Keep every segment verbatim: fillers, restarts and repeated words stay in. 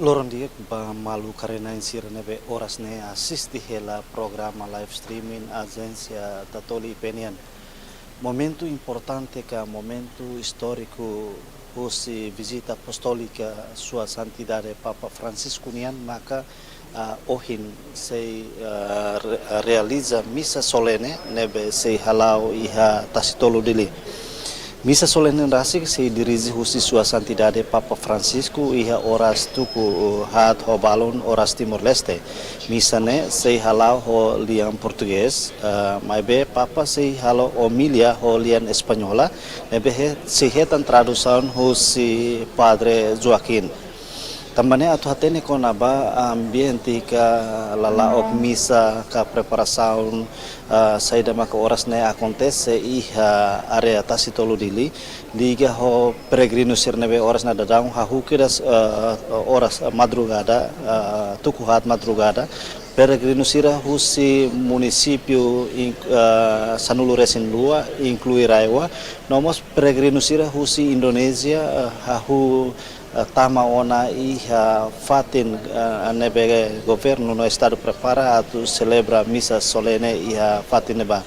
Loron di'ak ba maluk karena sira ne'ebé oras ne'e asiste hela programa live streaming Ajénsia Tatoli I P nian. Momentu importante ka momentu istóriku husi vizita apostólika Sua Santidade Papa Francisco nian maka, ah, ohin sei, ah, re-, realiza misa solene ne'ebé sei hala'o iha Tasitolu Dili. Misa solene rasik sei dirije husi Sua Santidade Papa Francisco iha oras tuku haat ho balun oras Timor-Leste. Misa ne'e sei hala'o ho lian Portugés, ah, maibé Papa sei halo omilia ho lian Española, ne'ebé he-, sei hetan tradusaun husi Padre Joaquim. Tanba ne'e atu hatene kona-ba ambiente ka lala'ok misa ka preparasaun, ah, saida maka oras ne'e akontese iha área Tasitolu Dili, liga ho peregrinu sira ne'ebé oras ne'e daudaun hahú kedas, ah, oras, ah, madrugada, ah, tuku haat madrugada, peregrinu sira husi munisípiu in-, ah, sanulu-resin-rua, inklui RAEOA, no mós peregrinu sira husi Indonézia, ah, hahú, ah, tama ona iha fatin, ah, ne'ebé governu no estadu prepara atu selebra misa solene iha fatin ne'ebá.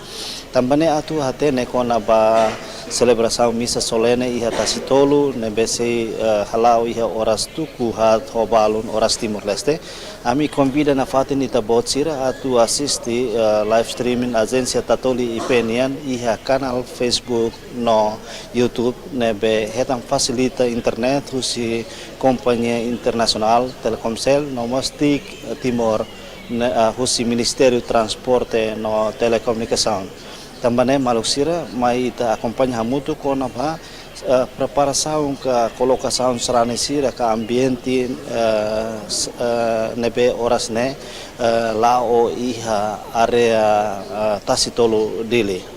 Tanba ne'e atu hatene kona-ba selebrasaun misa solene iha Tasitolu ne'ebé sei, eh, hala'o iha oras tuku haat ho balun oras Timor-Leste. Ami konvida nafatin ita-boot sira atu asiste, eh, live streaming Ajénsia Tatoli I P nian iha kanál Facebook no YouTube ne'ebé hetan fasilita internet husi kompañia internasionál Telkomsel no mós TIC Timor ne'e, ah, husi Ministériu Transporte no Telekomunikasaun. Tanba ne'e maluk sira mai ita akompaña hamutuk kona-ba, eh, preparasaun ka kolokasaun sarani sira ka ambiente, eh, s-, eh, ne'ebé oras ne'e, eh, la'o iha área, eh, Tasitolu Dili.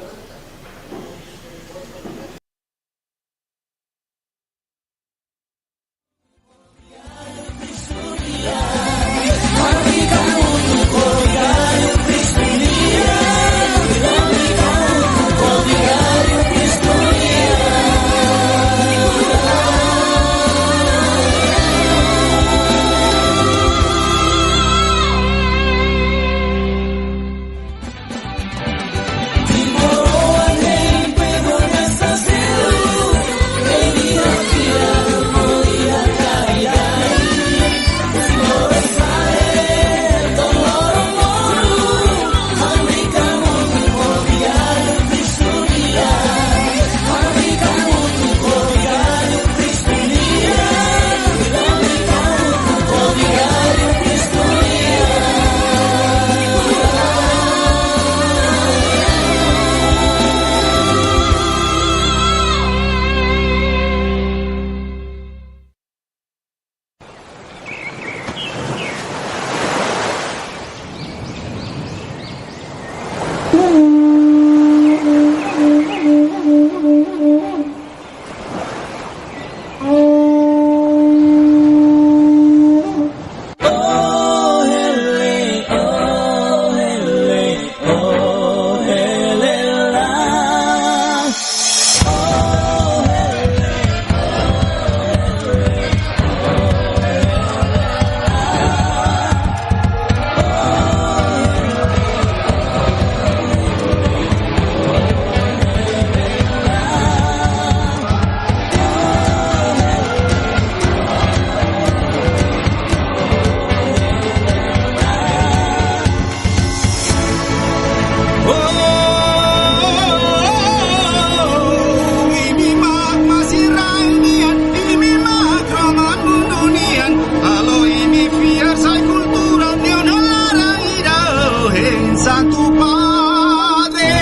Imi mak masirang nian, imi mak romang nian, halo imi fiar sai kultura nian, laran ida, oh, hein Santu Padre.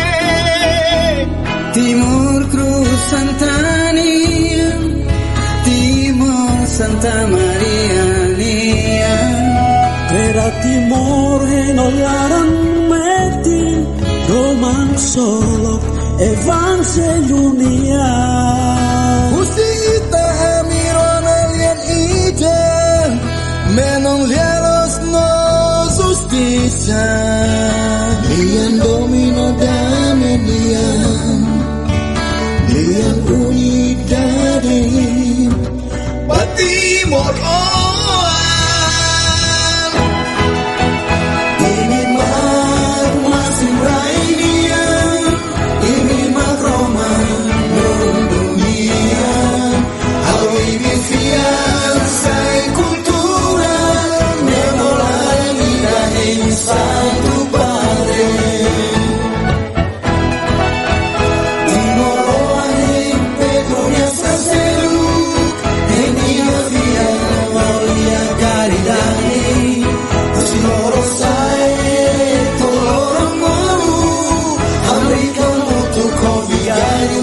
Timor Cruz Santa nian, Timor Santa Maria nian. Terra Timor heno laran metin, doman solok Evanjellu nian. Husi ita ami rona lian ida, menon lia-loos no justisa. Lian domin no dame nian, lian unidade. Ba Timor, oh,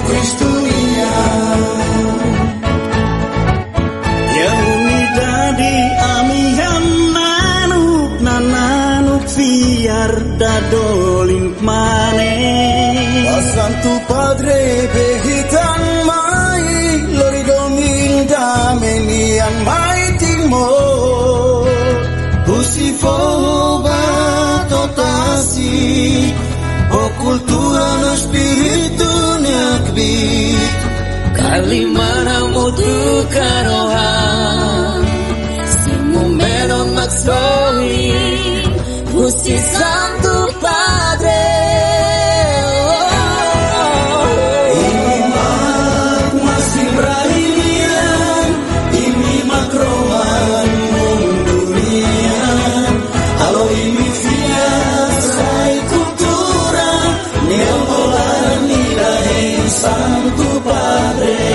Kristu nian. Iha unidade ami-nia nanuk-nanuk fiar dadolin mane. Ba Santu Padre be hitan mai, lori domin dame nian mai Timor. Husi foho ba to'o tasi, ho kultura no espíritu nia kbiit. Kalimana mutu karoha, simu mero maksoi, husi Santu Padre. Imi mak masin rai nian, imi mak rohan mundu nian. Halo imi fiar sai kultura, ne'e bola nira hein Santu Padre.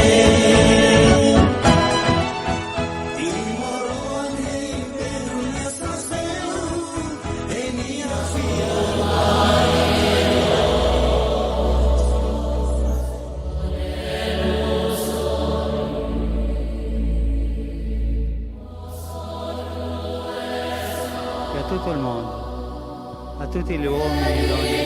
E a tutto il mondo, a tutti gli uomini e donne.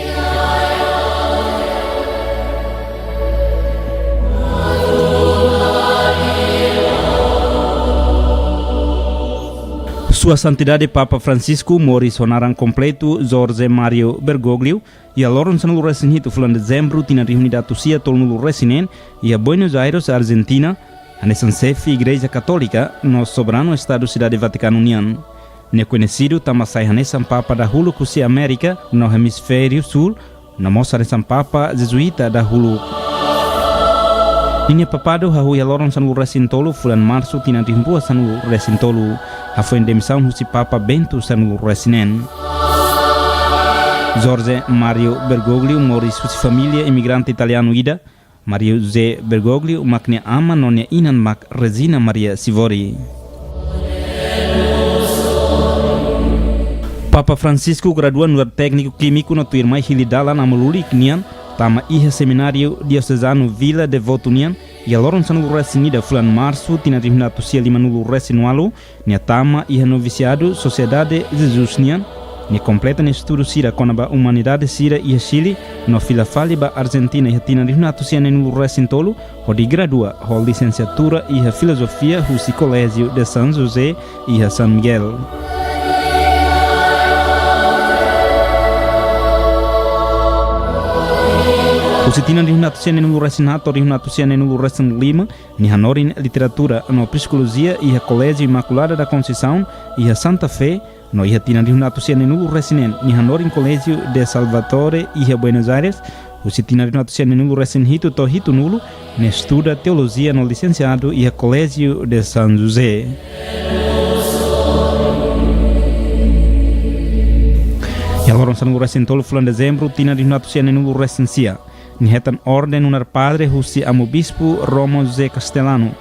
Sua Santidade Papa Francisco, moris ho naran kompletu Jorge Mario Bergoglio, iha loron sanulu-resin-hitu fulan Dezembru tinan rihun ida atus sia tolunulu-resin-neen, iha Buenos Aires, Argentina, hanesan xefe Igreja Katólika no soberanu Estadu Sidade Vatikanu nian. Nia koñesidu tanba sai hanesan Papa dahuluk husi Amérika no Hemisfériu Súl, no mós hanesan Papa Jezuíta dahuluk. Ninia papadu hahú iha loron sanulu-resin-tolu fulan Marsu tinan rihun rua sanulu-resin-tolu, hafoin demisaun husi Papa Bento sanulu-resin-neen. Jorge Mario Bergoglio moris husi família imigrante italianu ida. Mario José Bergoglio mak nia aman no nia inan mak Regina Maria Sivori. Papa Francisco gradua nu'udar tékniku kímiku no tuirmai hili dalan amu-lulik nian tama iha Semináriu Diosezanu Vila Devoto nian, iha loron sanulu-resin-ida fulan Marsu tinan rihun ida atus sia limanulu-resin-ualu, nia tama iha novisiadu Sosiedade Jesus nian, nia kompleta nia estudu sira kona-ba umanidade sira iha Chile, no fila fali ba Argentina iha tinan rihun ida atus sia neenulu-resin-tolu, hodi gradua ho lisensiatura iha filozofia husi Colegio de San José iha San Miguel. Husi tinan rihun ida atus sia neenulu-resin-haat to'o rihun ida atus sia neenulu-resin-lima, nia hanorin literatura no psikolojia iha Colegio Imaculada da Conceição iha Santa Fé, no iha tinan rihun ida atus sia neenulu-resin-neen, nia hanorin Colegio de Salvatore iha Buenos Aires. Husi tinan rihun ida atus sia neenulu-resin-hitu to'o hitunulu, nia estuda teolojia no lisensiadu iha Colegio de San José. Iha loron sanulu-resin-tolu fulan Dezembru tinan rihun ida atus sia neenulu-resin-sia, nia hetan orden nu'udar padre husi Amu Bispu Romo José Castellano.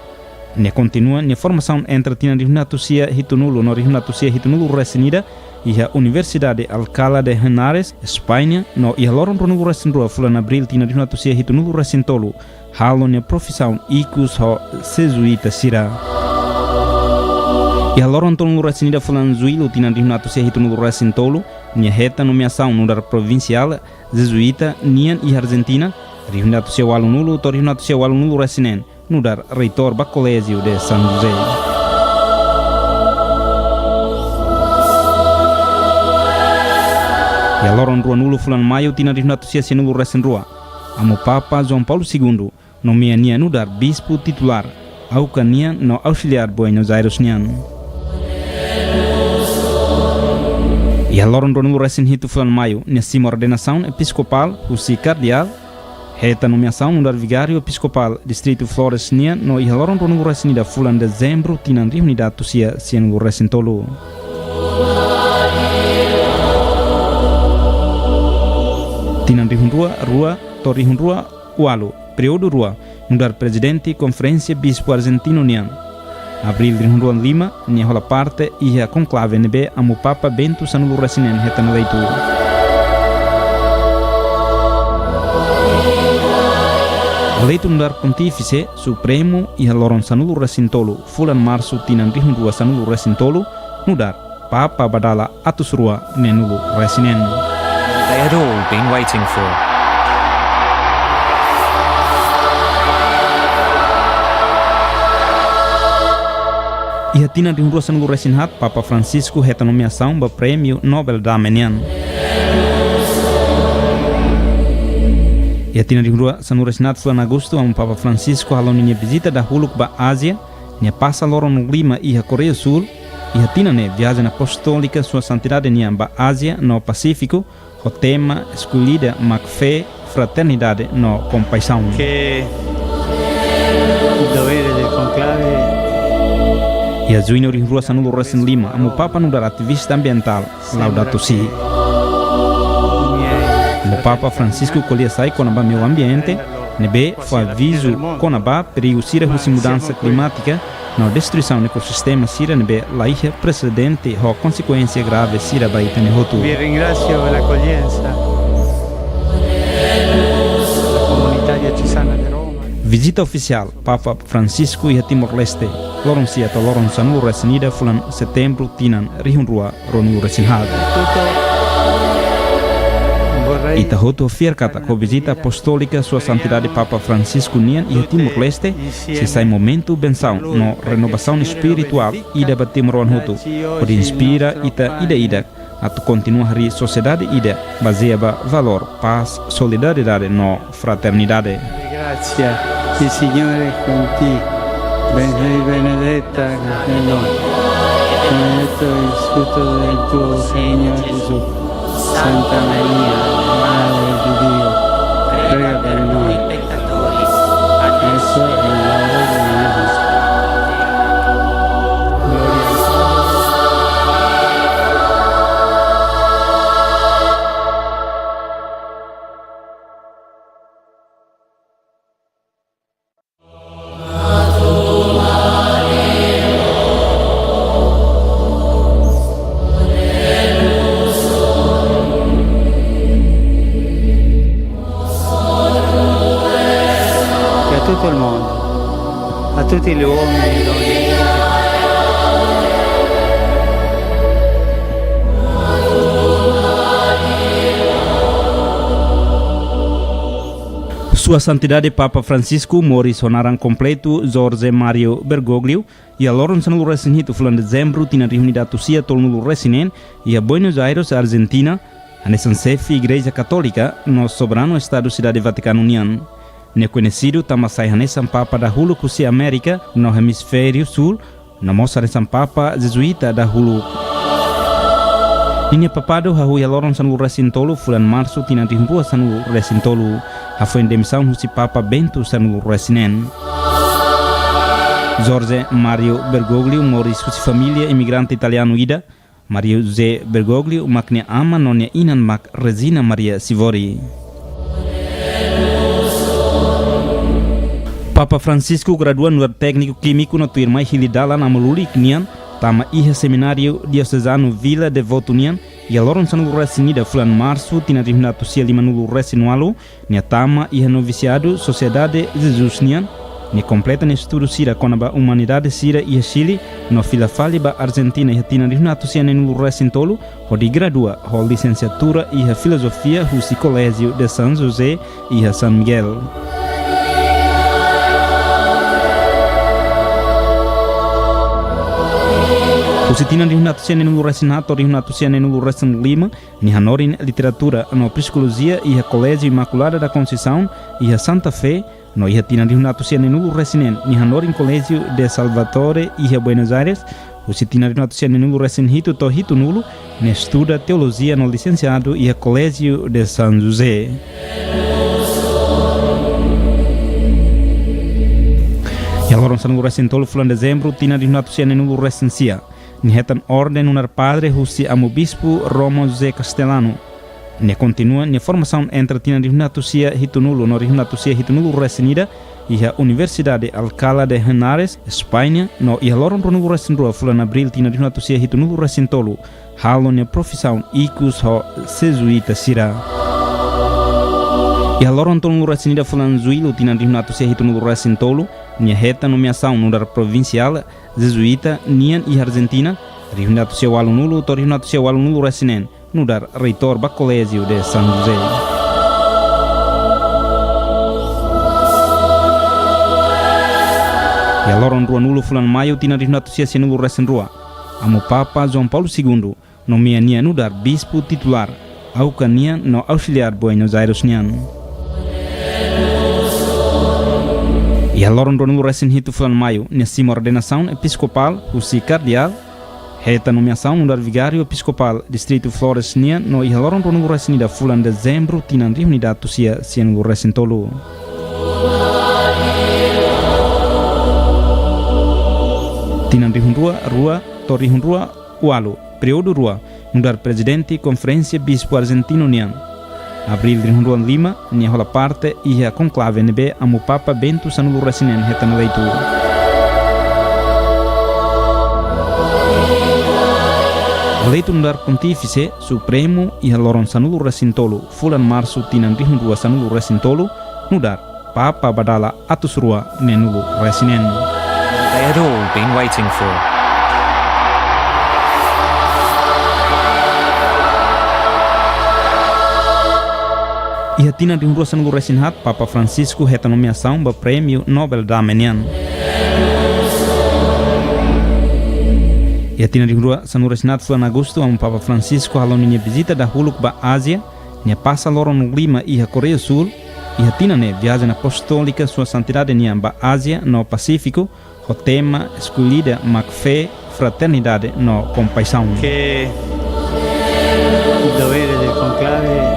Nia kontinua nia formasaun entre tinan rihun ida atus sia hitunulu no rihun ida atus sia hitunulu-resin-ida iha Universidade Alcalá de Henares, España, no iha loron ruanulu-resin-rua fulan Abríl tinan rihun ida atus sia hitunulu-resin-tolu, halo nia profisaun ikus ho Jezuíta sira. Iha loron tolunulu-resin-ida fulan Juillu tinan rihun ida atus sia hitunulu-resin-tolu, nia hetan nomeasaun nu'udar provinsiál Jezuíta nian iha Argentina, rihun ida atus sia ualunulu to'o rihun ida atus sia ualunulu-resin-neen, nu'udar reitór ba Colegio de San José. Iha loron ruanulu fulan Maiu tinan rihun ida atus sia sianulu-resin-rua, Amu Papa João Paulo Segundu nomeia nia nu'udar bispu titulár Aucanian no Auxiliar Buenos Aires nian. Iha loron ruanulu-resin-hitu fulan Maiu, nia simu ordenasaun episkopál husi kardeál, hetan nomeasaun nu'udar vigáriu episkopál distritu Flores nian, no iha loron ruanulu-resin-ida fulan Dezembru tinan rihun ida atus sia sianulu-resin-tolu. Tinan rihun rua rua to'o rihun rua ualu, períodu rua, nu'udar prezidente Konferénsia Bispu Argentinu nian. Abríl rihun rua lima, nia hola parte iha konklave ne'ebé Amu Papa Bento sanulu-resin-neen hetan eleitu. Eleitu nu'udar Pontífise Supremu iha loron sanulu-resin-tolu fulan Marsu tinan rihun rua sanulu-resin-tolu, nu'udar Papa ba dala atus rua neenulu resin neen. They had all been waiting for. Iha tinan rihun rua sanulu-resin-haat, Papa Francisco hetan nomeasaun ba Prémiu Nobel Dame nian. Iha tinan rihun rua sanulu-resin-haat fulan Agostu, Amu Papa Francisco halo ninia vizita dahuluk ba Ázia, nia pasa loron lima iha Koreia Súl. Iha tinan ne'e, viajen apostólika Sua Santidade nian ba Ázia no Pasífiku, ho tema eskullida mak fé, fraternidade no kompaixaun. Che il dovere del conclave. Iha juñu rihun rua sanulu-resin-lima, Amu Papa nu'udar ativista ambientál, Laudato Si. Amu Papa Francisco ko'alia sai kona-ba meiu ambiente, ne'ebé fó avizu kona-ba perigu sira husi mudansa klimátika no destruisaun ekosistema sira ne'ebé la iha presedente ho konsekuénsia grave sira ba ita-nia hotu. Vi ringrazio per l'accoglienza. La comunità diocesana di Roma. Vizita ofisiál Papa Francisco iha Timor-Leste, loron sia to'o loron sanulu-resin-ida fulan Setembru tinan rihun rua ruanulu-resin-haat. Ita hotu fiar katak ho vizita apostólika Sua Santidade Papa Francisco nian iha Timor-Leste, sei sai momentu bensaun no renovasaun espirituál ida ba timoroan hotu, hodi inspira ita ida-idak atu kontinua harii sosiedade ida bazeia ba valór, pás, solidariedade no fraternidade. Grazie, il Signore è con te. Ben-, sei benedetta fra le donne. Benedetto il frutto del tuo seno, Gesù. Santa Maria, Madre di Dio, prega per noi peccatori, adesso e nell'ora della nostra morte. Gloria al Padre. E a tutto il mondo, a tutti gli uomini e donne. Sua Santidade Papa Francisco moris ho naran kompletu Jorge Mario Bergoglio, iha loron sanulu-resin-hitu fulan Dezembru tinan rihun ida atus sia tolunulu-resin-neen, iha Buenos Aires, Argentina, hanesan xefe Igreja Katólika no Soberanu Estadu Sidade Vatikanu nian. Nia koñesidu tanba sai hanesan Papa dahuluk husi Amérika no Hemisfériu Súl, no mós hanesan Papa Jezuíta dahuluk. Ninia papadu hahú iha loron sanulu-resin-tolu fulan Marsu tinan rihun rua sanulu-resin-tolu, hafoin demisaun husi Papa Bento sanulu-resin-neen. Jorge Mario Bergoglio moris husi família imigrante italianu ida. Mario José Bergoglio mak nia aman no nia inan mak Regina Maria Sivori. Papa Francisco gradua nu'udar tékniku kímiku no tuirmai hili dalan amu lulik nian, tama iha Semináriu Diosezanu Vila Devoto nian, iha loron sanulu-resin-ida fulan Marsu tinan rihun ida atus sia limanulu-resin-ualu, nia tama iha novisiadu Sosiedade Jesus nian. Nia kompleta nia estudu sira kona-ba umanidade sira iha Chile, no fila fali ba Argentina iha tinan rihun ida atus sia neenulu-resin-tolu, hodi gradua ho lisensiatura iha filozofia husi Colegio de San José iha San Miguel. Husi tinan rihun ida atus sia neenulu-resin-haat to'o rihun ida atus sia neenulu-resin-lima, nia hanorin literatura no psikolojia iha Colegio Imaculada da Conceição iha Santa Fé, no iha tinan rihun ida atus sia neenulu-resin-neen nia hanorin Colegio de Salvatore iha Buenos Aires. Husi tinan rihun ida atus sia neenulu-resin-hitu to'o hitunulu, nia estuda teolojia no lisensiadu iha Colegio de San José. Iha loron sanulu-resin-tolu fulan Dezembru tinan rihun ida atus sia neenulu-resin-sia, nia hetan orden nu'udar padre husi Amu Bispu Romo José Castellano. Nia kontinua nia formasaun entre tinan rihun ida atus sia hitunulu no rihun ida atus sia hitunulu-resin-ida iha Universidade Alcalá de Henares, España, no iha loron ruanulu-resin-rua fulan Abríl tinan rihun ida atus sia hitunulu-resin-tolu, halo nia profisaun ikus ho Jezuíta sira. Iha loron tolunulu-resin-ida fulan Jullu tinan rihun atus sia hitunulu-resin-tolu, nia hetan nomeasaun nu'udar provinsiál Jezuíta nian iha Arjentina, rihun atus sia ualunulu to'o rihun atus sia ualunulu-resin-neen, nu'udar reitór ba Colegio de San José. Iha loron ruanulu fulan Maiu tinan rihun atus sia sianulu-resin-rua, Amu Papa João Paulo Segundo nomeia nia nu'udar bispu titulár Aucas nian no ausiliár Buenos Aires nian. Iha loron ruanulu-resin-hitu fulan Maiu, nia simu ordenasaun episkopál husi kardeál, hetan nomeasaun nu'udar vigáriu episkopál distritu Flores nian no iha loron ruanulu-resin-ida fulan Dezembru tinan rihun ida atus sia sianulu-resin-tolu. Tinan rihun rua rua to'o rihun rua ualu, períodu rua, nu'udar prezidente Konferénsia Bispu Arjentinu nian. Abríl rihun rua lima, nia hola parte iha konklave ne'ebé Amu Papa Bento sanulu-resin-neen hetan eleitu. Eleitu nu'udar Pontífise Supremu iha loron sanulu-resin-tolu fulan Marsu tinan rihun rua sanulu-resin-tolu, nu'udar Papa ba dala atus rua neenulu-resin-neen. They had all been waiting for. Iha tinan rihun rua sanulu-resin-haat, Papa Francisco hetan nomeasaun ba Prémiu Nobel Dame nian. Iha tinan rihun rua sanulu-resin-haat fulan Agostu, Amu Papa Francisco hala'o ninia vizita dahuluk ba Ázia, nia pasa loron lima iha Koreia Súl. Iha tinan ne'e, viajen apostólika Sua Santidade nian ba Ázia no Pasífiku, ho tema eskullida mak fé, fraternidade no kompaixaun. Que el dovere del conclave.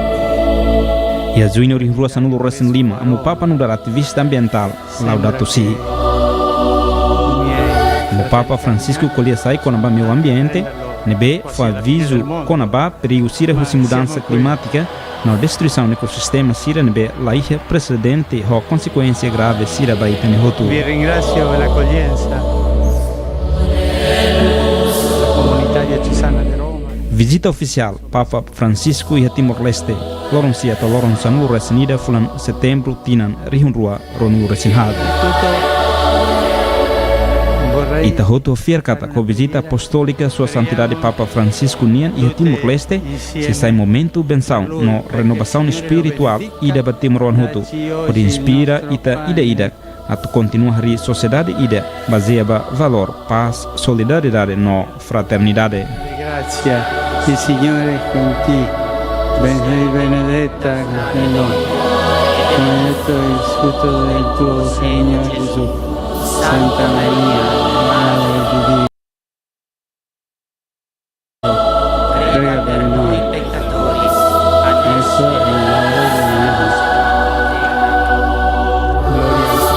Iha Juñu rihun rua sanulu-resin-lima, Amu Papa nu'udar ativista ambientál, Laudato Si. Amu Papa Francisco ko'alia sai kona-ba meiu ambiente, ne'ebé fó avizu kona-ba perigu sira husi mudansa klimátika no destruisaun ekosistema sira ne'ebé la iha presedente ho konsekuénsia grave sira ba ita-nia hotu. Vi ringrazio per l'accoglienza. La comunità diocesana di Roma. Vizita ofisiál Papa Francisco iha Timor-Leste, loron sia to'o loron sanulu-resin-ida fulan Setembru tinan rihun rua ruanulu-resin-haat. Ita hotu fiar katak ho vizita apostólika Sua Santidade Papa Francisco nian iha Timor-Leste, sei sai momentu bensaun no renovasaun espirituál ida ba timoroan hotu, hodi inspira ita ida-idak atu kontinua harii sosiedade ida bazeia ba valór, pás, solidariedade no fraternidade. Gracia del Signore con ti, ben-, sei benedetta con benedetto il frutto del tuo seno, Gesù. Santa Maria, Madre di Dio, prega per noi peccatori, adesso e nell'ora della nostra morte. Amen. Gloria al Padre.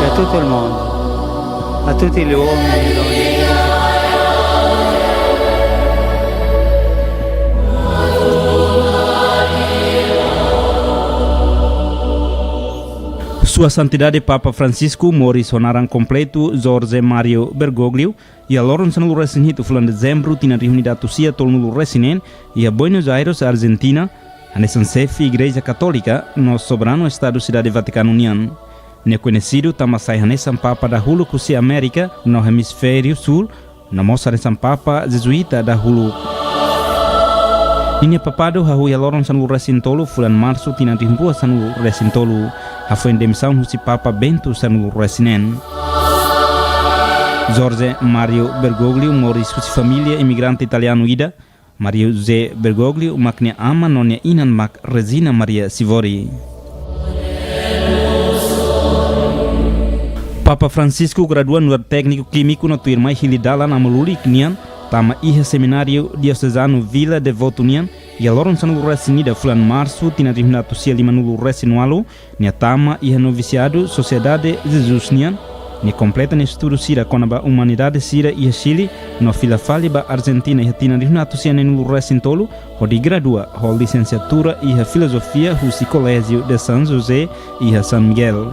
E a tutto il mondo, a tutti gli uomini e donne. Sua Santidade Papa Francisco, moris ho naran kompletu Jorge Mario Bergoglio, iha loron sanulu-resin-hitu fulan Dezembru tinan rihun ida atus sia tolunulu-resin-neen, iha Buenos Aires, Argentina, hanesan xefe Igreja Katólika no soberanu Estadu Sidade Vatikanu nian. Nia koñesidu tanba sai hanesan Papa dahuluk husi Amérika no Hemisfériu Súl, no mós hanesan Papa Jezuíta dahuluk. Ninia papadu hahú iha loron sanulu-resin-tolu fulan Marsu tinan rihun rua sanulu-resin-tolu, hafoin demisaun husi Papa Bento sanulu-resin-neen. Jorge Mario Bergoglio moris husi família imigrante italianu ida. Maria José Bergoglio mak nia aman no nia inan mak Regina Maria Sivori. Papa Francisco gradua nu'udar tékniku kímiku no tuirmai hili dalan amu lulik nian, tama iha Semináriu Diosezanu Vila Devoto nian, iha loron sanulu-resin-ida fulan Marsu tinan rihun ida atus sia limanulu-resin-ualu, nia tama iha novisiadu Sosiedade Jesus nian, Nia kompleta nia estudu sira kona-ba umanidade sira iha Chile, no fila fali ba Argentina iha tinan rihun atus sia neenulu resin tolu, hodi gradua ho lisensiatura iha filozofia husi Colegio de San José iha San Miguel.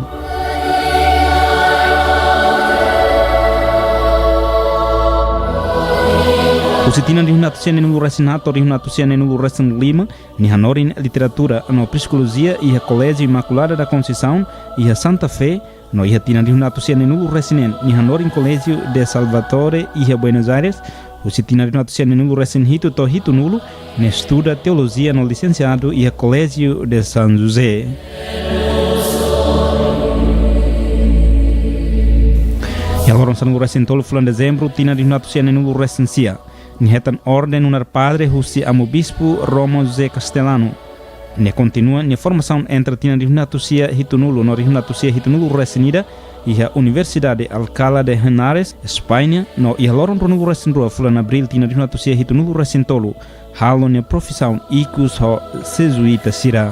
Husi tinan rihun atus sia neenulu resin haat to'o rihun atus sia neenulu resin lima, nia hanorin literatura no psikolojia iha Colegio Imaculada da Conceição iha Santa Fé, no iha tinan rihun atus sia neenulu resin neen, nia hanorin Colegio de Salvatore iha Buenos Aires. Husi tinan rihun atus sia neenulu resin hitu to'o hitunulu, nia estuda teolojia no lisensiadu iha Colegio de San José. Iha loron sanulu resin tolu fulan Dezembru, tinan rihun atus sia neenulu resin sia, nia hetan orden nu'udar padre husi Amu Bispu Romo José Castellano. Nia kontinua nia formasaun entre tinan rihun atus sia hitunulu no rihun atus sia hitunulu resin ida iha Universidade Alcalá de Henares, España, no iha loron ruanulu resin rua fulan Abríl tinan rihun atus sia hitunulu resin tolu, halo nia profisaun ikus ho Jezuita sira.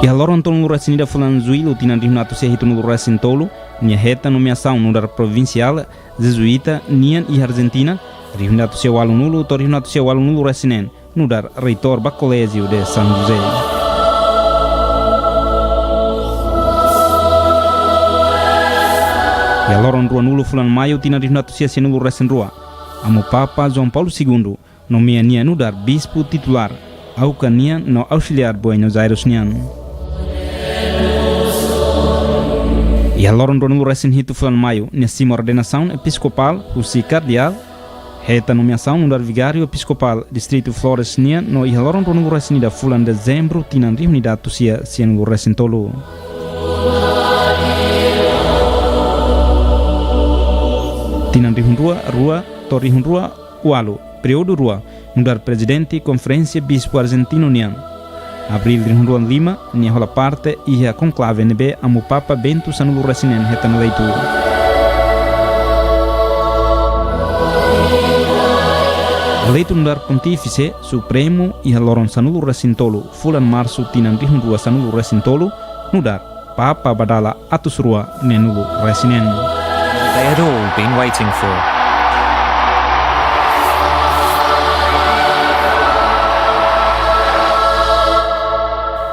Iha loron tolunulu resin ida fulan Juillu tinan rihun atus sia hitunulu resin tolu, nia hetan nomeasaun nu'udar provinsiál Jezuita nian iha Argentina, rihun atus sia ualunulu to'o rihun atus sia ualunulu resin neen, nu'udar reitór ba Colegio de San José. Iha loron ruanulu fulan Maiu tinan rihun atus sia sianulu resin rua, Amu Papa João Paulo Segundu nomeia nia nu'udar bispu titulár, AUCA nian no ausiliár Buenos Aires nian. Iha loron ruanulu resin hitu fulan Maiu, nia simu ordenasaun episkopál husi kardeál, hetan nomeasaun nu'udar vigáriu episkopál distritu Flores nian no iha loron ruanulu resin ida fulan Dezembru tinan rihun ida atus sia sianulu resin tolu. Tinan rihun rua rua to'o rihun rua ualu, períodu rua, nu'udar prezidente Konferénsia Bispu Argentinu nian. Abríl rihun rua lima, nia hola parte iha konklave ne'ebé Amu Papa Bento sanulu resin neen hetan eleitu. Eleitu nu'udar Pontífise Supremu iha loron sanulu resin tolu fulan Marsu tinan rihun rua sanulu resin tolu, nu'udar Papa ba dala atus rua neenulu resin neen. They had all been waiting for.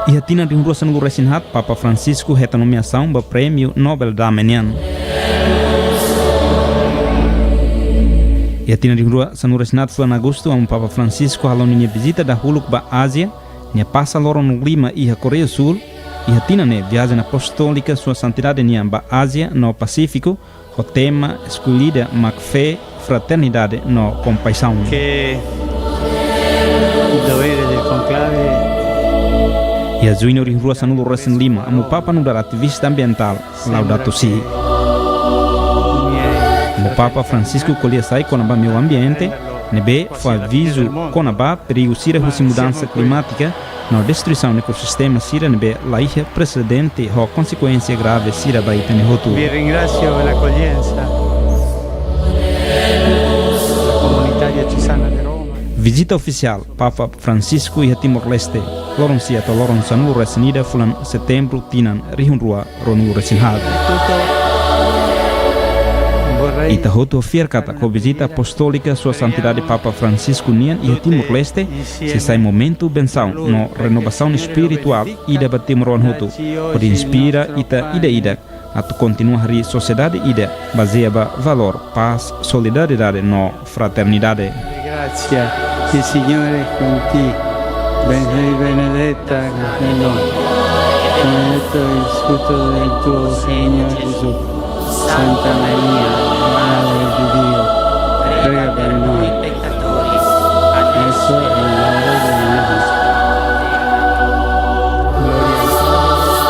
Iha tinan rihun rua sanulu resin haat, Papa Francisco hetan nomeasaun ba Prémiu Nobel Dame nian. Iha tinan rihun rua sanulu resin haat fulan Agostu, Amu Papa Francisco halo ninia vizita dahuluk ba Ázia, nia pasa loron lima iha Koreia Súl. Iha tinan ne'e, viajen apostólika Sua Santidade nian ba Ázia no Pasífiku, ho tema eskolhida mak fé, fraternidade no kompaixaun. Que el deber del conclave. Iha Juñu rihun rua sanulu resin lima, Amu Papa nu'udar ativista ambientál, Laudato Si. Amu Papa Francisco ko'alia sai kona-ba meiu ambiente, ne'ebé fó avizu kona-ba perigu sira husi mudansa klimátika no destruisaun ekosistema sira ne'ebé la iha presedente ho konsekuénsia grave sira ba ita-nia hotu. Vi ringrazio l'accoglienza comunitaria Cesana de Roma. Vizita ofisiál Papa Francisco iha Timor-Leste, loron sia to'o loron sanulu resin ida fulan Setembru tinan rihun rua ruanulu resin haat. Ita hotu fiar katak ho vizita apostólika Sua Santidade Papa Francisco nian iha Timor-Leste, sei sai momentu bensaun no renovasaun espirituál ida ba timoroan hotu, hodi inspira ita ida-idak atu kontinua harii sosiedade ida bazeia ba valór, pás, solidariedade no fraternidade. Gracia, il Signore è con te. Sei benedetta fra le donne. Benedetto il frutto del tuo seno, Gesù. Santa Maria, Madre di Dio, prega per noi peccatori, adesso e all'ora della nostra morte. Gloria al Padre.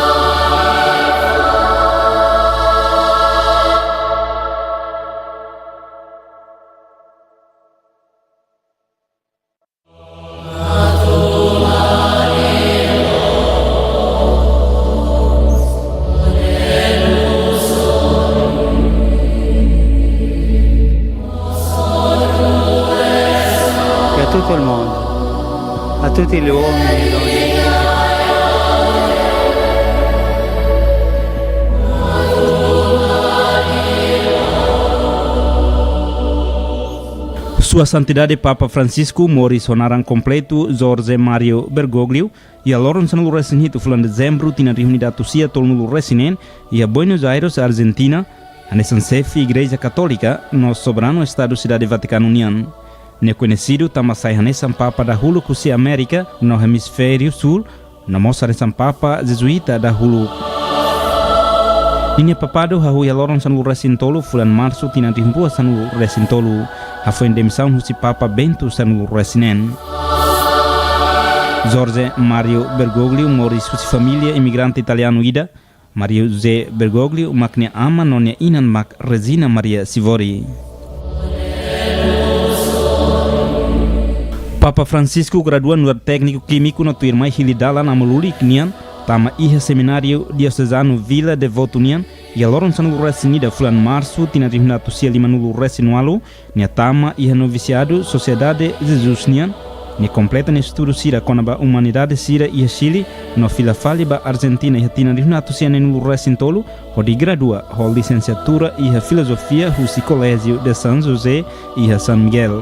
E a tutto il mondo, a tutti gli uomini e donne. Sua Santidade Papa Francisco, moris ho naran kompletu Jorge Mario Bergoglio, iha loron sanulu-resin-hitu fulan Dezembru tinan rihun ida atus sia tolunulu-resin-neen, iha Buenos Aires, Argentina, hanesan xefe Igreja Katólika no soberanu Estadu Sidade Vatikanu nian. Nia koñesidu tanba sai hanesan Papa dahuluk husi Amérika no Hemisfériu Súl, no mós hanesan Papa Jezuíta dahuluk. Ninia papadu hahú iha loron sanulu-resin-tolu fulan Marsu tinan rihun rua sanulu-resin-tolu, hafoin demisaun husi Papa Bento sanulu-resin-neen. Jorge Mario Bergoglio moris husi família imigrante italianu ida. Maria José Bergoglio mak nia aman no nia inan mak Regina Maria Sivori. Papa Francisco gradua nu'udar tékniku kímiku no tuirmai hili dalan amu-lulik nian tama iha Semináriu Diosezanu Vila Devoto nian, iha loron sanulu-resin-ida fulan Marsu tinan rihun ida atus sia limanulu-resin-ualu, nia tama iha novisiadu Sosiedade Jesus nian. Nia kompleta nia estudu sira kona-ba umanidade sira iha Chile, no fila fali ba Argentina iha tinan rihun ida atus sia neenulu-resin-tolu, hodi gradua ho lisensiatura iha filozofia husi Colegio de San José iha San Miguel.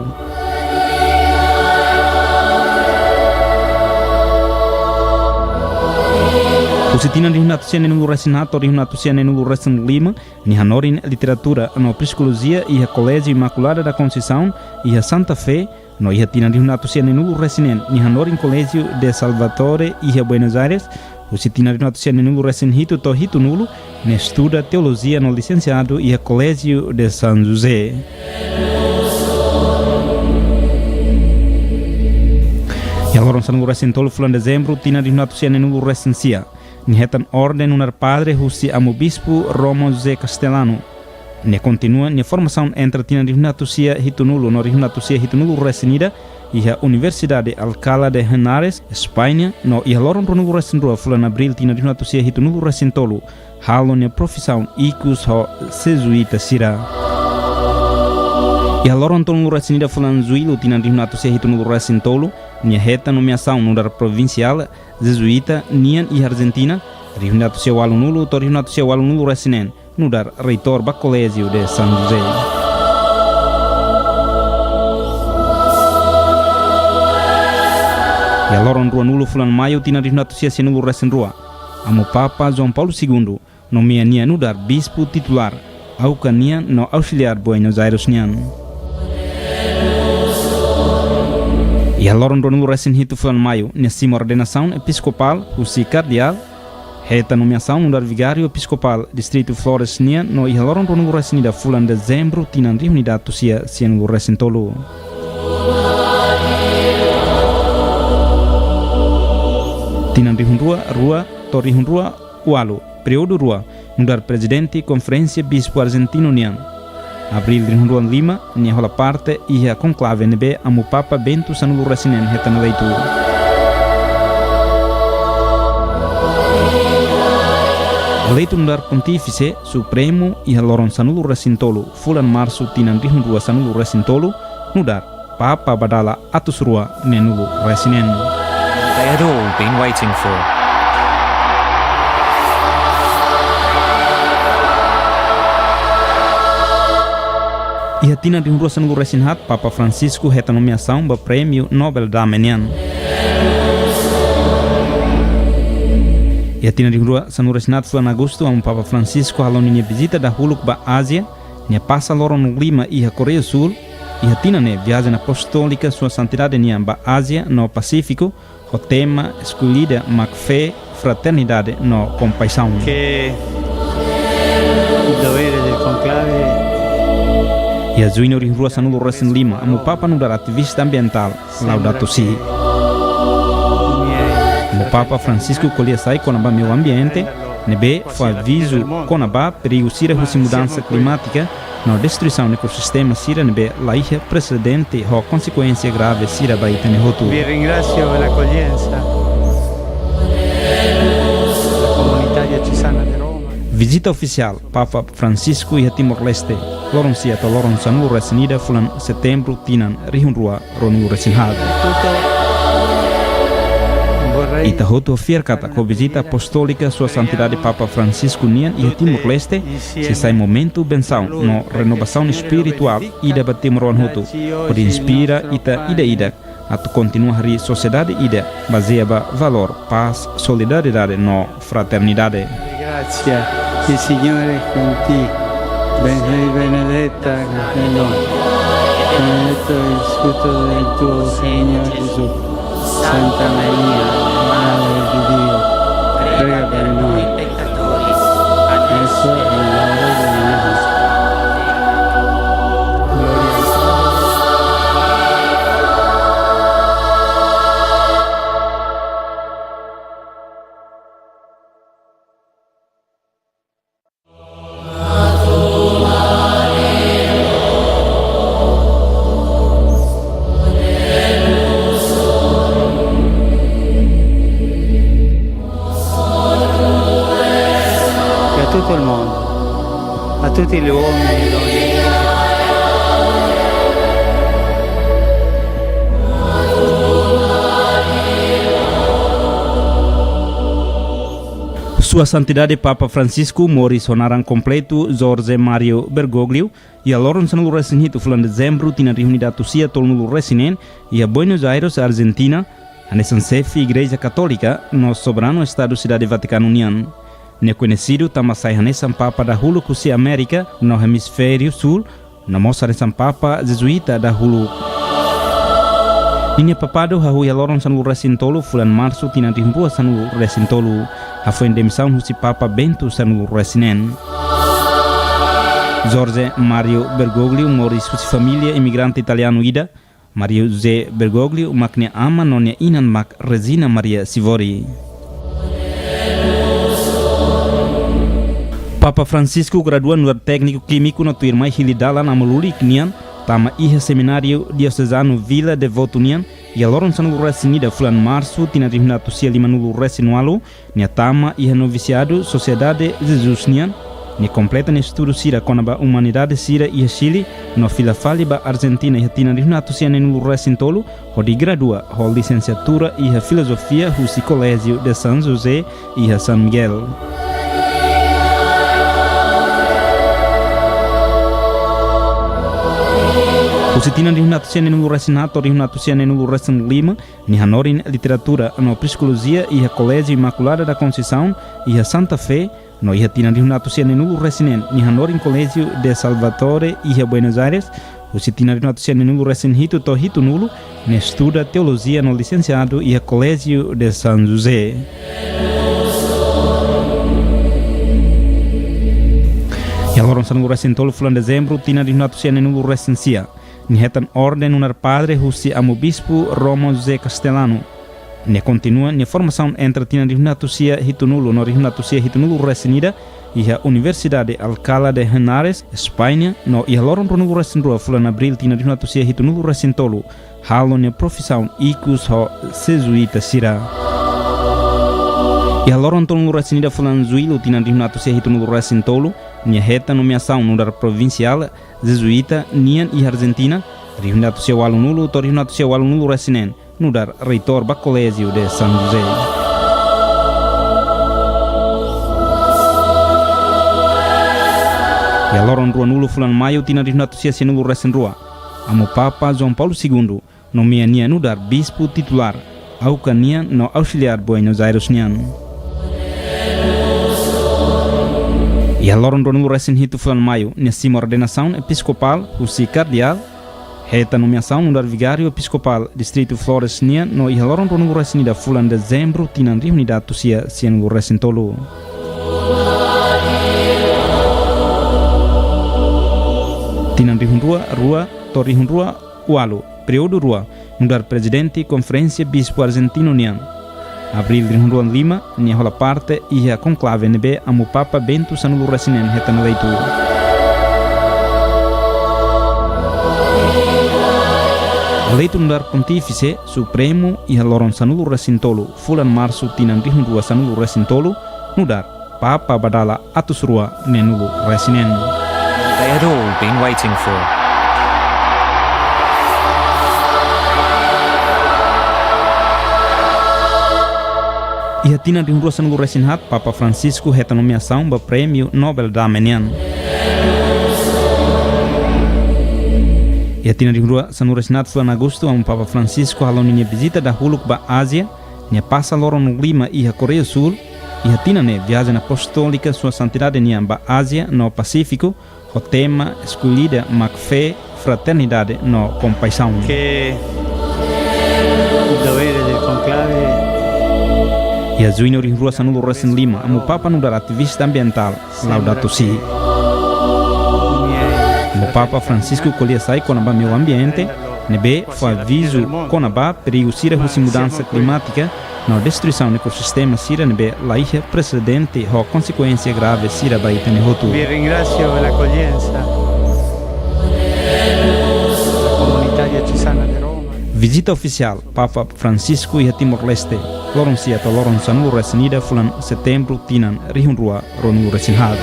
Husi tinan rihun ida atus sia neenulu-resin-haat to'o rihun ida atus sia neenulu-resin-lima, nia hanorin literatura no psikolojia iha Colegio Imaculada da Conceição iha Santa Fé, no iha tinan rihun ida atus sia neenulu-resin-neen, nia hanorin Colegio de Salvatore iha Buenos Aires. Husi tinan rihun ida atus sia neenulu-resin-hitu to'o hitunulu, nia estuda teolojia no lisensiadu iha Colegio de San José. Iha loron sanulu-resin-tolu fulan Dezembru tinan rihun ida atus sia neenulu-resin-sia, nia hetan orden nu'udar padre husi Amu Bispu Romo José Castellano. Nia kontinua nia formasaun entre tinan rihun ida atus sia hitunulu no rihun ida atus sia hitunulu-resin-ida iha Universidade Alcalá de Henares, España, no iha loron ruanulu-resin-rua fulan Abríl tinan rihun ida atus sia hitunulu-resin-tolu, halo nia profisaun ikus ho Jezuíta sira. Iha loron tolunulu-resin-ida fulan Jullu tinan rihun ida atus sia hitunulu-resin-tolu, nia hetan nomeasaun nu'udar provinsiál Jezuíta nian iha Argentina, rihun ida atus sia ualunulu to'o rihun ida atus sia ualunulu-resin-neen, nu'udar reitór ba Colegio de San José. Iha loron ruanulu fulan Maiu tinan rihun ida atus sia sianulu-resin-rua, Amu Papa João Paulo Segundo nomeia nia nu'udar bispu titulár Aucas nian no Auxiliar Buenos Aires nian. Iha loron ruanulu-resin-hitu fulan Maiu, nia simu ordenasaun episkopál husi kardeál, hetan nomeasaun nu'udar vigáriu episkopál distritu Flores nian, no iha loron ruanulu-resin-ida fulan Dezembru tinan rihun ida atus sia sianulu-resin-tolu. Tinan rihun rua rua to'o rihun rua ualu, períodu rua, nu'udar prezidente Konferénsia Bispu Argentinu nian. Abríl rihun rua lima, nia hola parte iha konklave ne'ebé Amu Papa Bento sanulu-resin-neen hetan eleitu. Eleitu nu'udar Pontífise Supremu iha loron sanulu-resin-tolu fulan Marsu tinan rihun rua sanulu-resin-tolu, nu'udar Papa ba dala atus rua neenulu-resin-neen. They had all been waiting for. Iha tinan rihun rua sanulu-resin-haat, Papa Francisco hetan nomeasaun ba Prémiu Nobel Dame nian. Iha tinan rihun rua sanulu-resin-haat fulan Agostu, Amu Papa Francisco halo ninia vizita dahuluk ba Ázia, nia pasa loron lima iha Koreia Súl. Iha tinan ne'e, viajen apostólika Sua Santidade nian ba Ázia no Pasífiku, ho tema eskullida mak fé, fraternidade no kompaixaun. Que lo eres del conclave. Iha Juñu rihun rua sanulu-resin-lima, Amu Papa nu'udar ativista ambientál, Laudato Si. Amu Papa Francisco ko'alia sai kona-ba meiu ambiente, ne'ebé fó avizu kona-ba perigu sira husi mudansa klimátika no destruisaun ekosistema sira ne'ebé la iha presedente ho konsekuénsia grave sira ba ita-nia hotu. Vi ringrazio l'accoglienza comunitaria diocesana de Roma. Vizita ofisiál Papa Francisco iha Timor-Leste, loron sia to'o loron sanulu-resin-ida fulan Setembru tinan rihun rua ruanulu-resin-haat. Tutto un Ita hotu fiar katak ho vizita apostólika Sua Santidade Papa Francisco nian iha Timor-Leste, sei sai momentu bensaun no renovasaun espirituál ida ba timoroan hotu, hodi inspira ita ida-idak atu kontinua harii sosiedade ida bazeia ba valór, pás, solidariedade no fraternidade. Gracia del Signore con ti, ben-, sei benedetta con noi, benedetto il frutto del tuo seno, Gesù. Santa Maria, Madre di Dio, prega per noi peccatori, adesso e nell'ora della nostra morte. Gloria al Padre. E a tutto il mondo, a tutti gli uomini e donne. Sua Santidade Papa Francisco moris ho naran kompletu Jorge Mario Bergoglio, iha loron sanulu-resin-hitu fulan Dezembru tinan rihun ida atus sia tolunulu-resin-neen, iha Buenos Aires, Argentina, hanesan xefe Igreja Katólika no soberanu Estadu Sidade Vatikanu nian. Nia koñesidu tanba sai hanesan Papa dahuluk husi Amérika no Hemisfériu Súl, no mós hanesan Papa Jezuíta dahuluk. Ninia papadu hahú iha loron sanulu-resin-tolu fulan Marsu tinan rihun rua sanulu-resin-tolu, hafoin demisaun husi Papa Bento sanulu-resin-neen. Jorge Mario Bergoglio moris husi família imigrante italianu ida. Mario José Bergoglio mak nia aman no nia inan mak Regina Maria Sivori. Papa Francisco gradua nu'udar tékniku kímiku no tuirmai hili dalan amu lulik nian, tama iha Semináriu Diosezanu Vila Devoto nian, iha loron sanulu-resin-ida fulan Marsu tinan rihun ida atus sia limanulu-resin-ualu, nia tama iha novisiadu Sosiedade Jesus nian, nia kompleta nia estudu sira kona-ba umanidade sira iha Chile, no fila fali ba Argentina iha tinan rihun ida atus sia neenulu-resin-tolu, hodi gradua ho lisensiatura iha Filozofia husi Colégio de San José iha San Miguel. Husi tinan rihun ida atus sia neenulu-resin-haat to'o rihun ida atus sia neenulu-resin-lima, nia hanorin literatura no psikolojia iha Colégio Imaculada da Conceição iha Santa Fé, no iha tinan rihun ida atus sia neenulu-resin-neen, nia hanorin Colégio de Salvatore iha Buenos Aires. Husi tinan rihun ida atus sia neenulu-resin-hitu to'o hitunulu, nia estuda teolojia no lisensiadu iha Colégio de San José. Iha loron sanulu-resin-tolu fulan Dezembru tinan rihun ida atus sia neenulu-resin-sia, nia hetan orden nu'udar padre husi Amu Bispu Romo José Castellano. Nia kontinua nia formasaun entre tinan rihun ida atus sia hitunulu no rihun ida atus sia hitunulu-resin-ida iha Universidade Alcalá de Henares, España, no iha loron ruanulu-resin-rua fulan Abríl tinan rihun ida atus sia hitunulu-resin-tolu, halo nia profisaun ikus ho Jezuíta sira. Iha loron tolunulu-resin-ida fulan Juillu tinan rihun ida atus sia hitunulu-resin-tolu, nia hetan nomeasaun nu'udar provinsiál Jezuíta nian iha Argentina, rihun ida atus sia ualunulu to'o rihun ida atus sia ualunulu-resin-neen, nu'udar reitór ba Colégio de San José. Iha loron ruanulu fulan Maiu tinan rihun ida atus sia sianulu-resin-rua, Amu Papa João Paulo Segundo nomeia nia nu'udar bispu titulár, auka nian no ausiliár Buenos Aires nian. Iha loron ruanulu-resin-hitu fulan Maiu, nia simu ordenasaun episkopál husi kardeál, hetan nomeasaun nu'udar vigáriu episkopál distritu Flores nian, no iha loron ruanulu-resin-ida fulan Dezembru tinan rihun ida atus sia sianulu-resin-tolu. Tinan rihun rua rua to'o rihun rua ualu, períodu rua, nu'udar prezidente Konferénsia Bispu Argentinu nian. Abríl rihun rua lima, nia hola parte iha konklave ne'ebé Amu Papa Bento sanulu-resin-neen hetan eleitu. Eleitu nu'udar Pontífice Supremu iha loron sanulu-resin-tolu fulan Marsu tinan rihun rua sanulu-resin-tolu, nu'udar Papa ba dala atus rua neenulu-resin-neen. They had all been waiting for. Iha tinan rihun rua sanulu resin haat, Papa Francisco hetan nomeasaun ba Prémiu Nobel Dame nian. Iha tinan rihun rua sanulu resin haat, fulan Agostu, Amu Papa Francisco halo ninia vizita dahuluk ba Ázia, nia pasa loron lima iha Koreia Súl. Iha tinan ne'e, viajen apostólika Sua Santidade nian ba Ázia no Pasífiku, ho tema eskullida mak fé, fraternidade no kompaixaun. Ke dovere del conclave. Iha juñu rihun rua sanulu resin lima, Amu Papa nu'udar ativista ambientál, Laudato Si. Amu Papa Francisco ko'alia sai kona-ba meiu ambiente, ne'ebé fó avizu kona-ba perigu sira husi mudansa klimátika no destruisaun ekosistema sira ne'ebé la iha presedente ho konsekuénsia grave sira ba ita-nia hotu. Vi ringrazio per l'accoglienza. La comunità diocesana di Roma. Vizita ofisiál Papa Francisco iha Timor-Leste, loron sia to'o loron sanulu resin ida fulan Setembru tinan rihun rua ruanulu resin haat.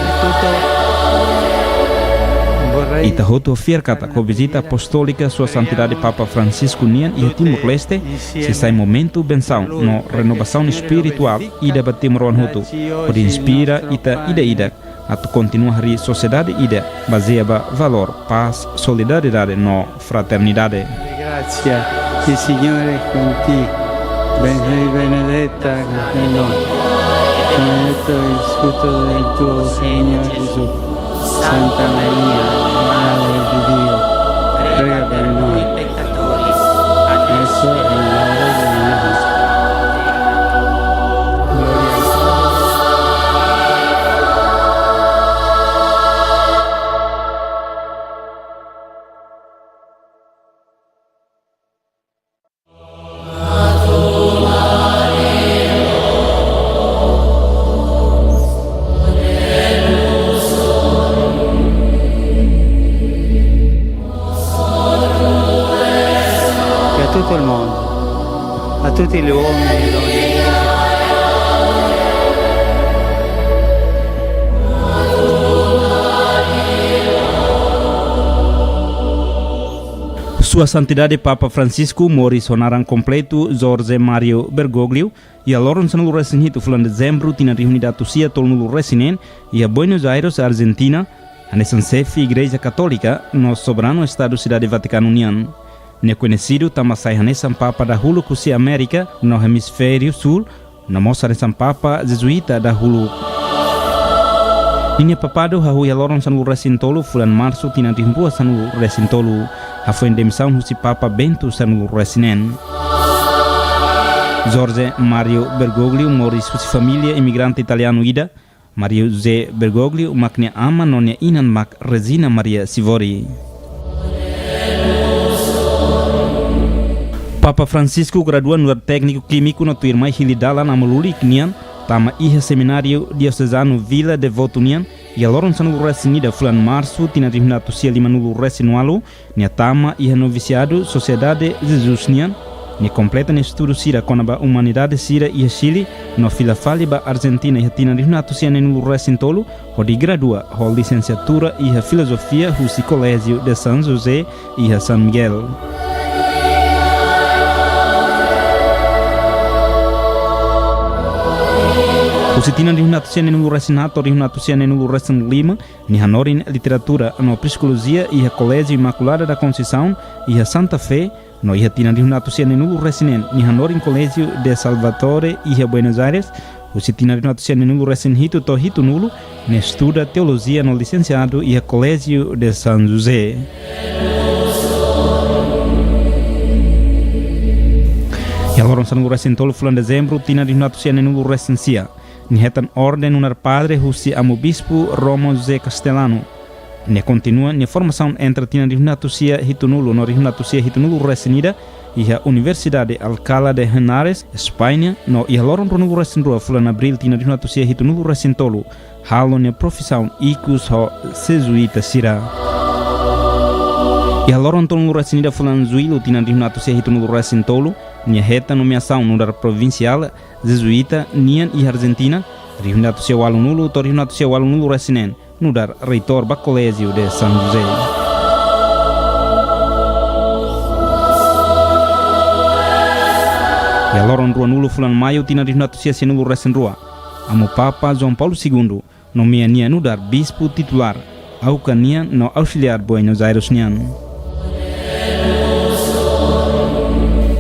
Ita hotu fiar katak ho vizita apostólika Sua Santidade Papa Francisco nian iha Timor-Leste, sei sai momentu bensaun no renovasaun espirituál ida ba timoroan hotu, hodi inspira ita ida-idak atu kontinua harii sosiedade ida bazeia ba valór, pás, solidariedade no fraternidade. Gracia, il Signore è con te. Sei benedeta entre le donne, benedetto il frutto del tuo seno, Gesù. Santa Maria, Madre di Dio, prega per noi peccatori, adesso e nell'ora della nostra morte. Gloria al Padre. E a tutto il mondo, a tutti gli uomini e donne. Sua Santidade Papa Francisco moris ho naran kompletu Jorge Mario Bergoglio, iha loron sanulu resin hitu fulan Dezembru tinan rihun ida atus sia tolunulu resin neen, iha Buenos Aires, Argentina, hanesan xefe Igreja Katólika no soberanu Estadu Sidade Vatikanu nian. Nia koñesidu tanba sai hanesan Papa dahuluk husi Amérika no Hemisfériu Súl, no mós hanesan Papa Jezuíta dahuluk. Ninia papadu hahú iha loron sanulu resin tolu fulan Marsu tinan rihun rua sanulu resin tolu, hafoin demisaun husi Papa Bento sanulu resin neen. Jorge Mario Bergoglio moris husi família imigrante italianu ida. Mario José Bergoglio mak nia aman no nia inan mak Regina Maria Sivori. Papa Francisco gradua nu'udar tékniku kímiku no tuirmai hili dalan amu lulik nian, tama iha Semináriu Diosezanu Vila Devoto nian, iha loron sanulu resin ida fulan Marsu tinan rihun ida atus sia limanulu resin ualu, nia tama iha novisiadu Sosiedade Jesus nian. Nia kompleta nia estudu sira kona-ba umanidade sira iha Chile, no fila fali ba Argentina iha tinan rihun ida atus sia neenulu resin tolu, hodi gradua ho lisensiatura iha filozofia husi Colegio de San José iha San Miguel. Husi tinan rihun ida atus sia neenulu resin haat to'o rihun ida atus sia neenulu resin lima, nia hanorin literatura no psikolojia iha Colegio Imaculada da Conceição iha Santa Fé, no iha tinan rihun ida atus sia neenulu resin neen, nia hanorin Colegio de Salvatore iha Buenos Aires. Husi tinan rihun ida atus sia neenulu resin hitu to'o hitunulu, nia estuda teolojia no lisensiadu iha Colegio de San José. Iha loron sanulu resin tolu fulan Dezembru tinan rihun ida atus sia neenulu resin sia, nia hetan orden nu'udar padre husi Amu Bispu Romo José Castellano. Nia kontinua nia formasaun entre tinan rihun ida atus sia hitunulu no rihun ida atus sia hitunulu resin ida iha Universidade Alcalá de Henares, España, no iha loron ruanulu resin rua fulan Abríl tinan rihun ida atus sia hitunulu resin tolu, halo nia profisaun ikus ho Jezuíta sira. Iha loron tolunulu resin ida fulan Jullu tinan rihun ida atus sia hitunulu resin tolu, nia hetan nomeasaun nu'udar provinsiál Jezuíta nian iha Argentina, rihun ida atus sia ualunulu to'o rihun ida atus sia ualunulu resin neen, nu'udar reitór ba Colegio de San José. Iha loron ruanulu fulan Maiu tinan rihun atus sia sianulu resin rua, Amu Papa João Paulo Segundo nomeia nia nu'udar bispu titulár Auca nian no ausiliár Buenos Aires nian.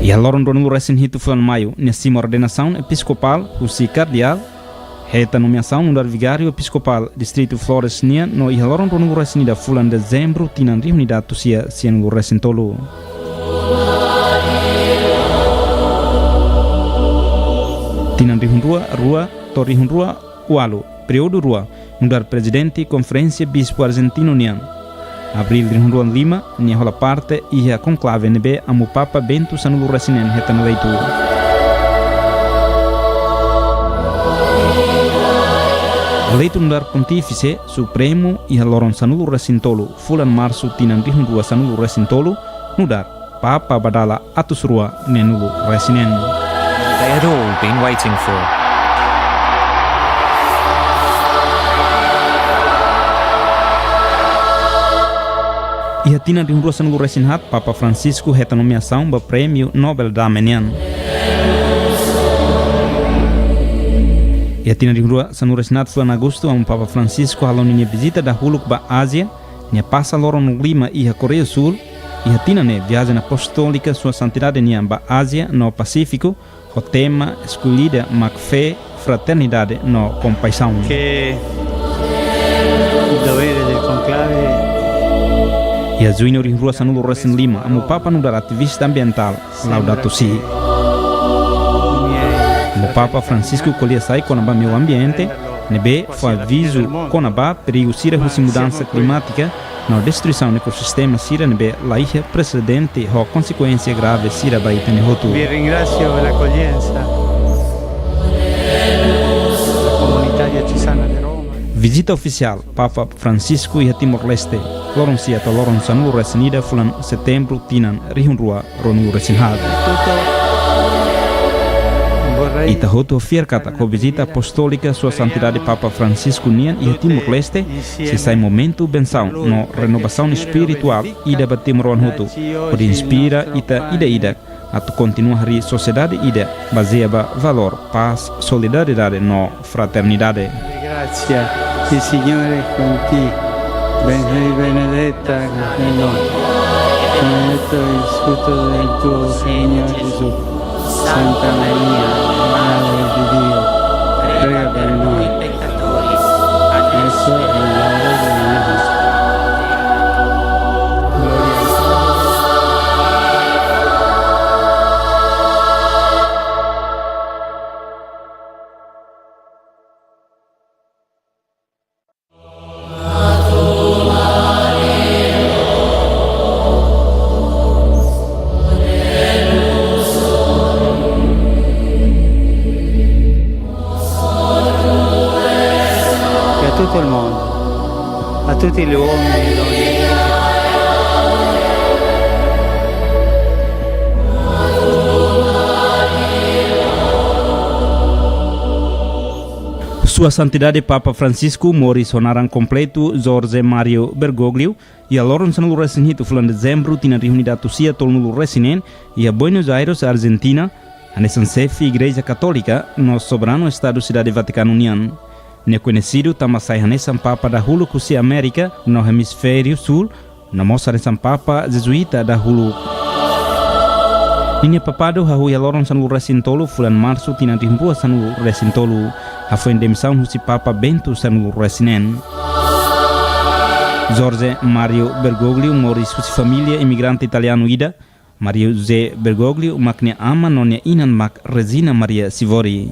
Iha loron ruanulu resin hitu fulan Maiu, nia simu ordenasaun episkopál husi kardeál, hetan nomeasaun nu'udar vigáriu episkopál distritu Flores nian no iha loron ruanulu resin ida fulan Dezembru tinan rihun ida atus sia sianulu resin tolu. Tinan rihun rua rua to'o rihun rua ualu, períodu rua, nu'udar prezidente Konferénsia Bispu Argentinu nian. Abríl rihun rua lima, nia hola parte iha konklave ne'ebé Amu Papa Bento sanulu resin neen hetan eleitu. Eleitu nu'udar Pontífise Supremu iha loron sanulu resin tolu fulan Marsu tinan rihun rua sanulu resin tolu, nu'udar Papa ba dala atus rua neenulu resin neen. They had all been waiting for. Iha tinan rihun rua sanulu resin haat, Papa Francisco hetan nomeasaun ba Prémiu Nobel Dame nian. Iha tinan rihun rua sanulu resin haat fulan Agostu, Amu Papa Francisco hala'o ninia vizita dahuluk ba Ázia, nia pasa loron lima iha Koreia Súl. Iha tinan ne'e, viajen apostólika Sua Santidade nian ba Ázia no Pasífiku, ho tema eskolhida mak fé, fraternidade no kompaixaun. Que el deber del conclave. Iha juñu rihun rua sanulu resin lima, Amu Papa nu'udar ativista ambientál, Laudato Si. Amu Papa Francisco ko'alia sai kona-ba meiu ambiente, ne'ebé fó avizu kona-ba perigu sira husi mudansa klimátika no destruisaun ekosistema sira ne'ebé la iha presedente ho konsekuénsia grave sira ba ita-nia hotu. Vi ringrazio per l'accoglienza. La comunità diocesana di Roma. Vizita ofisiál Papa Francisco iha Timor-Leste, loron sia to'o loron sanulu resin ida fulan Setembru tinan rihun rua ruanulu resin haat. Ita hotu fiar katak ho vizita apostólika Sua Santidade Papa Francisco nian iha Timor-Leste, sei sai momentu bensaun no renovasaun espirituál ida ba timoroan hotu, hodi inspira ita ida-idak atu kontinua harii sosiedade ida bazeia ba valór, pás, solidariedade no fraternidade. Gracia del Signore con ti, ben-, sei benedetta con noi, benedetto il frutto del tuo seno, Gesù. Santa Maria, Madre di Dio, prega per noi peccatori, adesso e nell'ora della nostra morte. Gloria al Padre. E a tutto il mondo, a tutti gli uomini e donne. Sua Santidade Papa Francisco moris ho naran kompletu Jorge Mario Bergoglio, iha loron sanulu resin hitu fulan Dezembru tinan rihun ida atus sia tolunulu resin neen, iha Buenos Aires, Argentina, hanesan xefe Igreja Katólika no soberanu Estadu Sidade Vatikanu nian. Nia koñesidu tanba sai hanesan Papa dahuluk husi Amérika no Hemisfériu Súl, no mós hanesan Papa Jezuíta dahuluk. Ninia papadu hahú iha loron sanulu resin tolu fulan Marsu tinan rihun rua sanulu resin tolu, hafoin demisaun husi Papa Bento sanulu resin neen. Jorge Mario Bergoglio moris husi família imigrante italianu ida. Maria José Bergoglio mak nia aman no nia inan mak Regina Maria Sivori.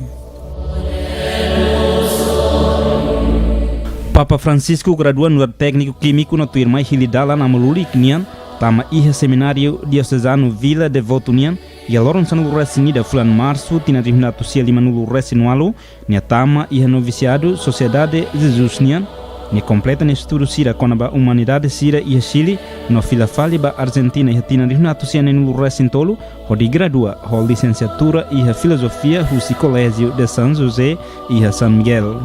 Papa Francisco gradua nu'udar tékniku kímiku no tuirmai hili dalan amu-lulik nian, tama iha Semináriu Diosezanu Vila Devoto nian, iha loron sanulu resin ida fulan Marsu tinan rihun ida atus sia limanulu resin ualu, nia tama iha novisiadu Sosiedade Jesus nian. Nia kompleta nia estudu sira kona-ba umanidade sira iha Chile, no fila fali ba Argentina iha tinan rihun ida atus sia neenulu resin tolu, hodi gradua ho lisensiatura iha filozofia husi Colegio de San José iha San Miguel.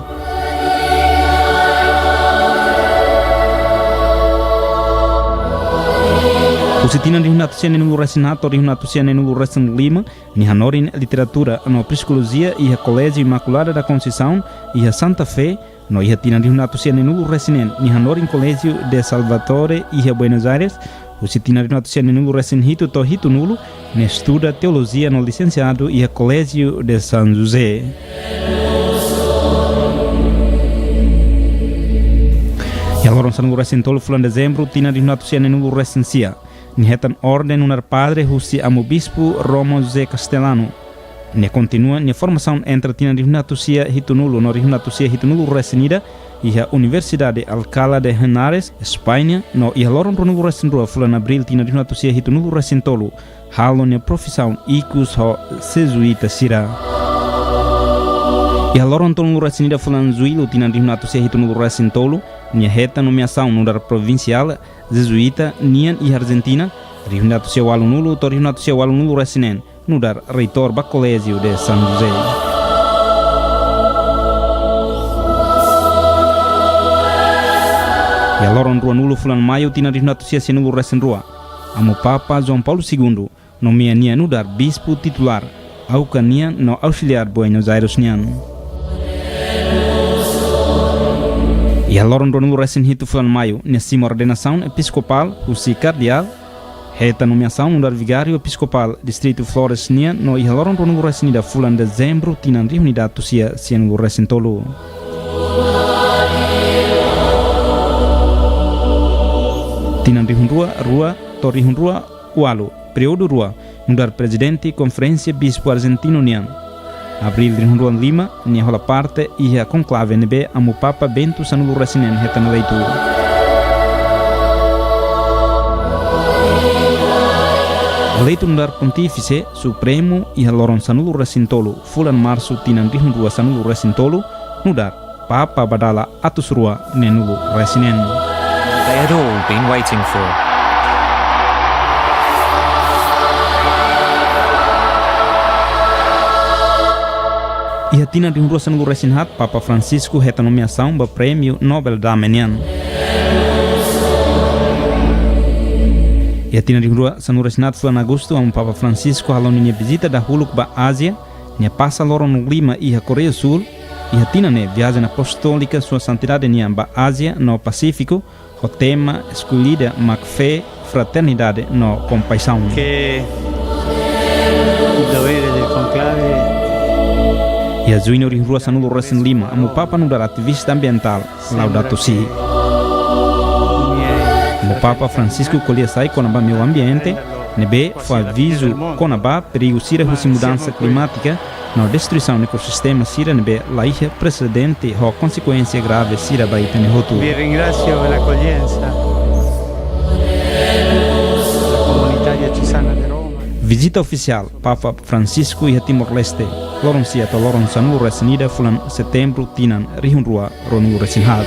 Husi tinan rihun atus sia neenulu resin haat to'o rihun atus sia neenulu resin lima, nia hanorin literatura no psikolojia iha Koléjiu Imakulada da Konseisaun, iha Santa Fé, no iha tinan rihun atus sia neenulu resin neen, nia hanorin Colegio de Salvatore, iha Buenos Aires. Husi tinan rihun atus sia neenulu resin hitu to'o hitunulu, nia estuda teolojia no lisensiadu iha Colegio de San José. Iha loron sanulu resin tolu fulan Dezembru, tinan rihun atus sia neenulu resin sia, nia hetan orden nu'udar padre husi Amu Bispu Romo José Castellano. Nia kontinua nia formasaun entre tinan rihun atus sia hitunulu no rihun atus sia hitunulu resin ida iha Universidade Alcalá de Henares, España, no iha loron ruanulu resin rua fulan Abríl tinan rihun atus sia hitunulu resin tolu, halo nia profisaun ikus ho Jezuita sira. Iha loron tolunulu resin ida fulan Juillu tinan rihun atus sia hitunulu resin tolu, nia hetan nomeasaun nu'udar provinsiál Jezuita nian iha Argentina, rihun atus sia ualunulu to'o rihun atus sia ualunulu resin neen, nu'udar reitór ba Colegio de San José. Iha loron ruanulu fulan Maiu tinan rihun atus sia sianulu resin rua, Amu Papa João Paulo Segundo nomeia nia nu'udar bispu titulár, AUCA nian no ausiliár Buenos Aires nian. Iha loron ruanulu resin hitu fulan Maiu, nia simu ordenasaun episkopál husi kardeál, hetan nomeasaun nu'udar vigáriu episkopál distritu Flores nian no iha loron ruanulu resin ida fulan Dezembru tinan rihun ida atus sia sianulu resin tolu. Tinan rihun rua rua to'o rihun rua ualu, períodu rua, nu'udar prezidente Konferénsia Bispu Argentinu nian. Abríl rihun rua lima, nia hola parte iha konklave ne'ebé Amu Papa Bento sanulu resin neen hetan eleitu. Eleitu nu'udar Pontífise Supremu iha loron sanulu resin tolu fulan Marsu tinan rihun rua sanulu resin tolu, nu'udar Papa ba dala atus rua neenulu resin neen. They had all been waiting for. Iha tinan rihun rua sanulu resin haat, Papa Francisco hetan nomeasaun ba Prémiu Nobel Dame nian. Iha tinan rihun rua sanulu resin haat fulan Agostu, Amu Papa Francisco halo ninia vizita dahuluk ba Ázia, nia pasa loron lima iha Koreia Súl. Iha tinan ne'e, viajen apostólika Sua Santidade nian ba Ázia no Pasífiku, ho tema eskollida mak fé, fraternidade no kompaixaun. Ke dovere del conclave. Iha Juñu rihun rua sanulu resin lima, Amu Papa nu'udar ativista ambientál, Laudato Si. Amu Papa Francisco ko'alia sai kona-ba meiu ambiente, ne'ebé fó avizu kona-ba perigu sira husi mudansa klimátika no destruisaun ekosistema sira ne'ebé la iha presedente ho konsekuénsia grave sira ba ita-nia hotu. Vi ringrazio per l'accoglienza. La comunità diocesana di Roma. Vizita ofisiál Papa Francisco iha Timor-Leste, loron sia to'o loron sanulu resin ida fulan Setembru tinan rihun rua ruanulu resin haat.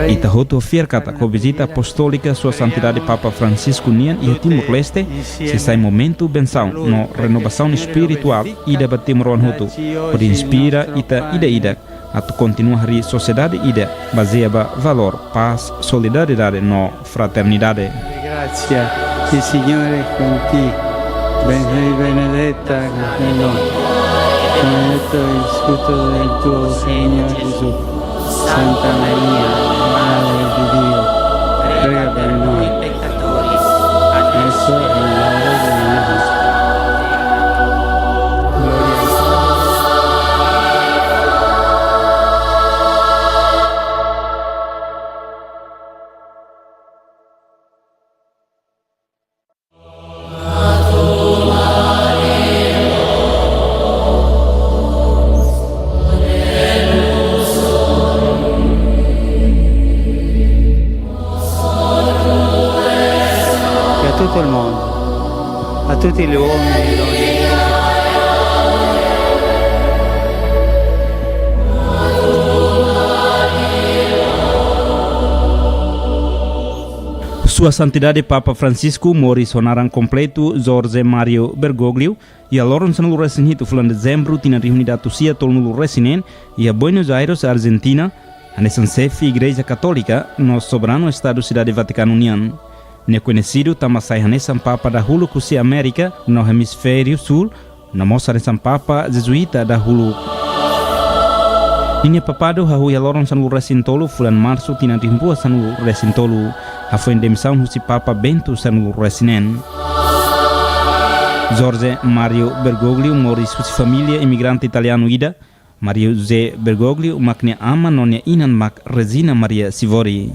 Ita hotu fiar katak ho vizita apostólika Sua Santidade Papa Francisco nian iha Timor-Leste, sei sai momentu bensaun no renovasaun espirituál ida ba timoroan hotu, hodi inspira ita ida-idak atu kontinua harii sosiedade ida bazeia ba valór, pás, solidariedade no fraternidade. Gracia, il Signore è con te. Sei benedetta fra le donne. Benedetto il frutto del tuo seno, Gesù. Santa Maria, Madre di Dio, prega per noi peccatori, adesso e nell'ora della nostra morte. Gloria al Padre. E a tutto il mondo, a tutti gli uomini e donne. Sua Santidade Papa Francisco moris ho naran kompletu Jorge Mario Bergoglio, iha loron sanulu resin hitu fulan Dezembru tinan rihun ida atus sia tolunulu resin neen, iha Buenos Aires, Argentina, hanesan xefe Igreja Katólika no soberanu Estadu Sidade Vatikanu nian. Nia koñesidu tanba sai hanesan Papa dahuluk husi Amérika no Hemisfériu Súl, no mós hanesan Papa Jezuíta dahuluk. Ninia papadu hahú iha loron sanulu resin tolu fulan Marsu tinan rihun rua sanulu resin tolu, hafoin demisaun husi Papa Bento sanulu resin neen. Jorge Mario Bergoglio moris husi família imigrante italianu ida. Mario José Bergoglio mak nia aman no nia inan mak Regina Maria Sivori.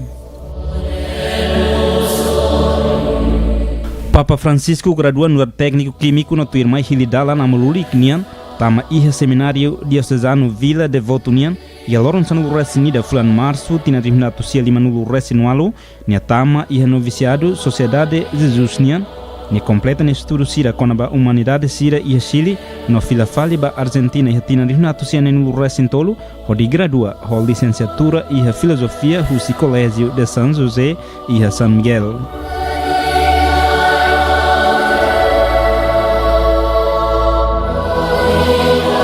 Papa Francisco gradua nu'udar tékniku kímiku no tuirmai hili dalan amu-lulik nian tama iha Semináriu Diosezanu Vila Devoto nian, iha loron sanulu resin ida fulan Marsu tinan rihun atus sia limanulu resin ualu, nia tama iha novisiadu Sosiedade Jesus nian. Nia kompleta nia estudu sira kona-ba umanidade sira iha Chile, no fila fali ba Argentina iha tinan rihun atus sia neenulu resin tolu, hodi gradua ho lisensiatura iha filozofia husi Colegio de San José iha San Miguel.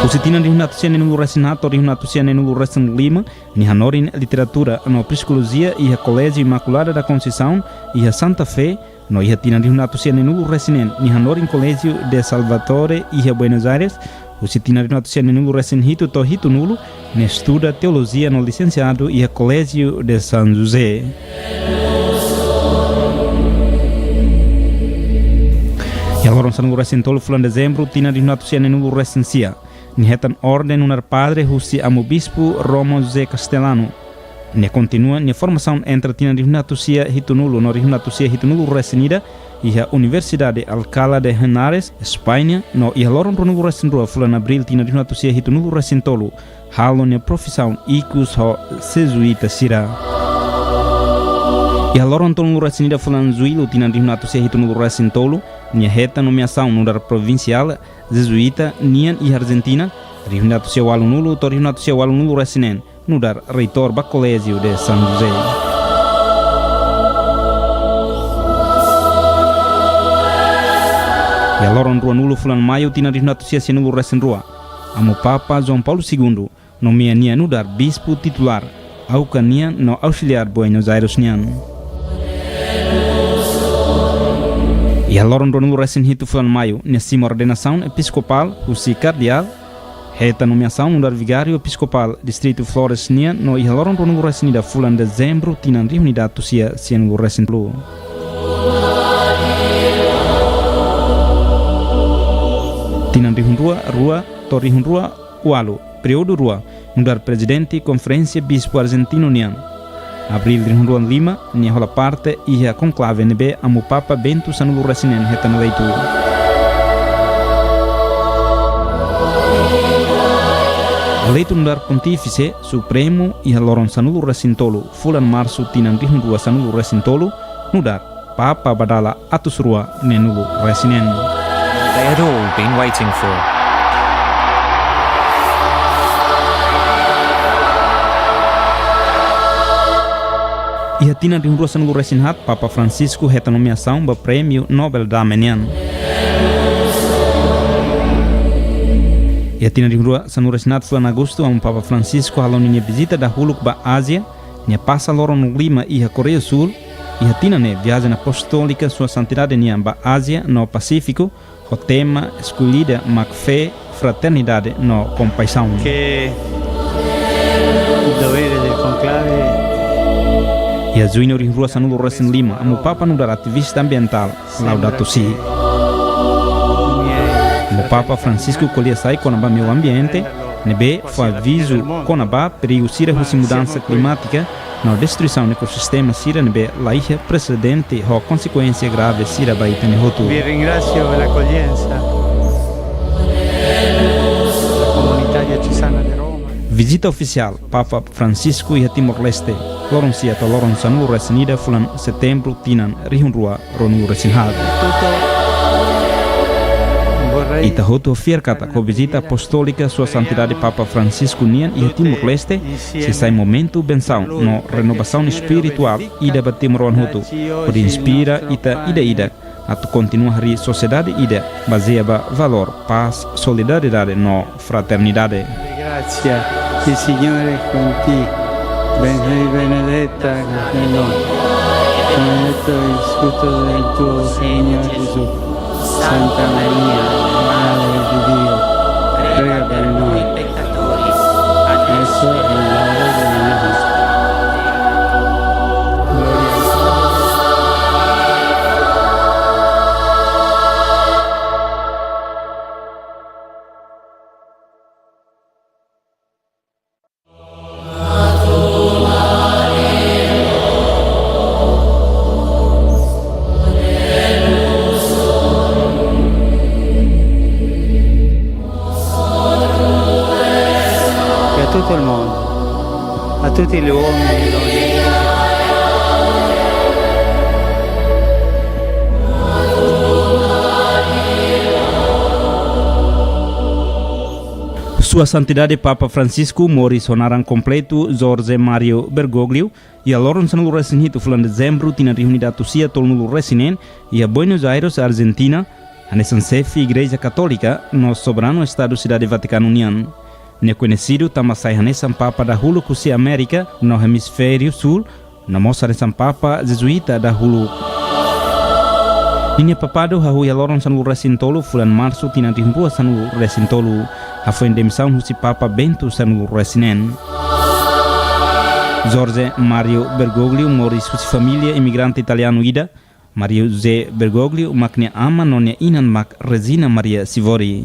Husi tinan rihun atus sia neenulu resin haat to'o rihun atus sia neenulu resin lima, nia hanorin literatura no psikolojia iha Colegio Imaculada da Conceição iha Santa Fé, no iha tinan rihun atus sia neenulu resin neen, nia hanorin Colegio de Salvatore iha Buenos Aires. Husi tinan rihun atus sia neenulu resin hitu to'o hitunulu, nia estuda teolojia no lisensiadu iha Colegio de San José. Iha loron sanulu resin tolu fulan Dezembru tinan rihun atus sia neenulu resin sia, nia hetan orden nu'udar padre husi Amu Bispu Romo José Castellano. Nia kontinua nia formasaun entre tinan rihun atus sia hitunulu no rihun atus sia hitunulu resin ida iha Universidade Alcalá de Henares, España, no iha loron ruanulu resin rua fulan Abríl tinan rihun atus sia hitunulu resin tolu, halo nia profisaun ikus ho Jezuíta sira. Iha loron tolunulu resin ida fulan Juillu tinan rihun atus sia hitunulu resin tolu, nia hetan nomeasaun nu'udar provinsiál Jezuíta nian iha Argentina, rihun atus sia ualunulu to'o rihun atus sia ualunulu resin neen, nu'udar reitór ba Colegio de San José. Iha loron ruanulu fulan Maiu tinan rihun atus sia sianulu resin rua, Amu Papa João Paulo Segundu nomeia nia nu'udar bispu titulár Aucas nian no ausiliár Buenos Aires nian. Iha loron ruanulu resin hitu fulan Maiu, nia simu ordenasaun episkopál husi kardeál, hetan nomeasaun nu'udar vigáriu episkopál distritu Flores nian no iha loron ruanulu resin ida fulan Dezembru tinan rihun ida atus sia sianulu resin tolu. Tinan rihun rua rua to'o rihun rua ualu, períodu rua, nu'udar prezidente Konferénsia Bispu Argentinu nian. Abríl rihun rua lima, nia hola parte iha konklave ne'ebé Amu Papa Bento sanulu resin neen hetan eleitu. Eleitu nu'udar Pontífise Supremu iha loron sanulu resin tolu fulan Marsu tinan rihun rua sanulu resin tolu, nu'udar Papa ba dala atus rua neenulu resin neen. They had all been waiting for. Iha tinan rihun rua sanulu resin haat, Papa Francisco hetan nomeasaun ba Prémiu Nobel Dame nian. Iha tinan rihun rua sanulu resin haat fulan Agostu, Amu Papa Francisco halo ninia vizita dahuluk ba Ázia, nia pasa loron lima iha Koreia Súl. Iha tinan ne'e, viajen apostólika Sua Santidade nian ba Ázia no Pasífiku, ho tema eskollidu mak fé, fraternidade no kompaixaun. Que el deber del conclave. Iha Juñu rihun rua sanulu resin lima, Amu Papa nu'udar ativista ambientál, Laudato Si. Amu Papa Francisco ko'alia sai kona-ba meiu ambiente, ne'ebé fó avizu kona-ba perigu sira husi mudansa klimátika no destruisaun ekosistema sira ne'ebé la iha presedente ho konsekuénsia grave sira ba ita-nia hotu. Vi ringrazio per l'accoglienza. La comunità diocesana di Roma. Vizita ofisiál Papa Francisco iha Timor-Leste, loron sia to'o loron sanulu resin ida fulan Setembru tinan rihun rua ruanulu resin haat. Ita hotu fiar katak ho vizita apostólika Sua Santidade Papa Francisco nian iha Timor-Leste, sei sai momentu bensaun no renovasaun espirituál ida ba timoroan hotu, hodi inspira ita ida-idak atu kontinua harii sosiedade ida bazeia ba valór, pás, solidariedade no fraternidade. Gracia, il Signore con ti. Benhei benedetta, Señor, benedetto il frutto del tuo seno, Gesù. Santa Maria, Madre di Dio, prega per noi peccatori, adesso e all'ora della nostra morte. Gloria al Padre. E a tutto il mondo, a tutti gli uomini e donne. Sua Santidade Papa Francisco, moris ho naran kompletu Jorge Mario Bergoglio, iha loron sanulu-resin-hitu fulan Dezembru tinan rihun ida atus sia tolunulu-resin-neen, iha Buenos Aires, Argentina, hanesan xefe Igreja Katólika no soberanu Estadu Sidade Vatikanu nian. Nia koñesidu tanba sai hanesan Papa dahuluk husi Amérika no Hemisfériu Súl, no mós hanesan Papa Jezuíta dahuluk. Ninia papadu hahú iha loron sanulu-resin-tolu fulan Marsu tinan rihun rua sanulu-resin-tolu, hafoin demisaun husi Papa Bento sanulu-resin-neen. Jorge Mario Bergoglio moris husi família imigrante italianu ida. Mario José Bergoglio mak nia aman no nia inan mak Regina Maria Sivori.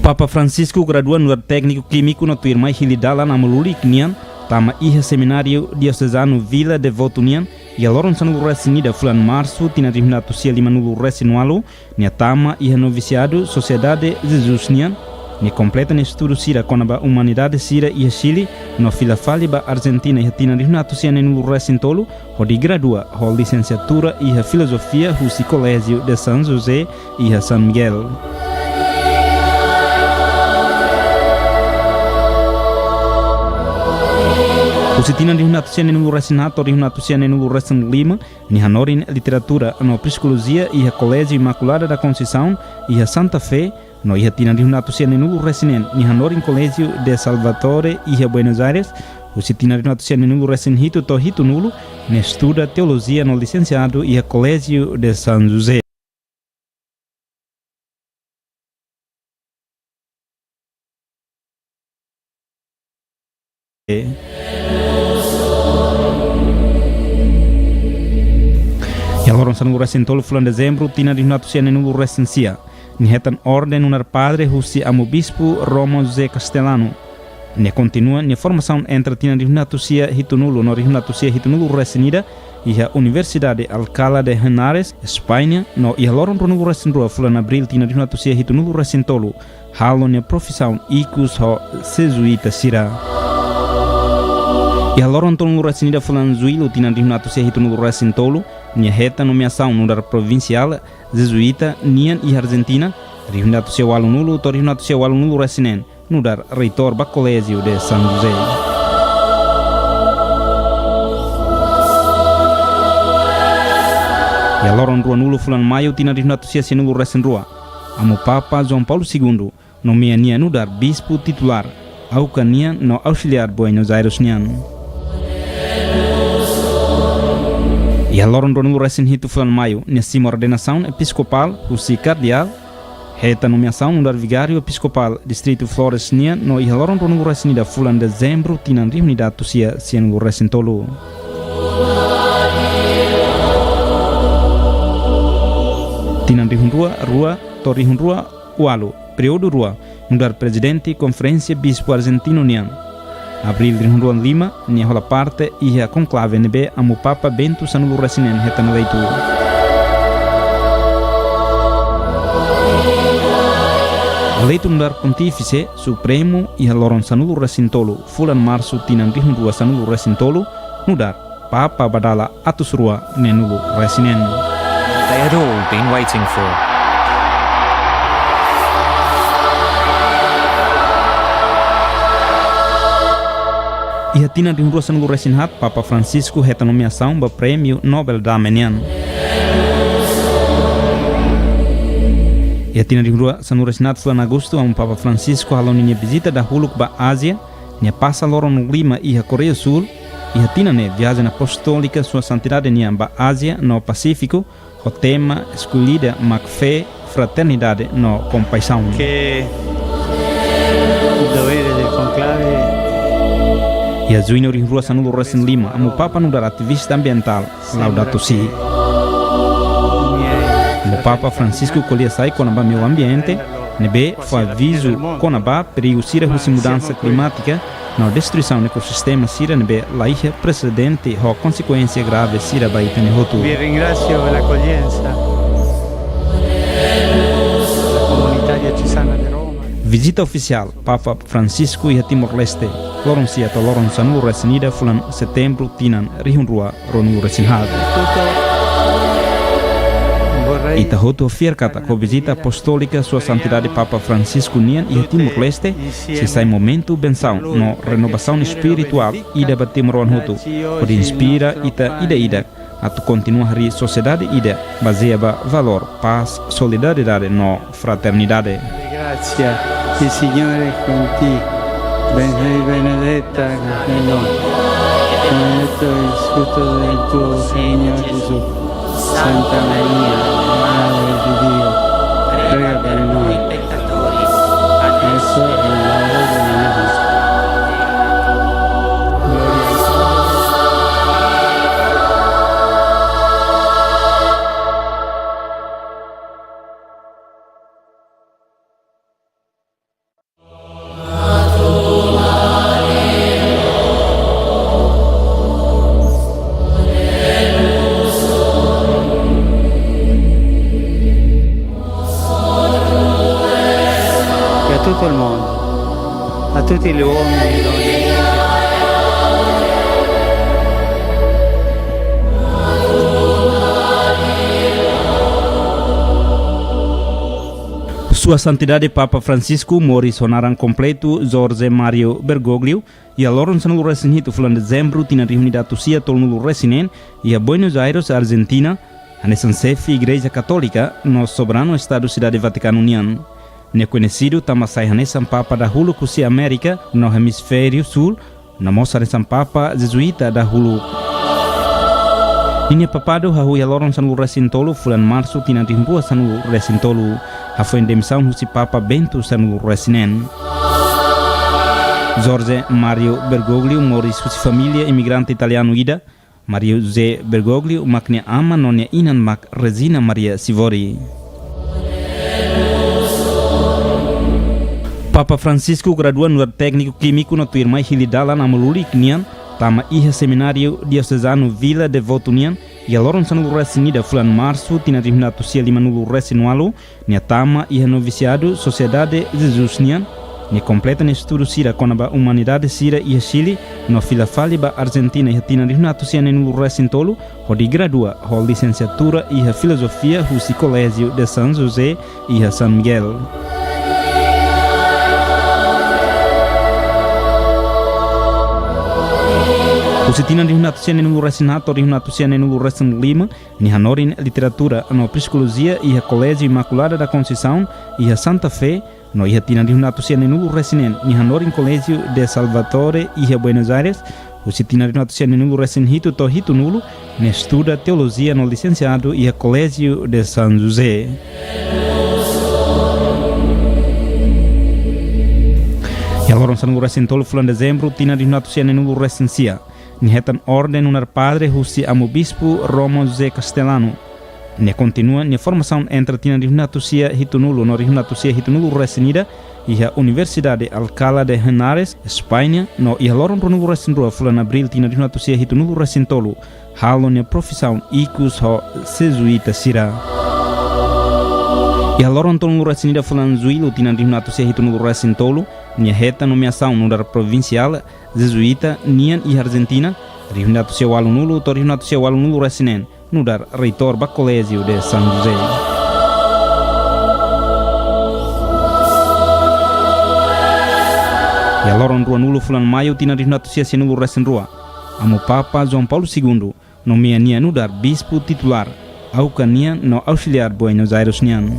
Papa Francisco gradua nu'udar tékniku kímiku no tuirmai hili dalan amu lulik nian, tama iha Semináriu Diosezanu Vila Devoto nian, iha loron sanulu-resin-ida fulan Marsu tinan rihun atus sia limanulu-resin-ualu, nia tama iha novisiadu Sosiedade Jesus nian. Nia kompleta nia estudu sira kona-ba umanidade sira iha Chile, no fila fali ba Argentina iha tinan rihun atus sia neenulu-resin-tolu, hodi gradua ho lisensiatura iha filozofia husi Colégio de San José iha San Miguel. Husi tinan rihun atus sia neenulu-resin-neen to'o rihun atus sia neenulu-resin-lima, nia hanorin literatura no psikolojia iha Colégio Imaculada da Conceição iha Santa Fé, no iha tinan rihun atus sia neenulu-resin-neen nia hanorin Colégio de Salvatore iha Buenos Aires. Husi tinan rihun atus sia neenulu-resin-hitu to'o hitunulu, nia estuda teolojia no lisensiadu iha Colégio de San José. Iha loron sanulu-resin-tolu fulan Dezembru tinan rihun atus sia neenulu-resin-sia, nia hetan orden nu'udar padre husi Amu Bispu Romo José Castellano. Nia kontinua nia formasaun entre tinan rihun atus sia hitunulu no rihun atus sia hitunulu-resin-ida iha Universidade Alcalá de Henares, España, no iha loron ruanulu-resin-rua fulan Abríl tinan rihun atus sia hitunulu-resin-tolu, halo nia profisaun ikus ho Jezuíta sira. Iha loron tolunulu-resin-ida fulan Juillu tinan rihun atus sia hitunulu-resin-tolu, nia hetan nomeasaun nu'udar provinsiál Jezuíta nian iha Argentina, rihun atus sia ualunulu to'o rihun atus sia ualunulu-resin-neen, nu'udar reitór ba Colégio de San José. Iha loron ruanulu fulan Maiu tinan rihun atus sia sianulu-resin-rua, Amu Papa João Paulo Segundo nomeia nia nu'udar bispu titulár Aucas nian no ausiliár Buenos Aires nian. Iha loron ruanulu-resin-hitu fulan Maiu, nia simu ordenasaun episkopál husi kardeál, hetan nomeasaun nu'udar vigáriu episkopál distritu Flores nian, no iha loron ruanulu-resin-ida fulan Dezembru tinan rihun ida atus sia sianulu-resin-tolu. Tinan rihun rua rua to'o rihun rua ualu, períodu rua, nu'udar prezidente Konferénsia Bispu Argentinu nian. Abríl rihun rua lima, nia hola parte iha konklave ne'ebé Amu Papa Bento sanulu-resin-neen hetan eleitu. Eleitu nu'udar Pontífise Supremu iha loron sanulu-resin-tolu fulan Marsu tinan rihun rua sanulu-resin-tolu, nu'udar Papa ba dala atus rua neenulu-resin-neen. They had all been waiting for. Iha tinan rihun rua sanulu-resin-haat, Papa Francisco hetan nomeasaun ba Prémiu Nobel Dame nian. Iha tinan rihun rua sanulu-resin-haat fulan Agostu, Amu Papa Francisco halo ninia vizita dahuluk ba Ázia, nia pasa loron lima iha Koreia Súl, iha tinan ne'e viajen apostólika Sua Santidade nian ba Ázia no Pasífiku, ho tema eskullida mak fé, fraternidade no kompaixaun. Ke dovere del conclave. Iha juñu rihun rua sanulu-resin-lima, Amu Papa nu'udar ativista ambientál, Laudato Si. Amu Papa Francisco ko'alia sai kona-ba meiu ambiente, ne'ebé fó avizu kona-ba perigu sira husi mudansa klimátika, no destruisaun ekosistema sira ne'ebé laiha presedente ho konsekuénsia grave sira ba ita-nia hotu. Vi ringrazio per l'accoglienza. La comunità diocesana di Roma. Vizita ofisiál Papa Francisco iha Timor-Leste, loron sia to'o loron sanulu-resin-ida fulan Setembru tinan rihun rua ruanulu-resin-haat. Ita hotu fiar katak ho vizita apostólika Sua Santidade Papa Francisco nian iha Timor-Leste, sei sai momentu bensaun no renovasaun espirituál ida ba timoroan hotu, hodi inspira ita ida-idak atu kontinua harii sosiedade ida bazeia ba valór, pás, solidariedade no fraternidade. Gracia, il Signore è con te. Ben-, sei benedetta tra le donne. Benedetto è il frutto del tuo seno, Gesù. Santa Maria, Madre di Dio, prega per noi peccatori, adesso e all'ora della nostra morte. Gloria al Padre. E a tutto il mondo, a tutti gli uomini e donne. Sua Santidade Papa Francisco moris ho naran kompletu Jorge Mario Bergoglio, iha loron sanulu-resin-hitu fulan Dezembru tinan rihun ida atus sia tolunulu-resin-neen, iha Buenos Aires, Argentina, hanesan xefe Igreja Katólika no Soberanu Estadu Sidade Vatikanu nian. Nia koñesidu tanba sai hanesan Papa dahuluk husi Amérika no Hemisfériu Súl, no mós hanesan Papa Jezuíta dahuluk. Ninia papadu hahú iha loron sanulu-resin-tolu fulan Marsu tinan rihun rua sanulu-resin-tolu, hafoin demisaun husi Papa Bento sanulu-resin-neen. Jorge Mario Bergoglio moris husi família imigrante italianu ida. Mario José Bergoglio mak nia aman no nia inan mak Regina Maria Sivori. Papa Francisco gradua nu'udar tékniku kímiku no tuirmai hili dalan amu lulik nian, tama iha Semináriu Diosezanu Vila Devoto nian, iha loron sanulu-resin-ida fulan Marsu tinan rihun ida atus sia limanulu-resin-ualu, nia tama iha novisiadu Sosiedade Jesus nian, nia kompleta nia estudu sira kona-ba umanidade sira iha Chile, no fila fali ba Argentina iha tinan rihun ida atus sia neenulu-resin-tolu, hodi gradua ho lisensiatura iha filozofia husi Colégio de San José iha San Miguel. Husi tinan rihun ida atus sia neenulu-resin-haat to'o rihun ida atus sia neenulu-resin-lima, nia hanorin literatura no psikolojia iha Colégio Imaculada da Conceição iha Santa Fé, no iha tinan rihun ida atus sia neenulu-resin-neen, nia hanorin Colégio de Salvatore iha Buenos Aires. Husi tinan rihun ida atus sia neenulu-resin-hitu to'o hitunulu, nia estuda teolojia no lisensiadu iha Colégio de San José. Iha loron sanulu-resin-tolu fulan Dezembru tinan rihun ida atus sia neenulu-resin-sia, nia hetan orden nu'udar padre husi Amu Bispu Romo José Castellano. Nia kontinua nia formasaun entre tinan rihun ida atus sia hitunulu no rihun ida atus sia hitunulu-resin-ida iha Universidade Alcalá de Henares, España, no iha loron ruanulu-resin-rua fulan Abríl tinan rihun ida atus sia hitunulu-resin-tolu, halo nia profisaun ikus ho Jezuíta sira. Iha loron tolunulu-resin-ida fulan Juillu tinan rihun ida atus sia hitunulu-resin-tolu, nia hetan nomeasaun nu'udar provinsiál Jezuíta nian iha Argentina, rihun ida atus sia ualunulu to'o rihun ida atus sia ualunulu-resin-neen, nu'udar reitór ba Colégio de San José. Iha loron ruanulu fulan Maiu tinan rihun ida atus sia sianulu-resin-rua, Amu Papa João Paulo Segundo nomeia nia nu'udar bispu titulár Aucas nian no auxiliár Buenos Aires nian.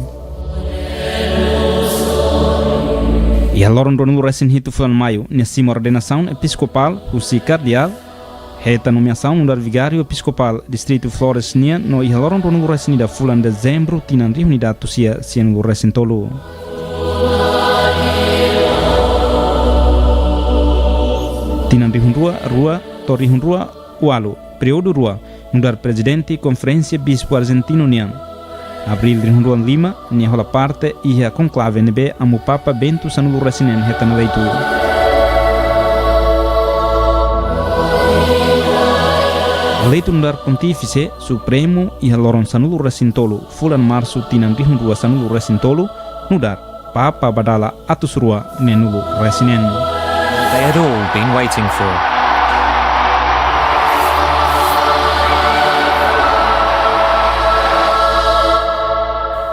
Iha loron ruanulu-resin-hitu fulan Maiu, nia simu ordenasaun episkopál husi kardeál, hetan nomeasaun nu'udar vigáriu episkopál distritu Flores nian, no iha loron ruanulu-resin-ida fulan Dezembru tinan rihun ida atus sia sianulu-resin-tolu. Tinan rihun rua rua to'o rihun rua ualu, períodu rua, nu'udar prezidente Konferénsia Bispu Arjentinu nian. Abríl rihun rua lima, nia hola parte iha konklave ne'ebé Amu Papa Bento sanulu-resin-neen hetan eleitu. Eleitu nu'udar Pontífise Supremu iha loron sanulu-resin-tolu fulan Marsu tinan rihun rua sanulu-resin-tolu, nu'udar Papa ba dala atus rua neenulu-resin-neen. They had all been waiting for.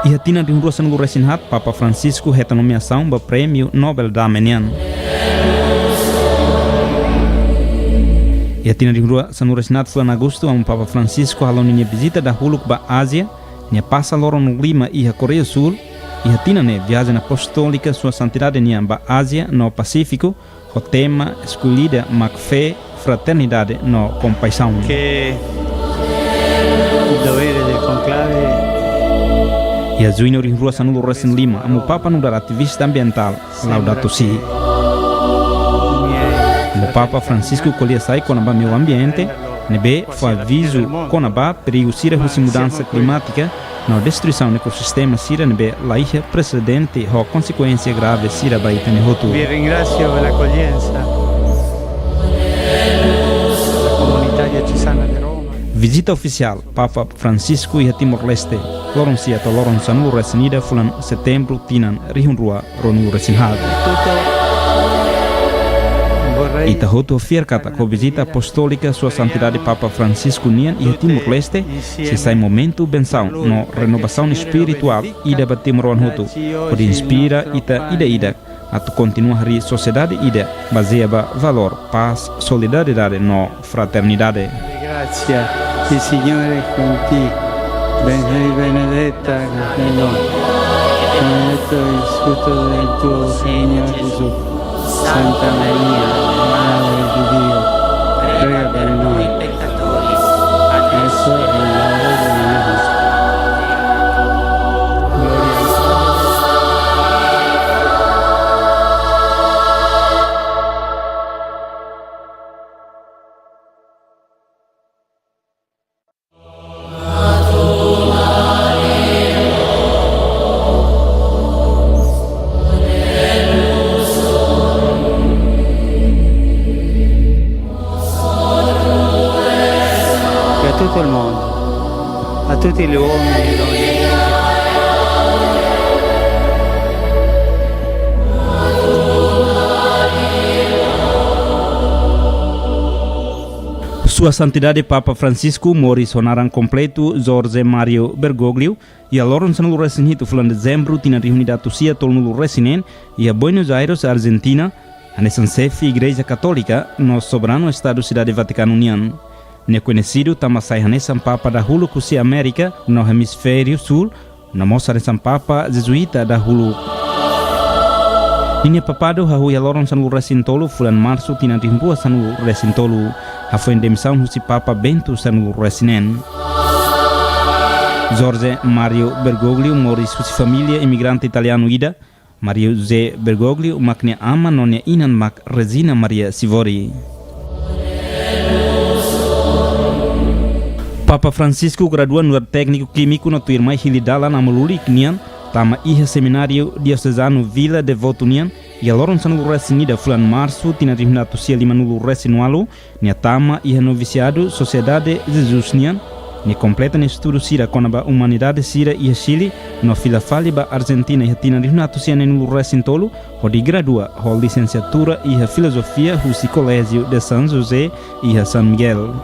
Iha tinan rihun rua sanulu-resin-haat, Papa Francisco hetan nomeasaun ba Prémiu Nobel Dame nian. Iha tinan rihun rua sanulu-resin-haat fulan Agostu, Amu Papa Francisco hala'o ninia vizita dahuluk ba Ázia, nia pasa loron lima iha Koreia Súl. Iha tinan ne'e viajen apostólika Sua Santidade nian ba Ázia no Pasífiku, ho tema eskullida mak fé, fraternidade no kompaixaun. Ke dovere del conclave. Iha juñu rihun rua sanulu-resin-lima, Amu Papa nu'udar ativista ambientál Laudato Si. Amu Papa Francisco ko'alia sai kona-ba meiu ambiente, ne'ebé fó avizu kona-ba perigu sira husi mudansa klimátika, no destruisaun ekosistema sira ne'ebé la iha presedente ho konsekuénsia grave sira ba ita-nia hotu. Vi ringrazio per l'accoglienza. La comunità diocesana di Roma. Vizita ofisiál Papa Francisco iha Timor-Leste, loron sia to'o loron sanulu-resin-ida fulan Setembru tinan rihun rua ruanulu-resin-haat. Ita hotu fiar katak ho vizita apostólika Sua Santidade Papa Francisco nian iha Timor-Leste, sei sai momentu bensaun no renovasaun espirituál ida ba timoroan hotu, hodi inspira ita ida-idak atu kontinua harii sosiedade ida bazeia ba valór, pás, solidariedade no fraternidade. Gracia, il Signore è con te. Sei benedetta, Maria, benedetto il frutto del tuo seno, Gesù. Santa Maria, Madre di Dio, prega per noi peccatori, adesso e nell'ora della nostra morte. Gloria al Padre. Per tutto il mondo, a tutti gli uomini e donne. Sua Santidade Papa Francisco moris ho naran kompletu Jorge Mario Bergoglio, iha loron sanulu-resin-hitu fulan Dezembru tinan rihun ida atus sia tolunulu-resin-neen, iha Buenos Aires, Argentina, hanesan xefe Igreja Katólika no soberanu Estadu Sidade Vatikanu nian. Nia koñesidu tanba sai hanesan Papa dahuluk husi Amérika no Hemisfériu Súl, no mós hanesan Papa Jezuíta dahuluk. Ninia papadu hahú iha loron sanulu-resin-tolu fulan Marsu tinan rihun rua sanulu-resin-tolu, hafoin demisaun husi Papa Bento sanulu-resin-neen. Jorge Mario Bergoglio moris husi família imigrante italianu ida. Maria José Bergoglio mak nia aman no nia inan mak Regina Maria Sivori. Papa Francisco gradua nu'udar tékniku kímiku no tuirmai hili dalan amu lulik nian, tama iha Semináriu Diosezanu Vila Devoto nian, iha loron sanulu-resin-ida fulan Marsu tinan rihun ida atus sia limanulu-resin-ualu, nia tama iha novisiadu Sosiedade Jesus nian, nia kompleta nia estudu sira kona-ba umanidade sira iha Chile, no fila fali ba Argentina iha tinan rihun ida atus sia neenulu-resin-tolu, hodi gradua ho lisensiatura iha filozofia husi Colegio de San José iha San Miguel.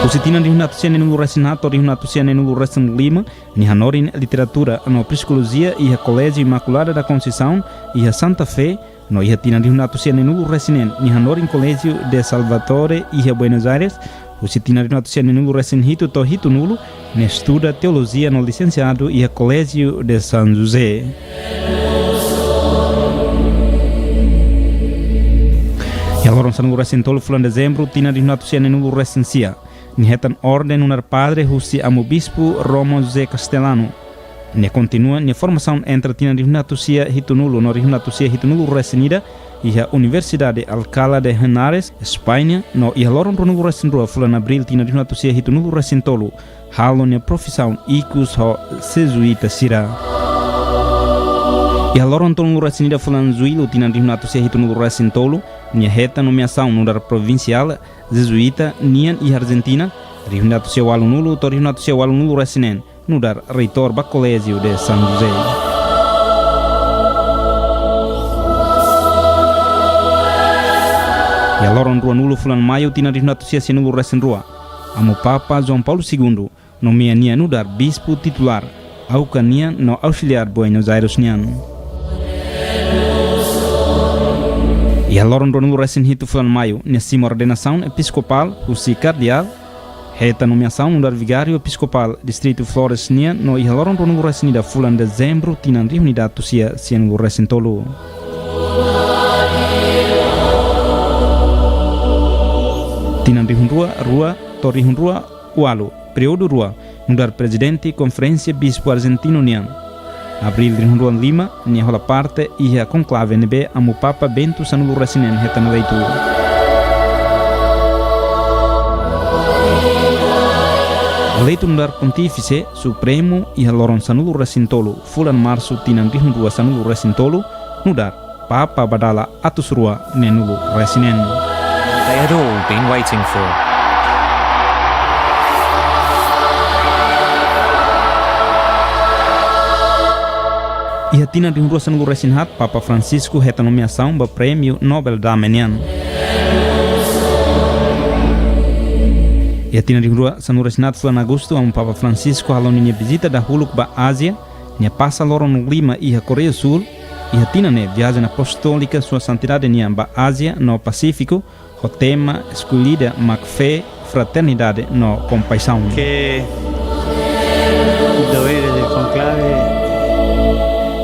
Husi tinan rihun ida atus sia neenulu-resin-haat to'o rihun ida atus sia neenulu-resin-lima, nia hanorin literatura no psikolojia iha Colegio Imaculada da Conceição iha Santa Fé, no iha tinan rihun ida atus sia neenulu-resin-neen nia hanorin Colegio de Salvatore iha Buenos Aires, Husi tinan rihun atus sia neenulu resin hitu to'o hitunulu, nia estuda teolojia no lisensiadu iha Colégio de São José. Iha loron sanulu resin tolu fulan Dezembru, tinan rihun atus sia neenulu resin sia, nia hetan orden nu'udar padre husi Amu Bispu Romo José Castellano. Nia kontinua nia formasaun entre tinan rihun atus sia hitunulu no rihun atus sia hitunulu resin ida iha Universidade Alcalá de Henares, España, no iha loron ruanulu resin rua fulan Abríl tinan rihun atus sia hitunulu resin tolu, halo nia profisaun ikus ho Jezuíta sira. Iha loron tolunulu resin ida fulan Juillu tinan rihun atus sia hitunulu resin tolu, nia hetan nomeasaun nu'udar provinsiál Jezuíta nian iha Argentina, rihun atus sia ualunulu to'o rihun atus sia ualunulu resin neen, nu'udar reitór ba Colégio de São José. Iha loron ruanulu fulan Maiu tinan rihun atus sia sianulu resin rua, Amu Papa João Paulo Segundo nomeia nia nu'udar bispu titulár Aucas nian no ausiliár Buenos Aires nian. Iha loron ruanulu resin hitu fulan Maiu, nia simu ordenasaun episkopál husi kardeál, hetan nomeasaun nu'udar vigáriu episkopál distritu Flores nian no iha loron ruanulu resin ida fulan Dezembru tinan rihun ida atus sia sianulu resin tolu. Tinan rihun rua rua to'o rihun rua ualu, períodu rua, nu'udar prezidente Konferénsia Bispu Argentinu nian. Abríl rihun rua lima, nia hola parte iha konklave ne'ebé Amu Papa Bento sanulu resin neen hetan eleitu. Eleitu nu'udar Pontífice Supremu iha loron sanulu resin tolu fulan Marsu tinan rihun rua sanulu resin tolu, nu'udar Papa ba dala atus rua neenulu resin neen. They had all been waiting for. Iha tinan rihun rua sanulu resin haat, Papa Francisco hetan nomeasaun ba Prémiu Nobel Dame nian. Iha tinan rihun rua sanulu resin haat fulan Agostu, Amu Papa Francisco halo ninia vizita dahuluk ba Ázia, nia pasa loron lima iha Koreia Súl. Iha tinan ne'e, viajen apostólika Sua Santidade nian ba Ázia no Pasífiku, ho tema eskullida mak fé, fraternidade no kompaixaun. Que el dovere del conclave.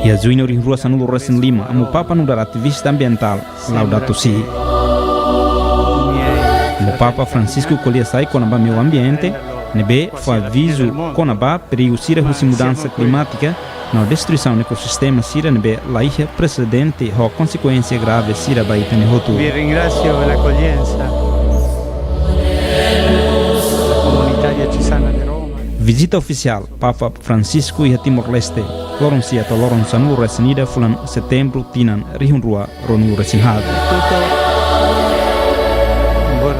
Iha Juñu rihun rua sanulu resin lima, Amu Papa nu'udar ativista ambientál, Laudato Si. Amu Papa Francisco ko'alia sai kona-ba meiu ambiente, ne'ebé fó avizu kona-ba perigu sira husi mudansa klimátika no destruisaun ekosistema sira ne'ebé la iha presedente ho konsekuénsia grave sira ba ita-nia hotu. Vi ringrazio per l'accoglienza della comunità diocesana di Roma. Vizita ofisiál Papa Francisco iha Timor-Leste, loron sia to'o loron sanulu resin ida fulan Setembru tinan rihun rua ruanulu resin haat.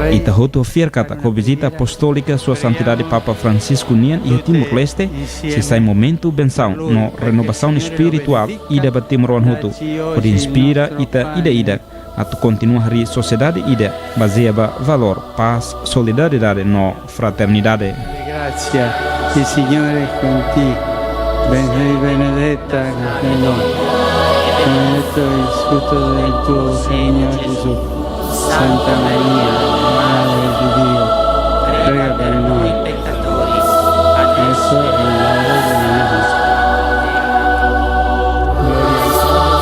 Ita hotu fiar katak ho vizita apostólika Sua Santidade Papa Francisco nian iha Timor-Leste, sei sai momentu bensaun no renovasaun espirituál ida ba timoroan hotu, hodi inspira ita ida-idak atu kontinua harii sosiedade ida bazeia ba valór, pás, solidariedade no fraternidade. Gracia, il Signore è con te. Sei benedetta, Maria, benedetto il frutto del tuo seno, Gesù. Santa Maria, Madre di Dio, prega per noi peccatori, adesso e all'ora della nostra morte. Gloria al Padre.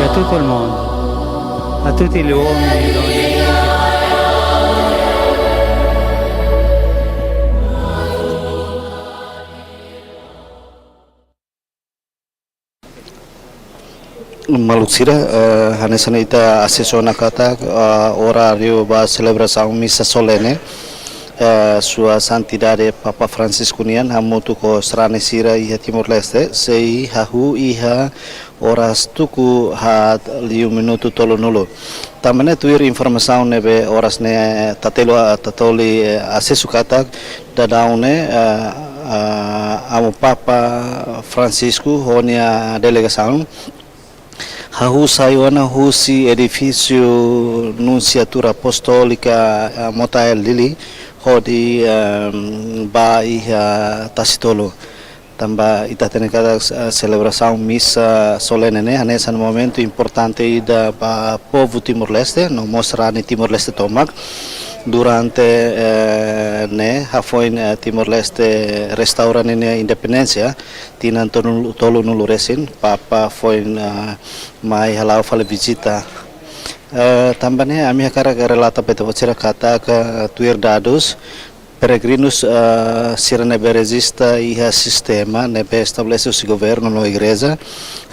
E a tutto il mondo, a tutti gli uomini e donne. Maluk sira, eh, hanesan ita asesu ona katak, eh, oráriu ba selebrasaun misa solene, eh, Sua Santidade Papa Francisco nian hamutuk ho sarani sira iha Timor-Leste, sei hahú iha oras tuku haat liu minutu tolunulu. Tanba ne'e tuir informasaun ne'ebé oras ne'e tatelu, ah, tatoli, eh, asesu katak, daudaun ne'e, eh, eh, Amu Papa Francisco ho nia delegasaun hahú sai ona husi edifísiu Nunsiatura Apostólika, eh, Motael Dili, hodi, eh, ba iha Tasitolu. Tanba ita hatene katak, eh, selebrasaun misa solene ne'e hanesan momentu importante ida ba povu Timor-Leste, no mós sarani Timor-Leste tomak. Durante, eh, ne'e, hafoin, eh, Timor-Leste restaura ninia independénsia, tinan tolu, tolunulu resin, Papa foin, eh, mai hala'o fali vizita. Eh, tanba ne'e, ami hakarak relata ba ita-boot sira katak, eh, tuir dadus, peregrinus, eh, sira ne'ebé rejista iha sistema ne'ebé estabelese husi governu no igreja,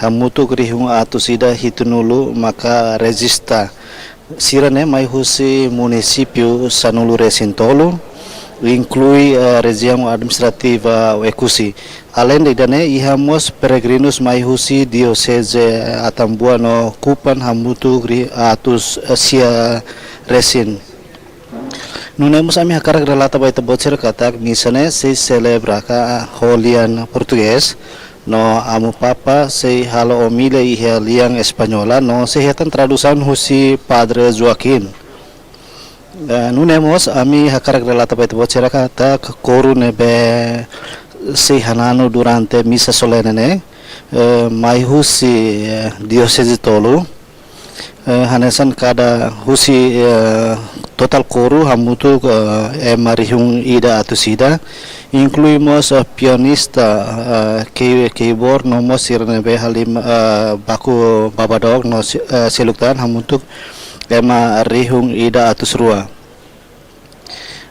hamutuk rihun atus ida hitunulu maka rejista. Sira-ne'e mai husi munisípiu sanulu resin tolu, inklui, eh, rejiaun administrativa Oekusi. Aleinde ida-ne'e, iha mós peregrinus mai husi dioseze Atambua no Kupang, hamutuk rihun atus, eh, sia resin. Nune'e mós ami hakarak relata ba ita-boot sira katak misa ne'e sei selebra ka ho lian Portugés, no Amu Papa sei halo omilia iha lian Española, no sei hetan tradusaun husi Padre Joaquim. Eh, nune'e mós ami hakarak relata ba ita-boot sira katak koru ne'ebé sei hananu durante misa solene ne'e, eh, mai husi, eh, dioseze tolu, eh, hanesan kada husi, eh, totál koru hamutuk, eh, ema rihun ida atus ida, inklui mós, eh, pianista, eh, key-, keyboard, no mós sira ne'ebé halimar, eh, baku baba dook no se-, eh, seluk tan, hamutuk ema rihun ida atus rua.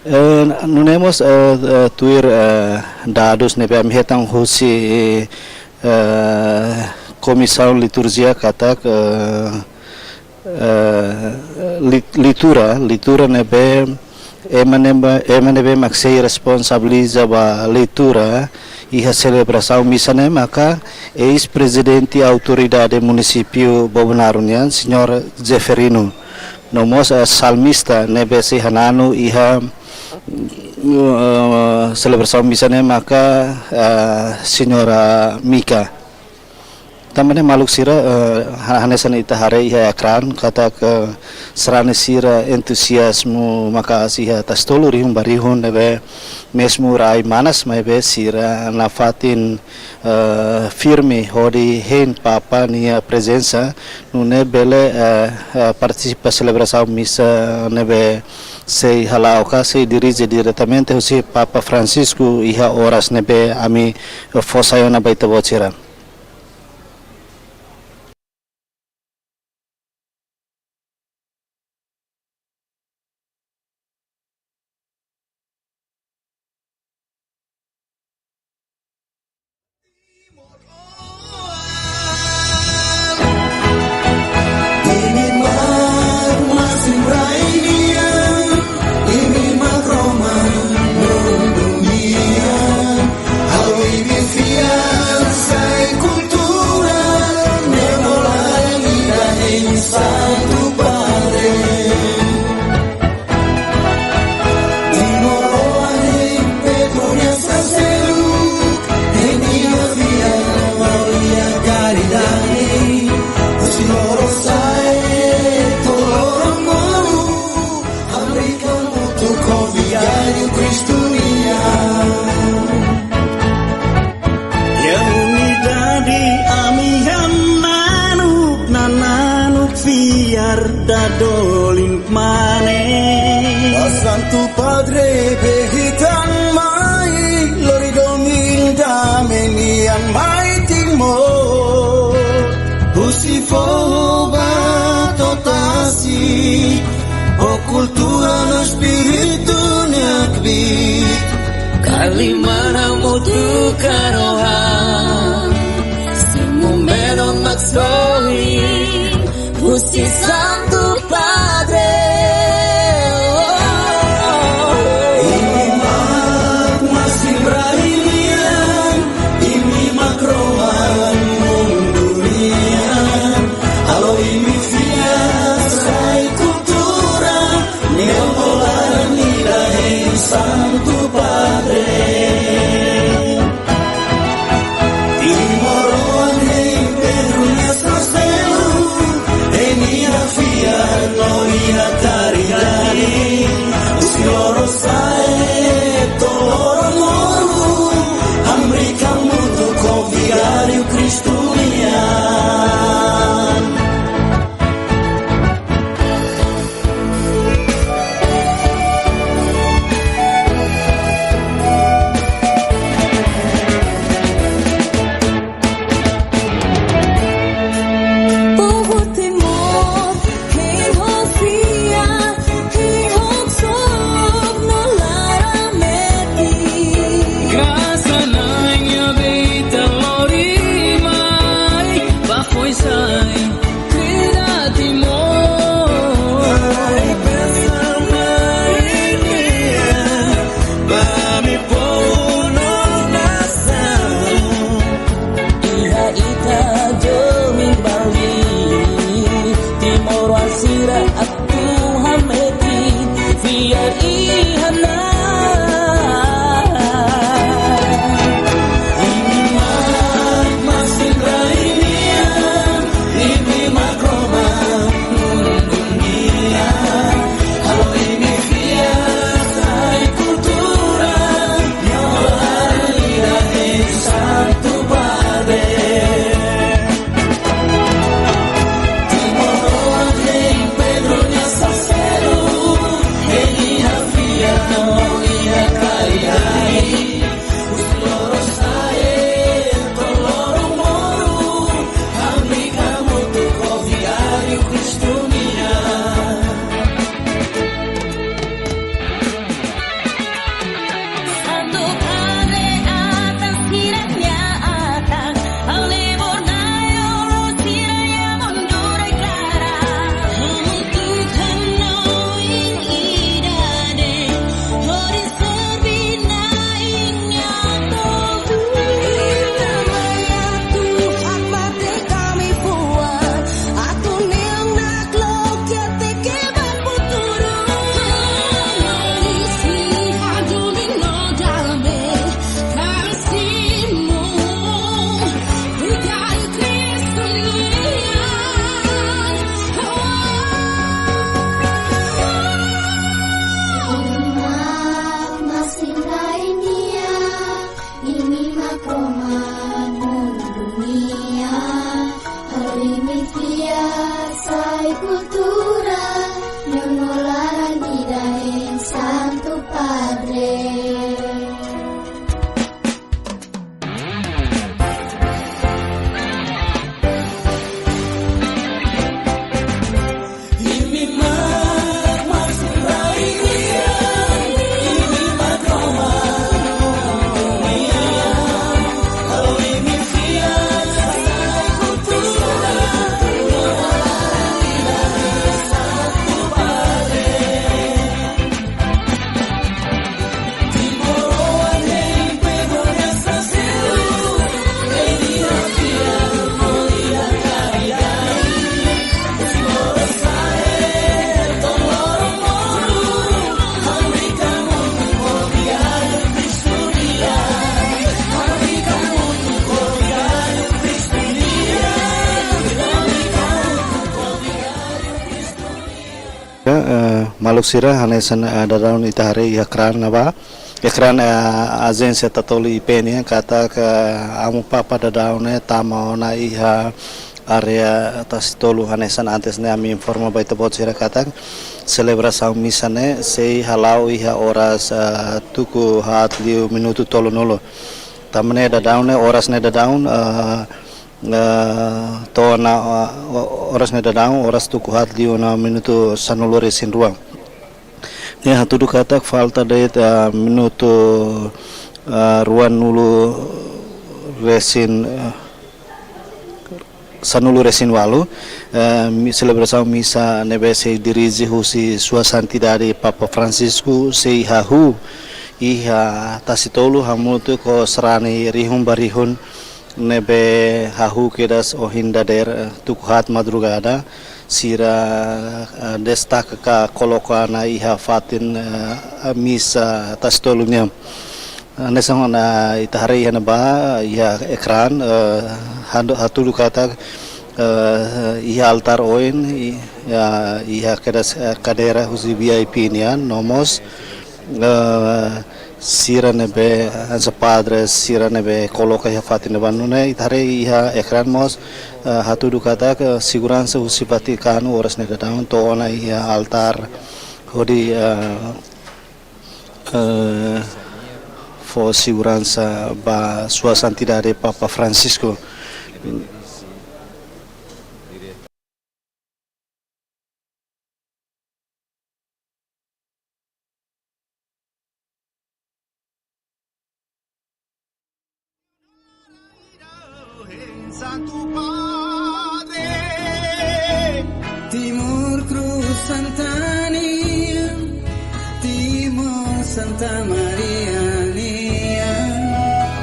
Eh, nune'e mós, eh, eh, tuir, eh, dadus ne'ebé ami hetan husi, eh, Komisaun Liturjia katak, eh, eh, li-, leitura, leitura ne'ebé, ema ne'ebé, ema ne'ebé mak sei responsabiliza ba leitura iha selebrasaun misa ne'e maka eis-prezidente Autoridade Munisípiu Bobonaro nian, Señór Zeferino. No mós, eh, salmista ne'ebé sei hananu iha, eh, selebrasaun misa ne'e maka, eh, Señora Mika. Tanba ne'e maluk sira, eh, ha-, hanesan ita haree iha ekrán, katak sarani sira entuziazmu maka'as iha Tasitolu rihun ba rihun ne'ebé mezmu rai manas maibé sira nafatin, eh, firme hodi hein Papa nia prezensa, nune'e bele, eh, eh, partisipa selebrasaun misa ne'ebé sei hala'o ka sei dirije diretamente husi Papa Francisco iha oras ne'ebé ami, eh, fó sai ona ba ita-boot sira. Santu Padre. Timoroan hein Pedro nia saseru, hein nia fiar no nia karidade. Husi loron sa'e to'o loron monu, Amérika hamutuk ho Vigáriu Kristu nian. Iha unidade ami hananu, nananu fiar dadolin mane. Santu Padre, bele hetan mai, lori domin dame nian mai Timor. Husi foho ba to'o tasi, ho kultura no espíritu nia kbiit. Kalimana mutu karohan, simu menon mak sohi, husi Santu Padre. Imi mak masin rai nian, imi mak rohan mundu nian. Halo imi fiar sai kultura, ne'e moras ida hein Santu Padre. Maluk sira, hanesan, eh, daudaun ita haree iha ekran ne'ebá. Ekran, eh, ajénsia Tatoli I P nian katak, eh, Amu Papa daudaun ne'e tama ona iha área Tasitolu, hanesan antes ne'e ami informa ba ita-boot sira katak selebrasaun misa ne'e sei hala'o iha oras, eh, tuku haat liu minutu tolunulu. Tanba ne'e daudaun ne'e, oras ne'e daudaun, eh, eh, to'o ona, eh, o-, oras ne'e daudaun, oras tuku haat liu ona minutu sanulu-resin-rua. Ne'e hatudu katak falta de'it, eh, minutu, eh, ruanulu-resin, eh, sanulu-resin-ualu, eh, mi-, selebrasaun misa ne'ebé sei dirije husi Sua Santidade Papa Francisco sei hahú iha Tasitolu hamutuk ho sarani rihun ba rihun ne'ebé hahú kedas ohin dadeer, eh, tuku haat madrugada, sira, eh, destaka ka koloka ona iha fatin, eh, misa Tasitolu nian. Hanesan ita haree iha ne'ebá, iha ekran, eh, hando-, hatudu katak, eh, iha altár oin, i-, ya, iha kedas, eh, kadeira husi V I P nian, no mós, eh, sira ne'ebé, hanesan padre, sira ne'ebé koloka iha fatin ne'ebá. Nune'e ita haree iha ekran mós, eh, hatudu katak, eh, seguransa husi Vatikanu oras ne'e daudaun to'o ona iha altár hodi, eh, eh, fó seguransa ba Sua Santidade Papa Francisco. Santu Padre. Timor Cruz Santa nian, Timor Santa Maria nian.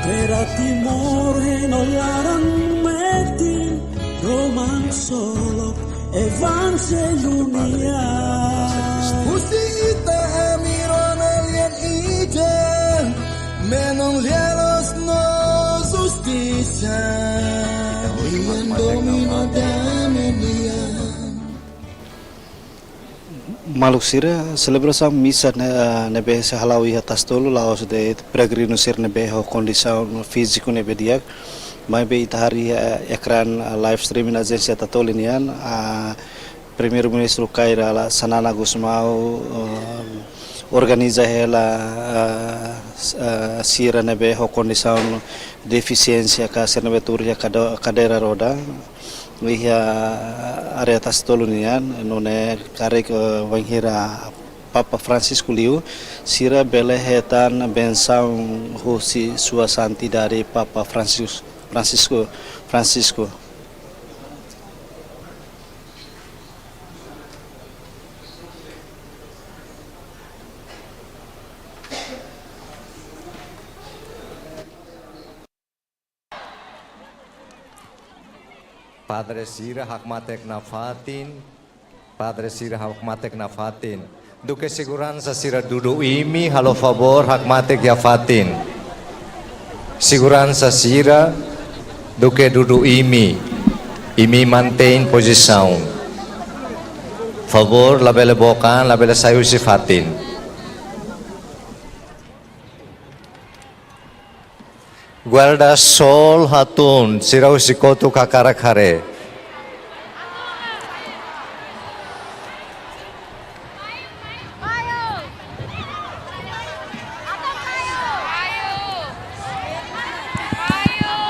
Terra Timor heno laran metin, roman solok Evanjellu nian. Husi ita ami rona lian ida, menon lia-loos no justisa. Lian domin no dame nian. Maluk sira, selebrasaun misa ne'e, ne'ebé sei hala'o iha Tasitolu la'ós de'it peregrinu sira ne'ebé ho kondisaun fíziku ne'ebé di'ak. Maibé ita haree iha, eh, ekran, eh, live streaming ajénsia Tatoli nian, ah, Primeiru-Ministru Kay Rala Xanana Gusmão, eh, organiza hela, eh, s-, eh, sira ne'ebé ho kondisaun defisiénsia ka sira ne'ebé tuur iha kado-, kadeira roda iha área Tasitolu nian, nune'e karik, eh, bainhira Papa Francisco liu, sira bele hetan bensaun husi Sua Santidade Papa Francis-, Francisco, Francisco. Padre sira hakmatek nafatin. Padre sira hakmatek nafatin. Duké seguransa sira dudu imi, halo favór hakmatek iha fatin. Seguransa sira duké dudu imi, imi mantein pozisaun. Favór labele book an, labele sai husi fatin. Guarda-sol hatún, sira husi kotuk hakarak haree.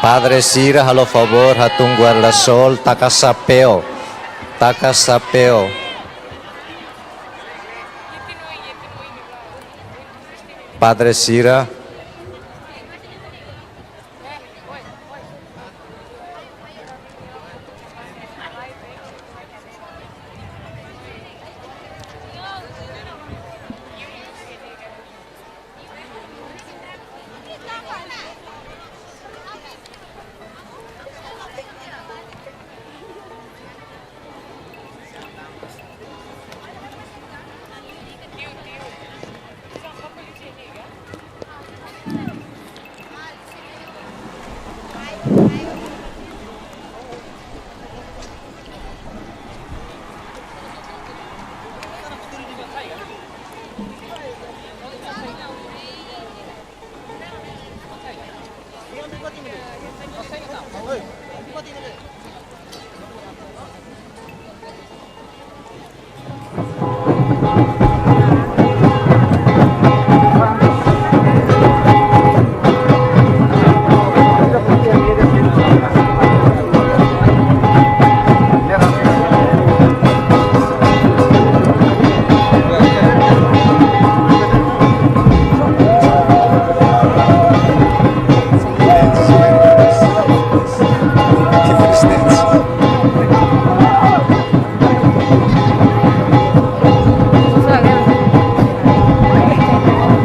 Padre sira halo favór hatún guarda-sol, taka xapeu. Taka xapeu. Padre sira.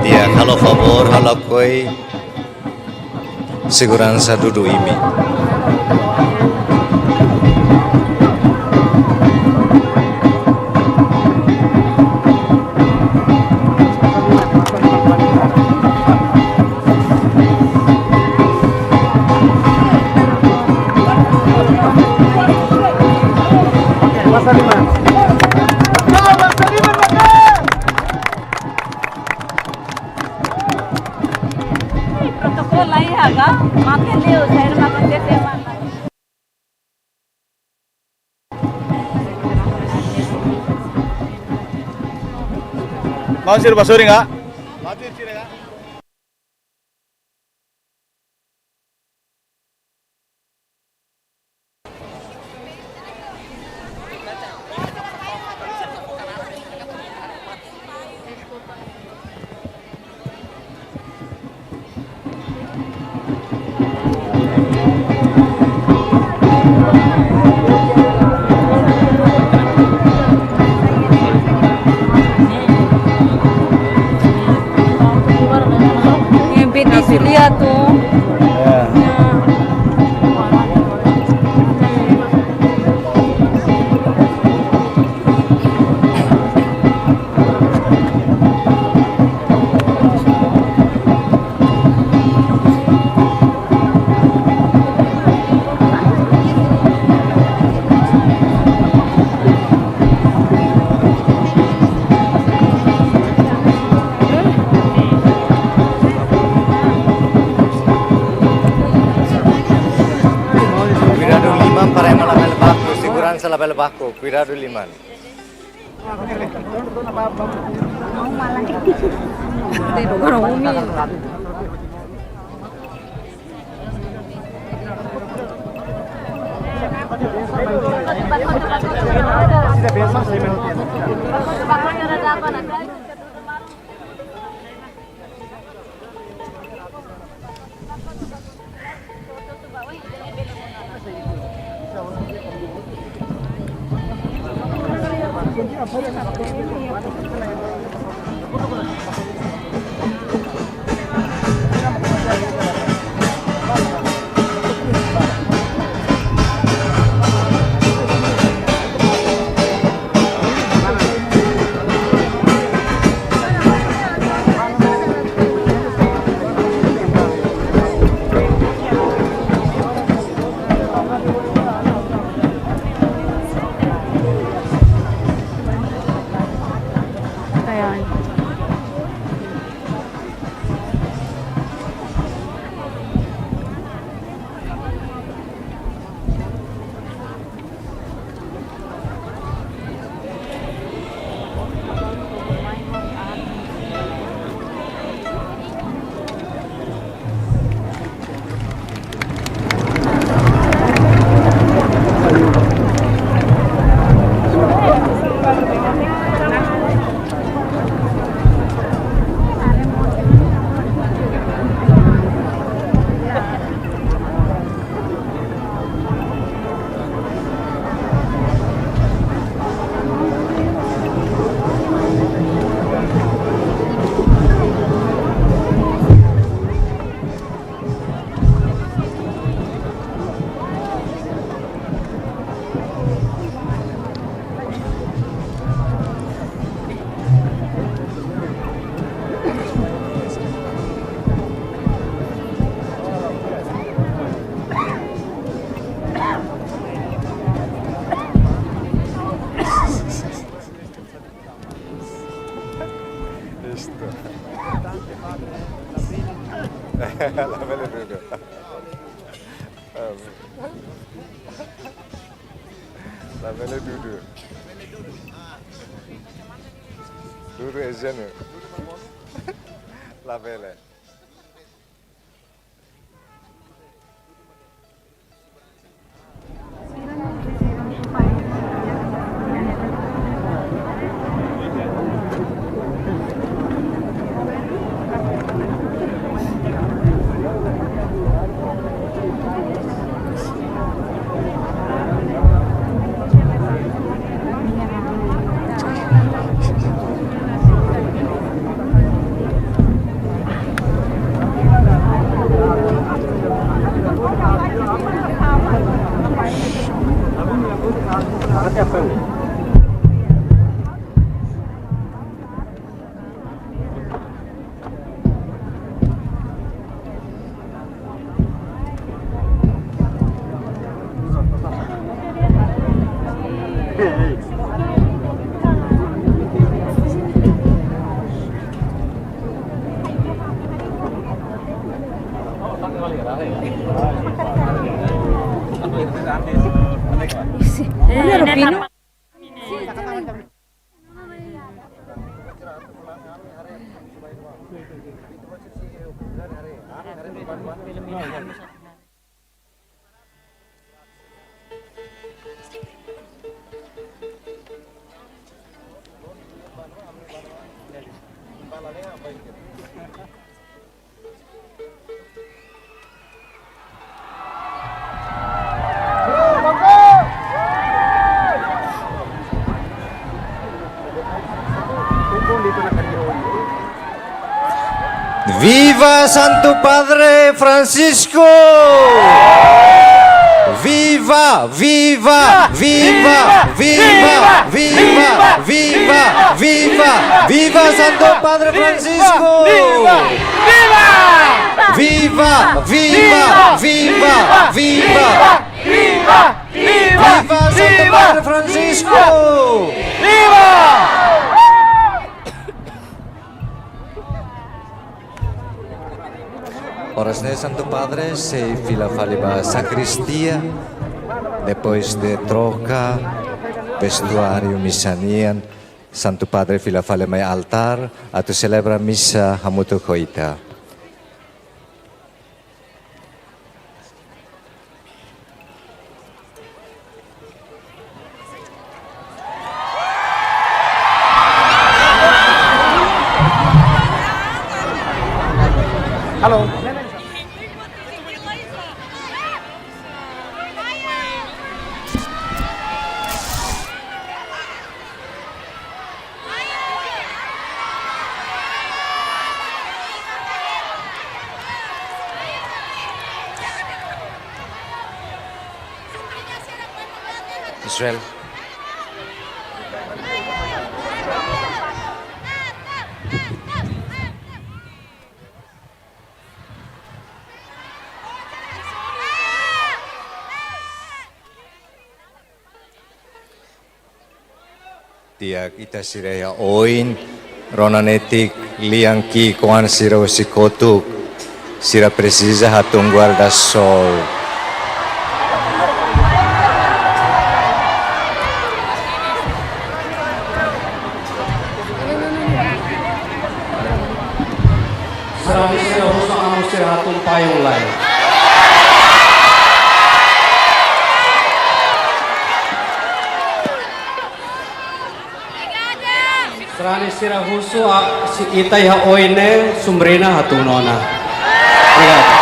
Di'ak, halo favór, halo apoiu seguransa dudu imi. Protokol lai haga, makin liu, saya makin tete mana. Mau sir basuri nggak? Yang beti sulia tu. Ya. Kuidadu liman para ema labele baku, seguransa labele baku, kuidadu liman. Listo. Labele dudu. Labele dudu. Dudu ezenu. Labele. Viva Santu Padre Francisco! Viva, viva, viva, viva, viva, viva, viva, viva Santu Padre Francisco! Viva! Viva, viva, viva, viva! Viva! Viva! Viva Santu Padre Francisco! Viva! Oras ne'e Santu Padre sei fila fali ba sakristia, depois de troka vestuáriu misa nian, Santu Padre fila fali mai altár, atu selebra misa hamutuk ho ita. Halo. Israel. Di'ak, ita sira iha oin, rona netik lian ki'ik-oan sira husi kotuk, sira presiza hatún guarda-sol. Sarani sira husu amu sira hatún payung lai. Sarani sira husu a, si ita iha oin ne'e, sumbrina hatún ona. Obrigadu.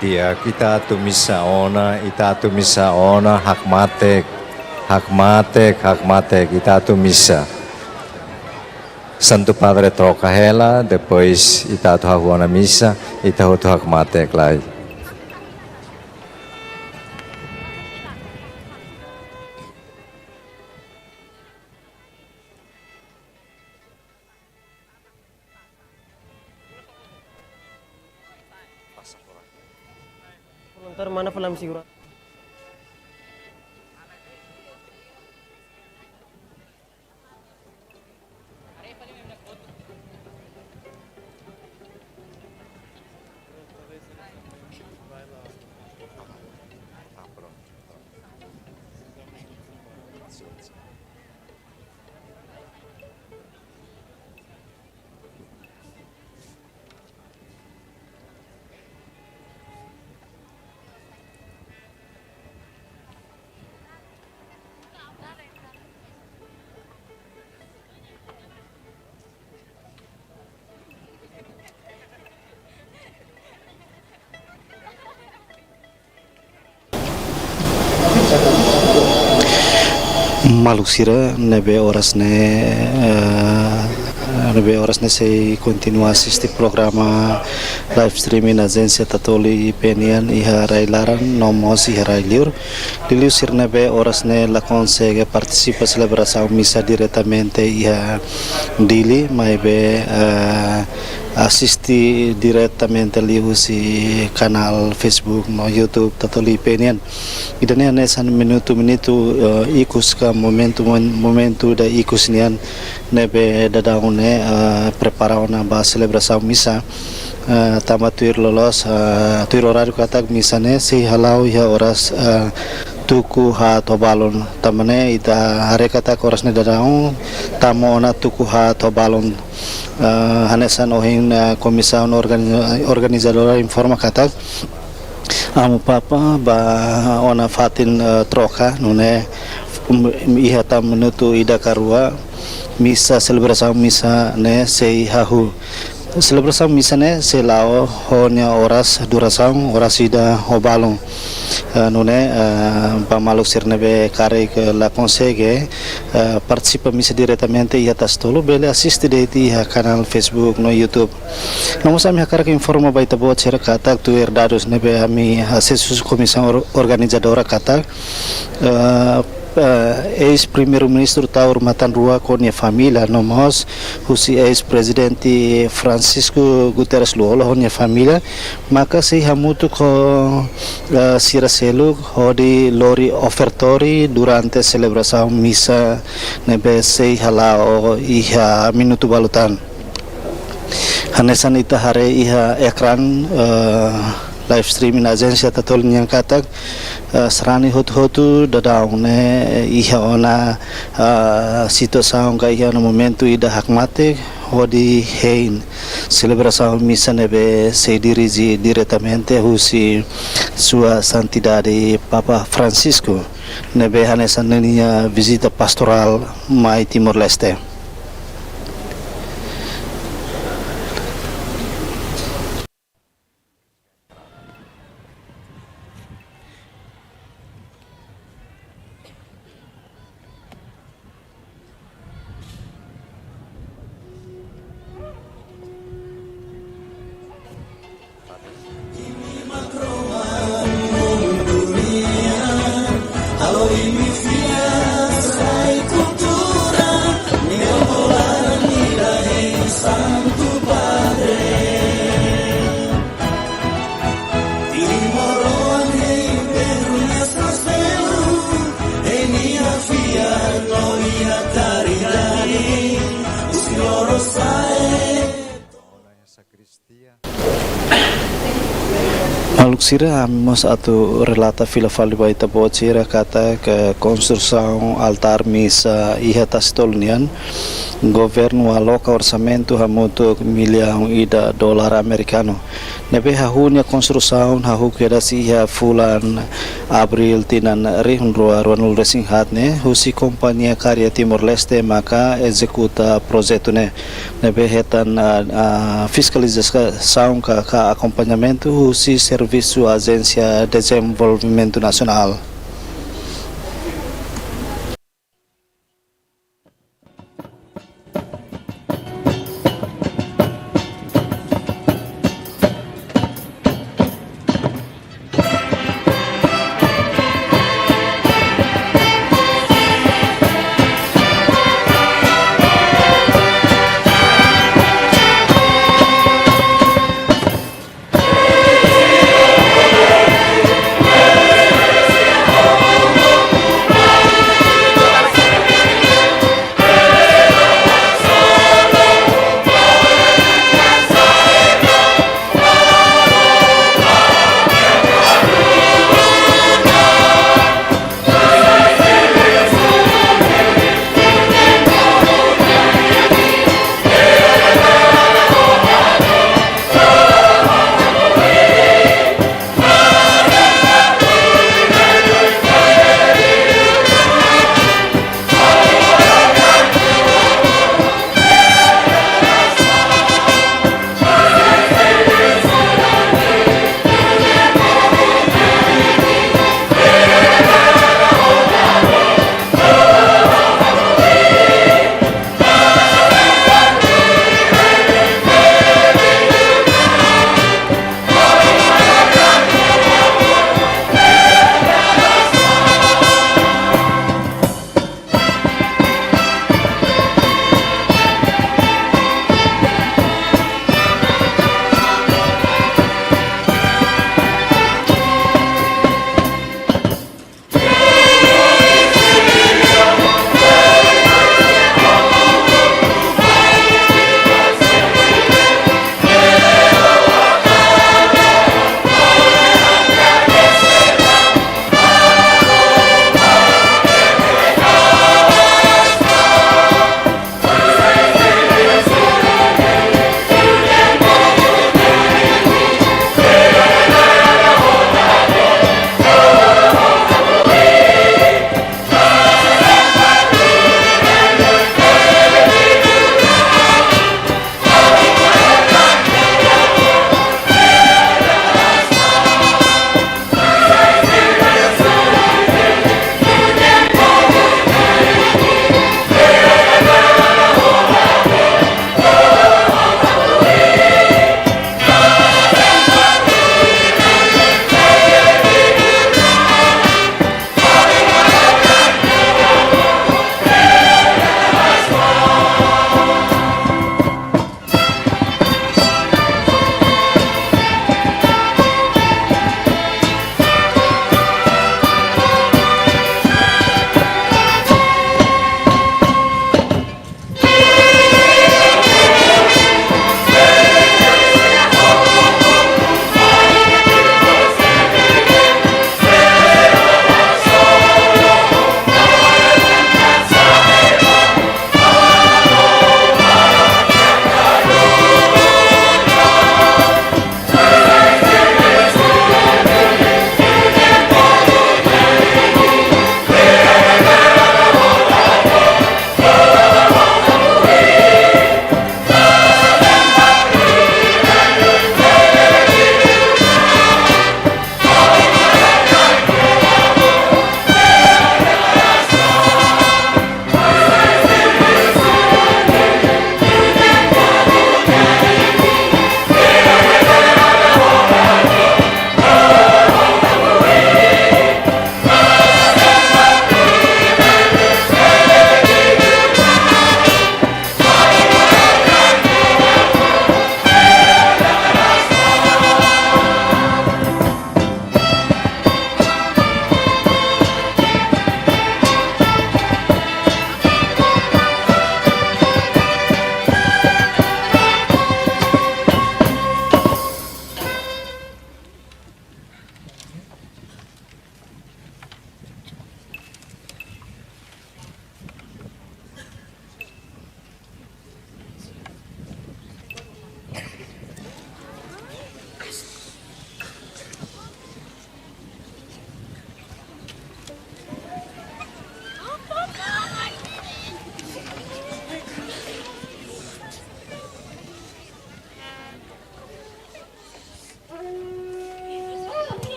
Di'ak, ita atu misa ona, ita atu misa ona, hakmatek, hakmatek, hakmatek, ita atu misa. Santu Padre troka hela, depois ita atu hahú ona misa, ita hotu hakmatek lai. Voluntáriu mana fó lam seguransa. Maluk sira ne'ebé oras ne'e, eh, ne'ebé oras ne'e sei kontinua asiste programa live streaming Ajénsia Tatoli I P nian iha rai-laran no mós iha rai-liur. Liuliu sira ne'ebé oras ne'e la konsege partisipa selebrasaun misa diretamente iha Dili, maibé, eh, asiste diretamente liuhusi kanál Facebook no YouTube Tatoli I P nian. Ida-ne'e hanesan minutu-minutu, eh, ikus ka momentu, momentu ida ikus nian ne'ebé daudaun ne'e, eh, prepara ona ba selebrasaun misa. Eh, tanba tuir loloos, eh, tuir oráriu katak misa ne'e sei hala'o iha oras, eh, tuku haat ho balun. Tanba ne'e ita haree katak oras ne'e daudaun tama ona tuku haat ho balun. Eh, hanesan ohin, eh, komisaun organi-, organizadora informa katak Amu Papa ba ona fatin, eh, troka, nune'e, um, iha tan minutu ida ka rua, misa, selebrasaun misa ne'e sei hahú. Selebrasaun misa ne'e sei la'o ho nia oras durasaun, oras ida ho balun. Eh, nune'e, eh, ba maluk sira ne'ebé karik la konsege, eh, partisipa misa diretamente iha Tasi Tolu, bele asiste de'it iha kanál Facebook no YouTube. No mós ami hakarak informa ba ita-boot sira katak tuir dadus ne'ebé ami asesu husi komisaun or-, organizadora katak, eh, eh, eis Primeiru-Ministru Taur Matan Ruak ho nia família, no mós husi eis Prezidente Francisco Guterres Lú-Olo ho nia família, maka sei hamutuk ho, eh, sira seluk hodi lori ofertóriu durante selebrasaun misa ne'ebé sei hala'o iha minutu balu tan. Hanesan ita haree iha ekrán, eh, live streaming Ajénsia Tatoli nian katak, eh, sarani hotu-hotu daudaun ne'e iha ona, eh, situasaun ka iha ona momentu ida hakmatek hodi hein selebrasaun misa ne'ebé sei dirije diretamente husi Sua Santidade Papa Francisco, ne'ebé hanesan ninia vizita pastorál mai Timor-Leste. Sira, ami mós atu relata fila fali ba ita-boot sira katak konstrusaun altár misa iha Tasitolu nian, governu aloka orsamentu hamutuk millaun ida dolar amerikanu. Ne'ebé hahú nia konstrusaun hahú kedas iha fulan Abríl tinan rihun rua ruanulu resin haat ne'e, husi kompañia Karya Timor Leste maka ezekuta projetu ne'e. Ne'ebé hetan, ah, ah, fiskalizasaun ka, ka akompañamentu husi Servisu Ajénsia Dezenvolvimentu Nasionál.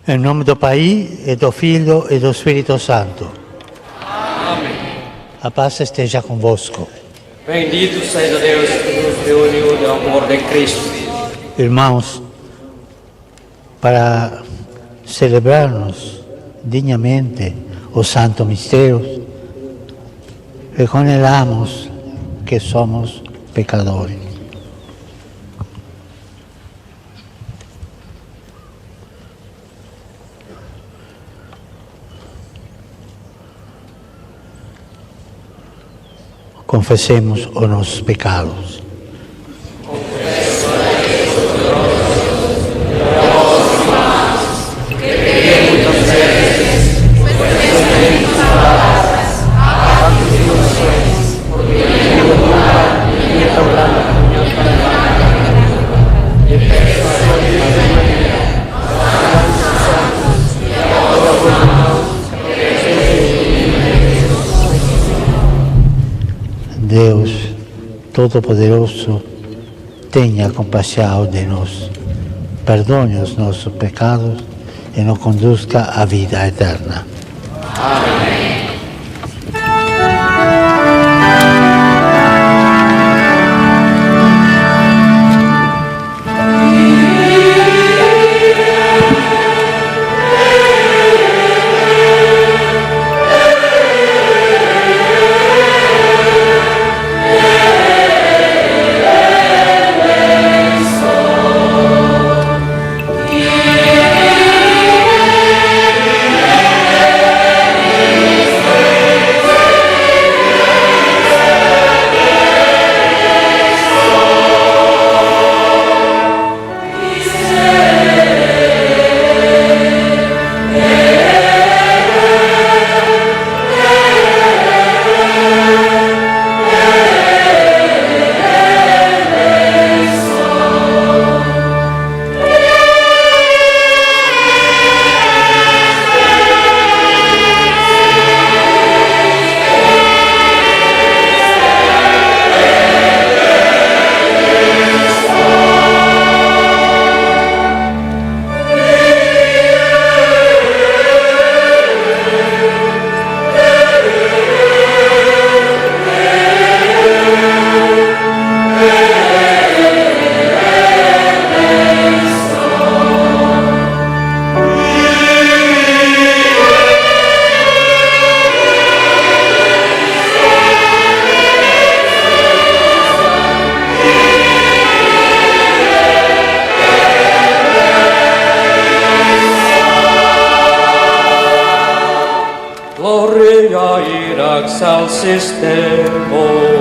Em nome do Pai, e do Filho, e do Espírito Santo. Amém. A paz esteja convosco. Bendito seja Deus que nos reuniu no amor de Cristo. Irmãos, para celebrarmos dignamente os santos mistérios, reconozcamos que somos pecadores. Confessemos os nossos pecados. Deus Todo-Poderoso tenha compaixão de nós, perdoe os nossos pecados e nos conduz à vida eterna. Amém. Glória in excelsis Deo.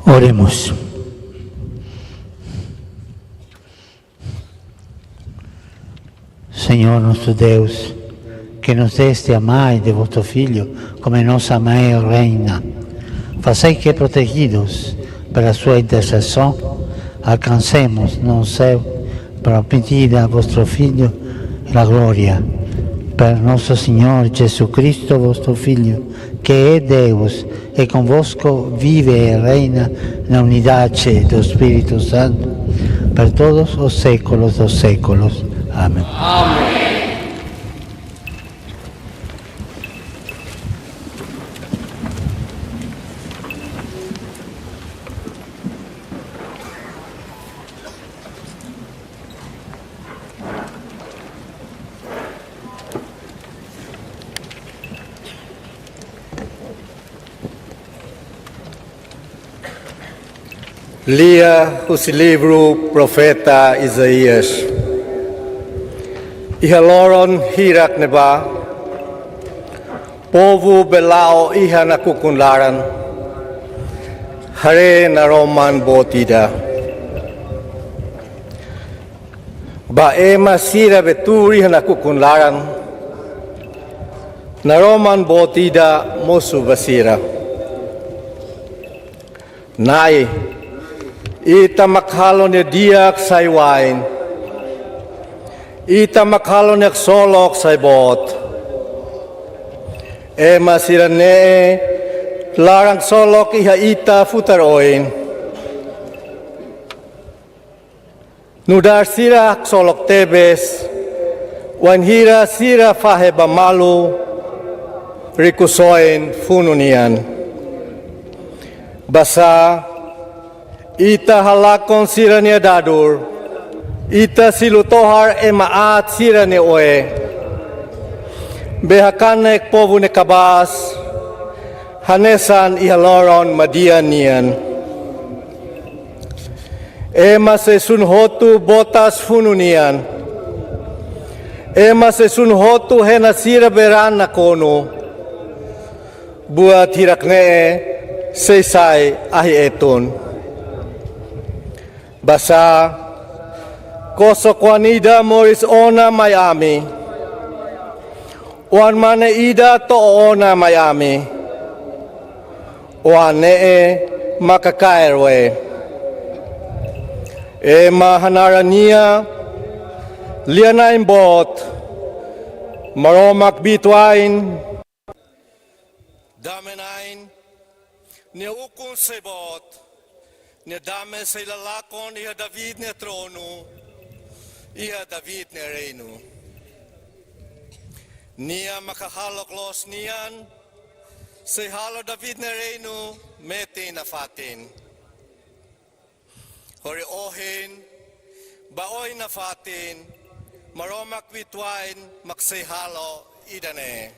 Oremos. Senhor nosso Deus, que nos deste a mãe de vosso Filho como nossa mãe reina, fazei que, protegidos pela sua intercessão, alcancemos no céu prometida a vosso Filho na glória. Por nosso Senhor Jesus Cristo, vosso Filho, que é Deus e convosco vive e reina na unidade do Espírito Santo, por todos os séculos dos séculos. Amém. Lia husi livru profeta Isaías. Iha loron hirak ne'ebá, povu be la'o iha nakukun laran, haree naroman boot ida. Ba ema sira be tuur iha nakukun laran, naroman boot ida mosu ba sira. Na'i, ita mak halo nia di'ak sai wain. Ita mak halo nia ksolok sai boot. Ema sira-ne'e laran ksolok iha ita futar oin. Nu'udar sira haksolok tebes, wainhira sira fahe ba malu rikusoin funu nian. Basá, ita halakon sira-nia dadur, ita silu tohar ema aat sira-nia oe. Be hakanek povu ne'e kabaas, hanesan iha loron madian nian. Ema sei sunu hotu botas funu nian. Ema sei sunu hotu hena sira be raan nakonu. Buat hirak-ne'e sei sai ahi etun. Basá, kosok-oan ida moris ona mai ami. Oan-mane ida to'o ona mai ami. Oan ne'e maka kaer wee. Ema hanaran nia, lia-na'in boot, Maromak kbiit-wain, dame-na'in, nia ukun sei boot, nia dame sei la lakon iha David nia tronu, iha David nia reinu. Nia maka hahalok loos nian, sei halo David nia reinu metin nafatin. Hori ohin, ba oin nafatin, Maromak kbiit-wain mak sei halo ida-ne'e.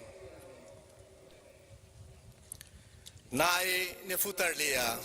Na'i nia futar lia.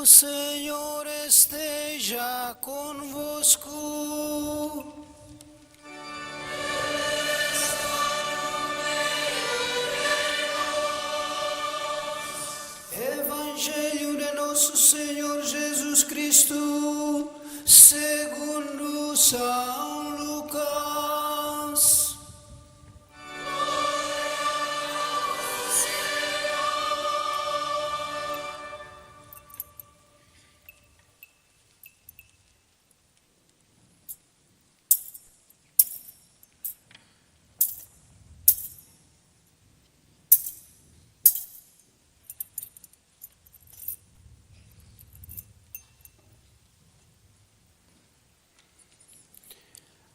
Senhor esteja convosco. Evangelho de nosso Senhor Jesus Cristo, segundo São Lucas.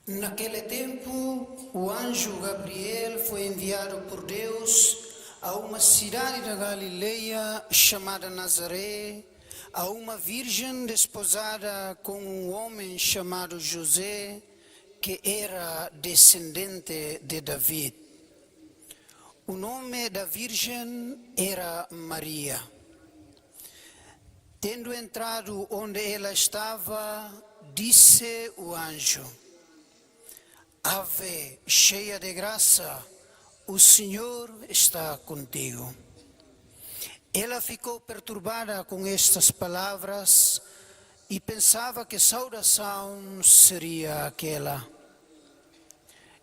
Naquele tempo, o anjo Gabriel foi enviado por Deus a uma cidade da Galileia chamada Nazaré, a uma virgem desposada com um homem chamado José, que era descendente de David. O nome da virgem era Maria. Tendo entrado onde ela estava, disse o anjo: Ave, cheia de graça, o Senhor está contigo. Ela ficou perturbada com estas palavras e pensava que saudação seria aquela.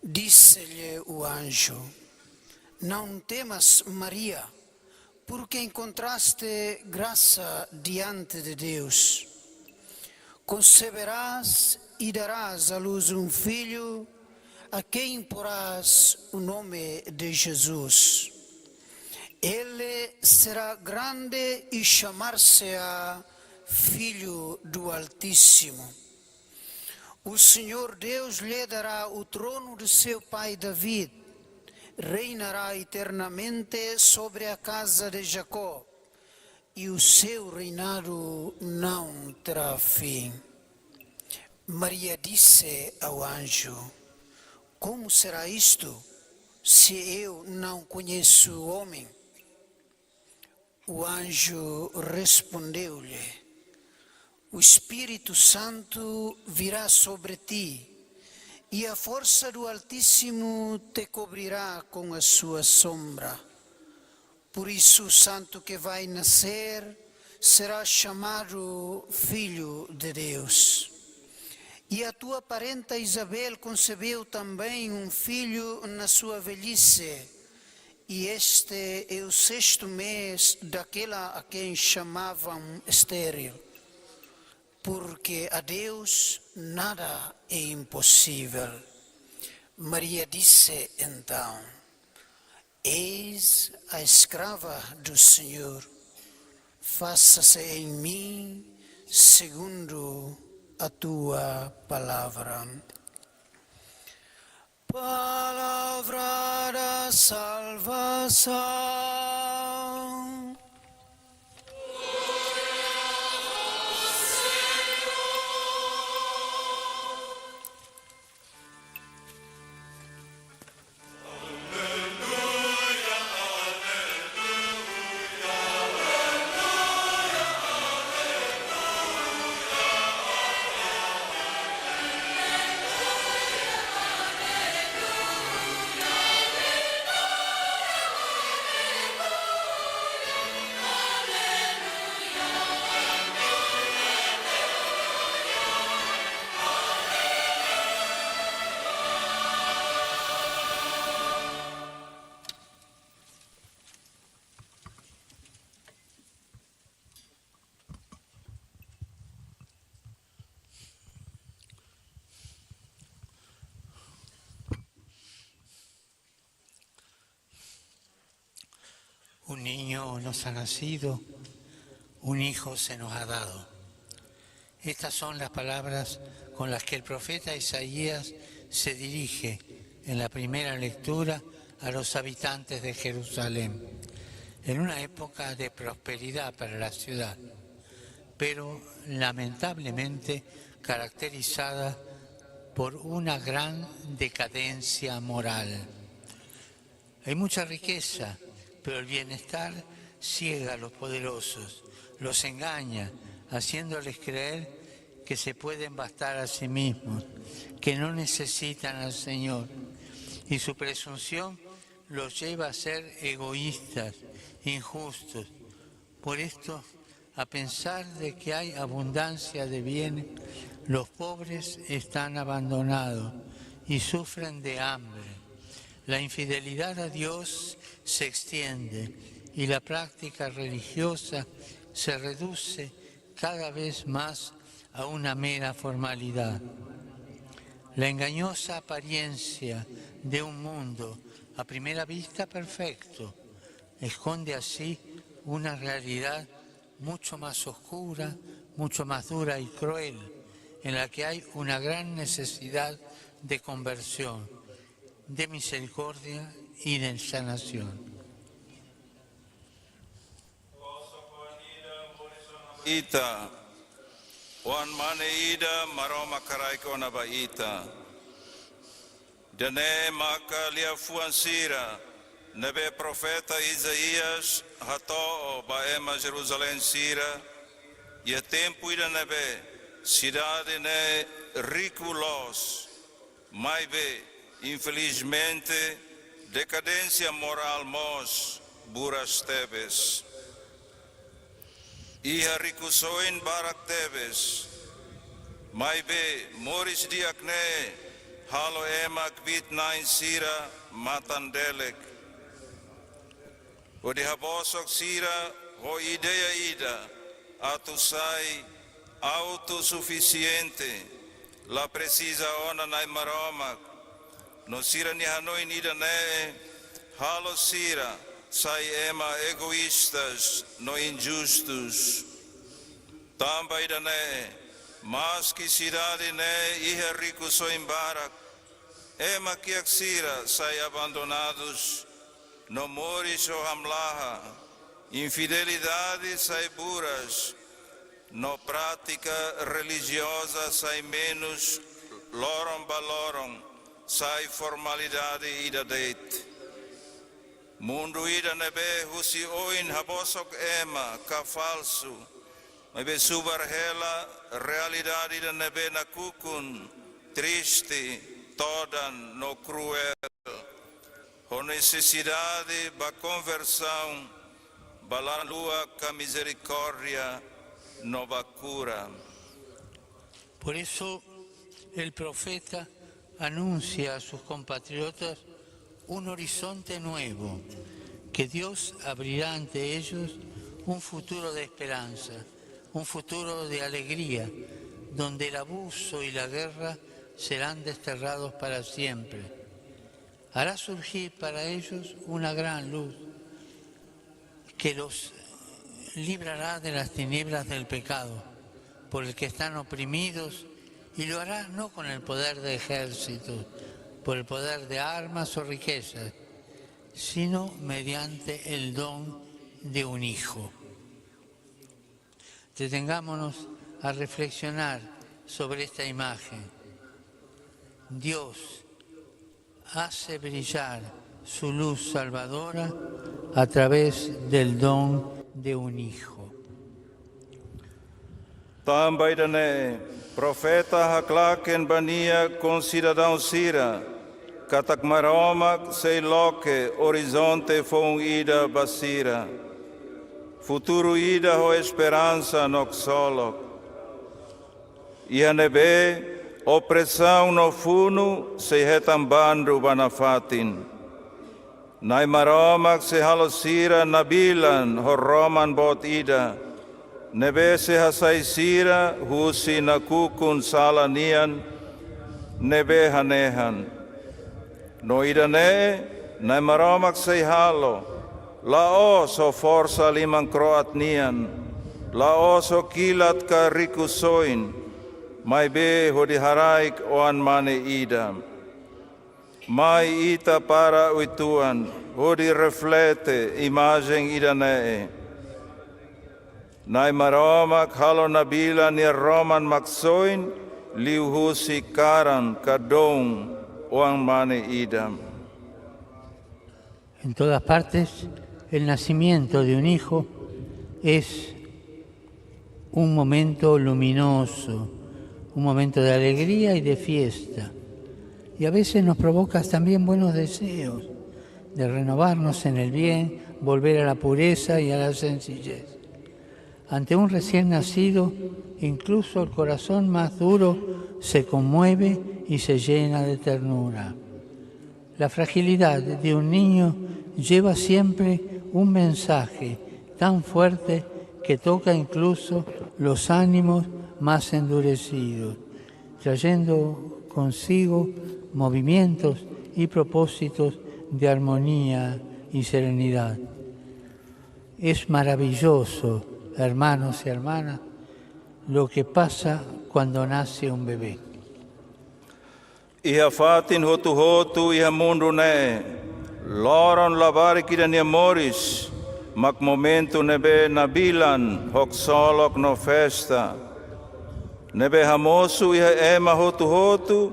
Disse-lhe o anjo: Não temas, Maria, porque encontraste graça diante de Deus. Conceberás e darás à luz um filho, a quem porás o nome de Jesus. Ele será grande e chamar-se-á Filho do Altíssimo. O Senhor Deus lhe dará o trono de seu pai David. Reinará eternamente sobre a casa de Jacó, e o seu reinado não terá fim. Maria disse ao anjo: Como será isto, se eu não conheço homem? O anjo respondeu-lhe: O Espírito Santo virá sobre ti, e a força do Altíssimo te cobrirá com a sua sombra. Por isso, o santo que vai nascer será chamado Filho de Deus. E a tua parenta Isabel concebeu também um filho na sua velhice, e este é o sexto mês daquela a quem chamavam estéril, porque a Deus nada é impossível. Maria disse então: Eis a escrava do Senhor, faça-se em mim segundo a tua palavra. Palavra da salvação. Un niño nos ha nacido, un hijo se nos ha dado. Estas son las palabras con las que el profeta Isaías se dirige en la primera lectura a los habitantes de Jerusalén, en una época de prosperidad para la ciudad, pero lamentablemente caracterizada por una gran decadencia moral. Hay mucha riqueza, pero el bienestar ciega a los poderosos, los engaña, haciéndoles creer que se pueden bastar a sí mismos, que no necesitan al Señor, y su presunción los lleva a ser egoístas, injustos. Por esto, a pesar de que hay abundancia de bienes, los pobres están abandonados y sufren de hambre. La infidelidad a Dios se extiende y la práctica religiosa se reduce cada vez más a una mera formalidad. La engañosa apariencia de un mundo a primera vista perfecto esconde así una realidad mucho más oscura, mucho más dura y cruel, en la que hay una gran necesidad de conversión, de misericordia y de sanación. Ita, Oan-Mane ida, Maromak haraik ona ba ita. Ida-ne'e maka liafuan sira ne'ebé profeta Isaías hato'o ba ema Jerusalém sira, iha tempu ida ne'ebé sidade ne'e riku loos, maibé, infelizmente, dekadénsia morál mós buras tebes. Iha rikusoin barak tebes, maibé moris di'ak ne'e halo ema kbiit-na'in sira matan-delek, hodi habosok sira ho ideia ida atu sai autosufisiente, la presiza ona Nai Maromak, no sira-nia hanoin ida-ne'e halo sira sai ema egoístas no injustus. Tanba ida-ne'e, maski sidade ne'e iha rikusoin barak, ema kiak sira sai abandonadus no moris ho hamlaha, infidelidade sai buras, no prátika relijioza sai menus loron ba loron, sai formalidade ida de'it. Mundu ida ne'ebé husi oin habosok ema ka falsu, maibé subar hela realidade ida ne'ebé nakukun, triste, todan no kruél, ho nesesidade ba konversaun, ba laran-luak ka mizerikórdia no ba kura. Por eso el profeta anuncia a sus compatriotas un horizonte nuevo, que Dios abrirá ante ellos un futuro de esperanza, un futuro de alegría, donde el abuso y la guerra serán desterrados para siempre. Hará surgir para ellos una gran luz que los librará de las tinieblas del pecado, por el que están oprimidos, y lo hará no con el poder de ejércitos, por el poder de armas o riquezas, sino mediante el don de un hijo. Detengámonos a reflexionar sobre esta imagen. Dios hace brillar su luz salvadora a través del don de un hijo. Tanba ida-ne'e, profeta haklaken ba nia konsidadaun sira, katak Maromak sei loke orizonte foun ida ba sira. Futuru ida ho esperansa no ksolok. Iha ne'ebé opresaun no funu sei hetan bandu ba nafatin. Nai Maromak sei halo sira nabilan ho roman boot ida, ne'ebé sei hasai sira husi nakukun sala nian ne'ebé hanehan. No ida-ne'e, Nai Maromak sei halo, la'ós ho forsa liman-kro'at nian, la'ós ho kilat ka rikusoin, maibé hodi haraik Oan-Mane ida. Mai ita para uitoan, hodi reflete imajen ida-ne'e. Nai Maromak halo nabilan nia roman Maksoin liuhusi karan ka doun Oan-Mane ida. En todas partes, el nacimiento de un hijo es Un momento luminoso, un momento de alegría y de fiesta. Y a veces nos provoca también buenos deseos de renovarnos en el bien, volver a la pureza y a la sencillez. Ante un recién nacido, incluso el corazón más duro se conmueve y se llena de ternura. La fragilidad de un niño lleva siempre un mensaje tan fuerte que toca incluso los ánimos más endurecidos, trayendo consigo movimientos y propósitos de armonía y serenidad. Es maravilloso, hermanos y hermanas, lo que pasa cuando nace un bebé. Iha fatin hotu-hotu iha mundu ne'e, loron labarik ida nia moris mak momentu ne'ebé nabilan, haksolok no festa. Ne'ebé hamosu iha ema hotu-hotu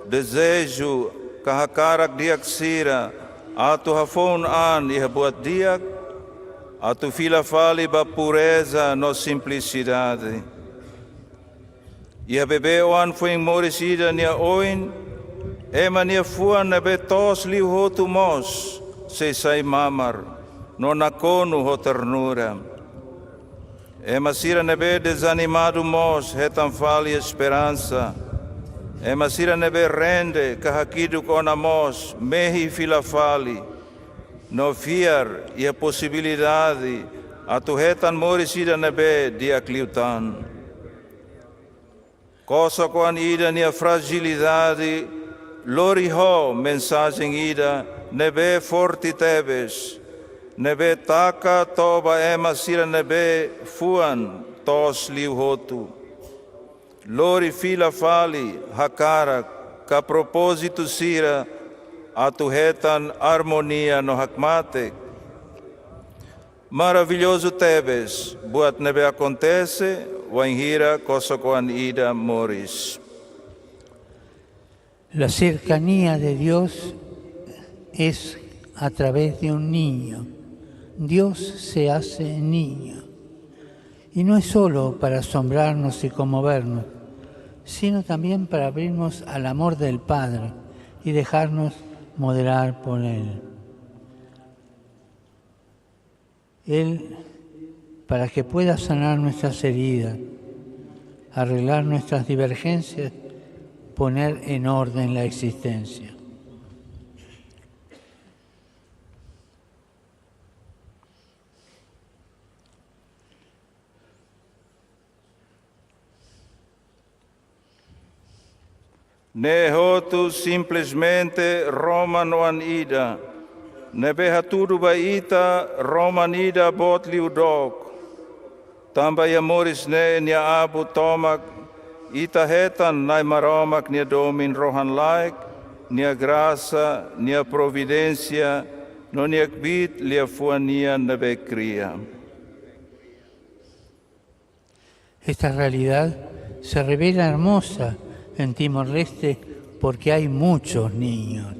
dezeju ka hakarak di'ak sira atu hafoun an iha buat di'ak, atu fila fali ba pureza no simplisidade. Iha bebé oan foin moris ida nia oin, ema nia fuan ne'ebé toos liu hotu mós sei sai mamar, no nakonu ho ternura. Ema sira ne'ebé dezanimadu mós hetan fali esperansa. Ema sira ne'ebé rende ka hakiduk ona mós mehi fila fali, no fiar iha posibilidade atu hetan moris ida ne'ebé di'ak liután. Kosok-oan ida nia frajilidade lori ho mensajen ida ne'ebé forte tebes, ne'ebé taka to'o ba ema sira ne'ebé fuan toos liu hotu. Lori fila fali hakarak ka propózitu sira atu hetan armonia no hakmatek. Maravillozu tebes buat ne'ebé akontese wainhira kosok-oan ida moris. La cercanía de Dios es a través de un niño. Dios se hace niño. Y no es solo para asombrarnos y conmovernos, sino también para abrirnos al amor del Padre y dejarnos modelar por Él. Él, para que pueda sanar nuestras heridas, arreglar nuestras divergencias, poner en orden la existencia. Ne'e hotu simplesmente roman-oan ida ne'ebé hatudu ba ita roman ida boot liu dook. Tanba iha moris ne'e nia abu tomak, ita hetan Na'i Maromak nia domin rohan-laek, nia grasa, nia providénsia, no nia kbiit liafuan nian ne'ebé kria. Esta realidad se revela hermosa en Timor-Leste porque hay muchos niños.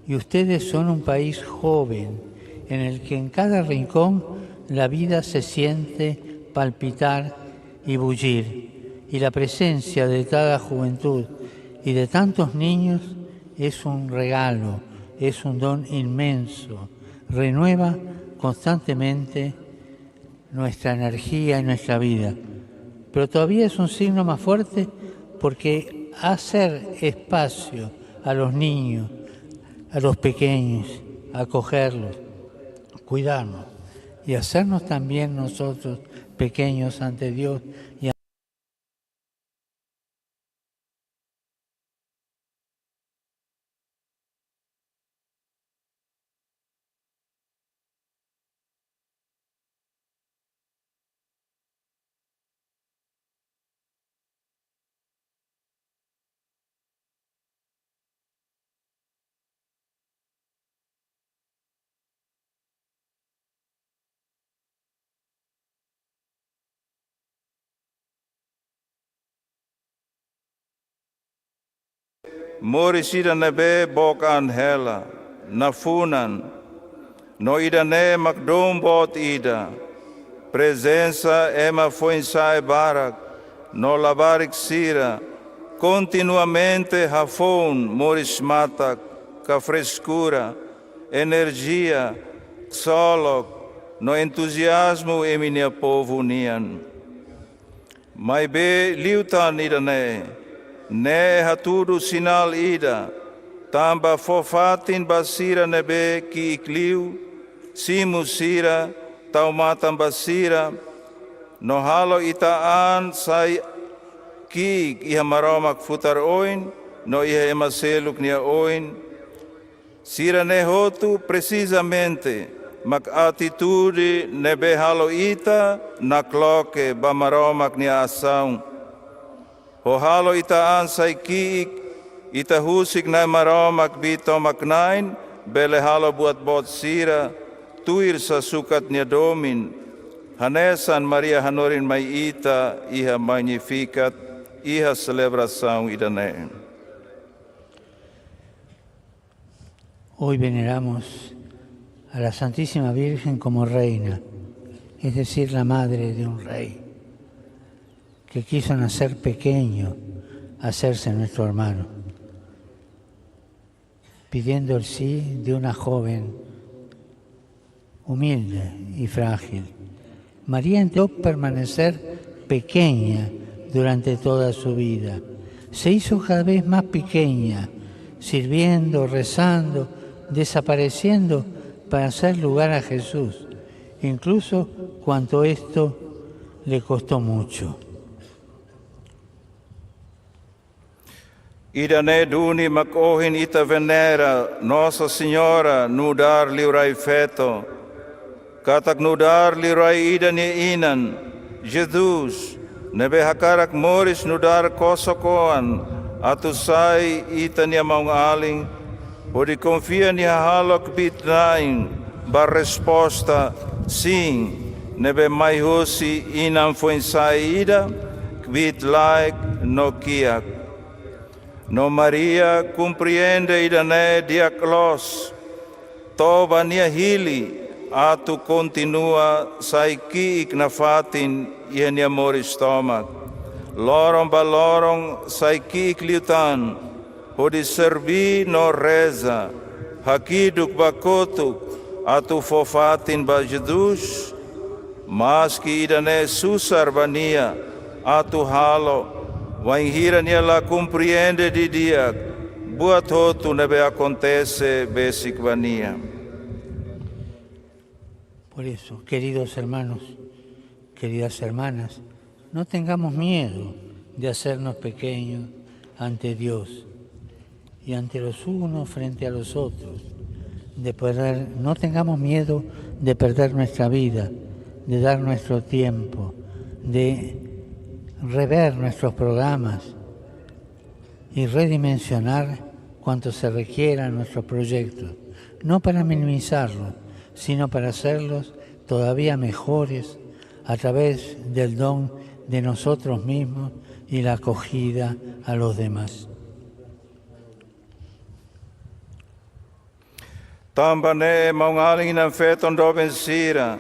Y ustedes son un país joven en el que en cada rincón la vida se siente palpitar y bullir. Y la presencia de cada juventud y de tantos niños es un regalo, es un don inmenso. Renueva constantemente nuestra energía y nuestra vida. Pero todavía es un signo más fuerte porque hacer espacio a los niños, a los pequeños, acogerlos, cuidarnos y hacernos también nosotros pequeños ante Dios y Moris ida ne'ebé book an hela, nafunan, no ida-ne'e mak dom boot ida. Prezensa ema foin-sa'e barak no labarik sira kontinuamente hafoun moris matak ka freskura, enerjia, ksolok no entuziazmu imi-nia povu nian. Maibé liután ida-ne'e, ne'e hatudu sinál ida, tanba fó fatin ba sira ne'ebé ki'ik liu, simu sira, tau matan ba sira, no halo ita an sai ki'ik iha Maromak futar oin, no iha ema seluk nia oin. Sira-ne'e hotu presizamente mak atitude ne'ebé halo ita nakloke ba Maromak nia asaun. Ho halo ita an sai ki'ik, ita husik Na'i Maromak kbiit tomak-na'in, bele halo buat boot sira tuir sasukat nia domin. Hanesan Maria hanorin mai ita iha Magnificat, iha selebrasaun ida-ne'e. Hoy veneramos a la Santísima Virgen como reina, es decir, la madre de un rey, que quiso nacer pequeño, hacerse nuestro hermano, pidiendo el sí de una joven humilde y frágil. María intentó permanecer pequeña durante toda su vida. Se hizo cada vez más pequeña, sirviendo, rezando, desapareciendo para hacer lugar a Jesús, incluso cuando esto le costó mucho. Ida-ne'e duni mak ohin ita venera Nossa Senhora nu'udar liurai feto. Katak nu'udar liurai ida nia inan, Jesus, ne'ebé hakarak moris nu'udar kosok-oan, atu sai ita-nia maun-alin, hodi konfia nia hahalok kbiit-na'in ba resposta sin, ne'ebé mai husi inan foin-sa'e ida, kbiit-laek no kiak. No Maria komprende ida-ne'e di'ak loos, to'o ba nia hili atu kontinua sai ki'ik nafatin iha nia moris tomak. Loron ba loron sai ki'ik liután, hodi serbí no reza, hakiduk ba kotuk atu fó fatin ba Jesus, maski ida-ne'e susar ba nia atu halo, wainhira nia la komprende didi'ak buat hotu ne'ebé akontese besik ba nia. Por eso, queridos hermanos, queridas hermanas, no tengamos miedo de hacernos pequeños ante Dios y ante los unos frente a los otros, de perder, no tengamos miedo de perder nuestra vida, de dar nuestro tiempo, de rever nuestros programas y redimensionar cuanto se requiera en nuestros proyectos, no para minimizarlos, sino para hacerlos todavía mejores a través del don de nosotros mismos y la acogida a los demás. Tanba ne'e maun-alin inan-feton doben sira,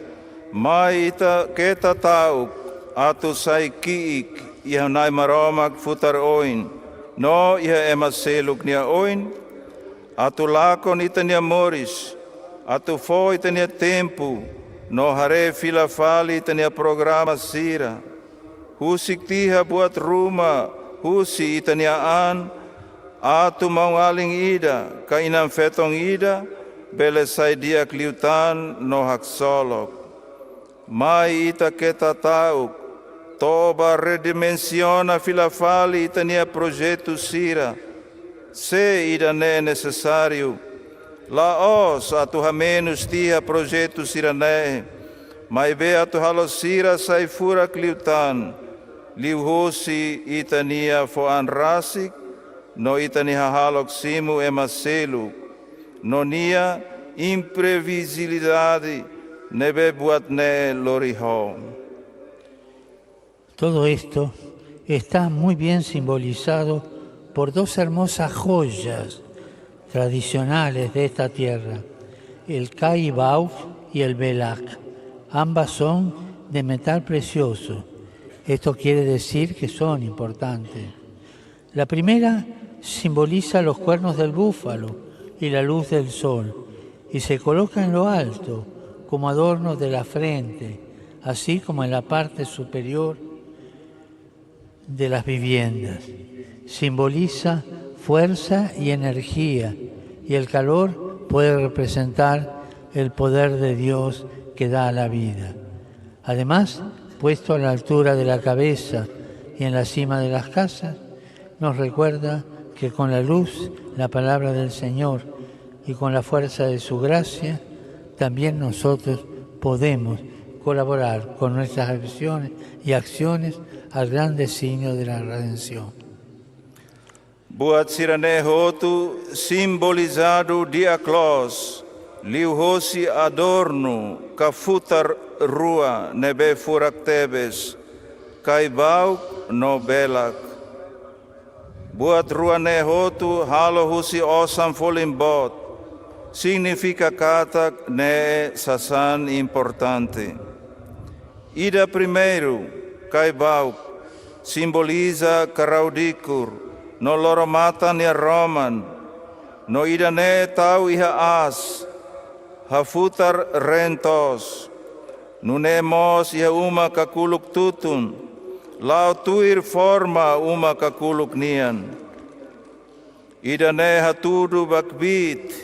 mai ita keta ta'uk atu sai ki'ik iha Na'i Maromak futar oin, no iha ema seluk nia oin, atu lakon ita-nia moris, atu fó ita-nia tempu, no haree fila fali ita-nia programa sira. Husik tiha buat ruma husi ita-nia an, atu maun-alin ida ka inan-feton ida bele sai di'ak liután no haksolok. Mai ita keta ta'uk, to'o ba redimensiona fila fali ita-nia projetu sira, se ida-ne'e nesesáriu. La'ós atu hamenus tiha projetu sira-ne'e, maibé atu halo sira sai furak liután, liuhosi ita-nia fó-an rasik, no ita-nia hahalok simu ema seluk, no nia imprevisibilidade ne'ebé buat ne'e lori ho. Todo esto está muy bien simbolizado por dos hermosas joyas tradicionales de esta tierra, el Kaibauf y el Belak. Ambas son de metal precioso. Esto quiere decir que son importantes. La primera simboliza los cuernos del búfalo y la luz del sol, y se coloca en lo alto como adorno de la frente, así como en la parte superior de las viviendas. Simboliza fuerza y energía, y el calor puede representar el poder de Dios que da la vida. Además, puesto a la altura de la cabeza y en la cima de las casas, nos recuerda que con la luz, la palabra del Señor, y con la fuerza de su gracia, también nosotros podemos colaborar con nuestras acciones y acciones al gran designio de la redención. Buat sira-ne'e hotu simbolizadu di'ak loos liuhosi adornu ka futar rua ne'ebé furak tebes, kaibauk no belak. Buat rua ne'e hotu halo husi osan folin boot, signifika katak ne'e sasán importante. Ida primeiru, kaibauk, simboliza karau-dikur no loro-matan nia roman, no ida-ne'e tau iha aas, hafutar reen toos, nune'e mós iha uma kakuluk tutun, la'o tuir forma uma kakuluk nian. Ida-ne'e hatudu ba kbiit,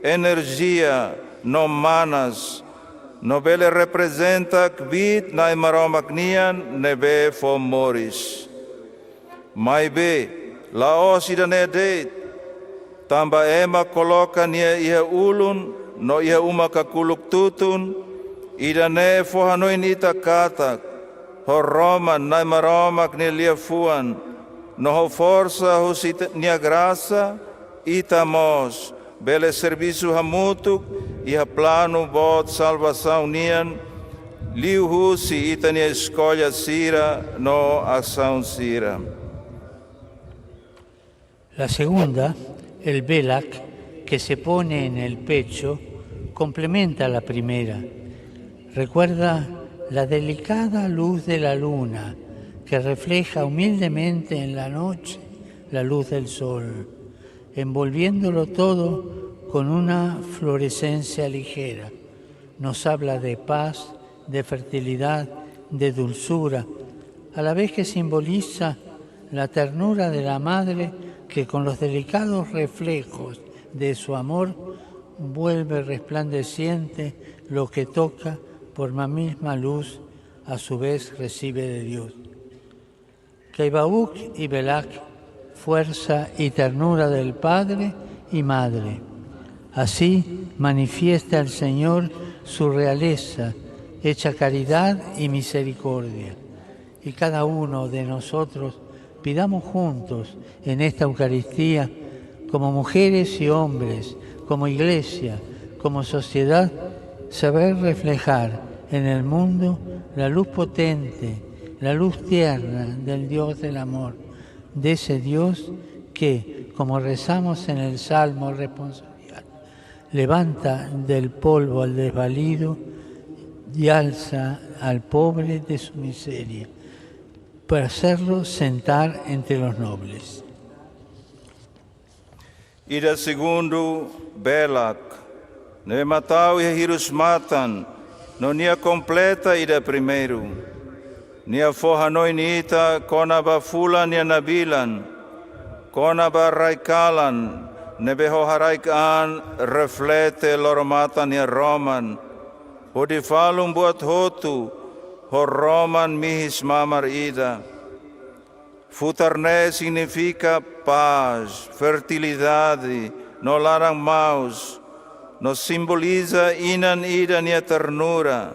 enerjia no manas, no bele reprezenta kbiit Nai Maromak nian ne'ebé fó moris. Maibé, la'ós ida-ne'e de'it, tanba ema koloka nia iha ulun no iha uma kakuluk tutun, ida-ne'e fó hanoin ita katak, ho roman Nai Maromak nia liafuan, no ho forsa husi ita, nia grasa, ita mós bele servisu hamutuk iha planu boot salvasaun nian, liuhusi ita-nia eskolla sira no asaun sira. La segunda, el belak, que se pone en el pecho, complementa la primera. Recuerda la delicada luz de la luna que refleja humildemente en la noche la luz del sol, envolviéndolo todo con una fluorescencia ligera. Nos habla de paz, de fertilidad, de dulzura, a la vez que simboliza la ternura de la madre que con los delicados reflejos de su amor vuelve resplandeciente lo que toca por la misma luz, a su vez recibe de Dios. Kaibauk y belak, fuerza y ternura del padre y madre. Así manifiesta el Señor su realeza, hecha caridad y misericordia. Y cada uno de nosotros pidamos juntos en esta Eucaristía, como mujeres y hombres, como iglesia, como sociedad, saber reflejar en el mundo la luz potente, la luz tierna del Dios del amor, de ese Dios que, como rezamos en el Salmo responsorial, levanta del polvo al desvalido y alza al pobre de su miseria, para hacerlo sentar entre los nobles. Ida segundu, belak, ne'ebé tau iha hirus-matan, no nia kompleta ida primeiru. Nia fó hanoin ita kona-ba fulan nia nabilan, kona-ba rai-kalan ne'ebé ho haraik-an reflete loro-matan nia roman, hodi falun buat hotu ho roman mihis mamar ida. Futar ne'e signifika pás, fertilidade, no laran-maus, no simboliza inan ida nia ternura,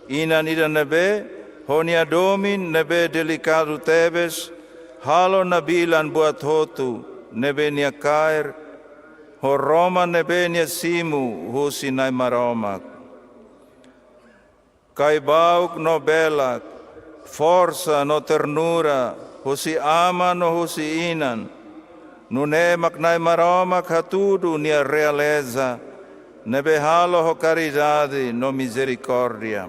inan ida ne'ebé, ho nia domin ne'ebé delikadu tebes, halo nabilan buat hotu ne'ebé nia kaer, ho roman ne'ebé nia simu husi Nai Maromak. Kaibauk no belak, forsa no ternura, husi aman no husi inan, nune'e mak Nai Maromak hatudu nia realeza, ne'ebé halo ho karidade no mizerikórdia.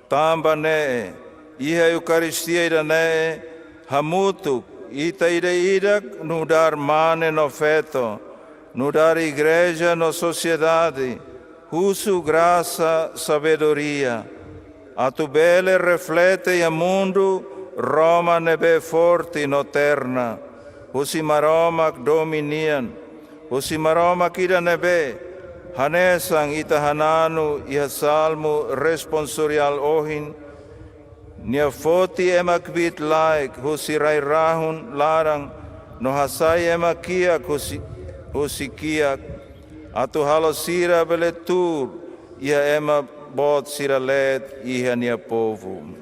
Tanba ne'e, iha Eukaristia ida-ne'e, hamutuk, ita ida-idak nu'udar mane no feto, nu'udar igreja no sosiedade, husu grasa sabedoria, atu bele reflete iha mundu Roma ne'ebé forte no terna, husi Maromak domin nian, husi Maromak ida ne'ebé, hanesan ita hananu iha Salmu responsoriál ohin, Nia foti ema kbiit-laek husi rai-rahun laran, no hasai ema kiak husi, husi kiak, atu halo sira bele tuur iha ema boot sira leet iha Nia povu.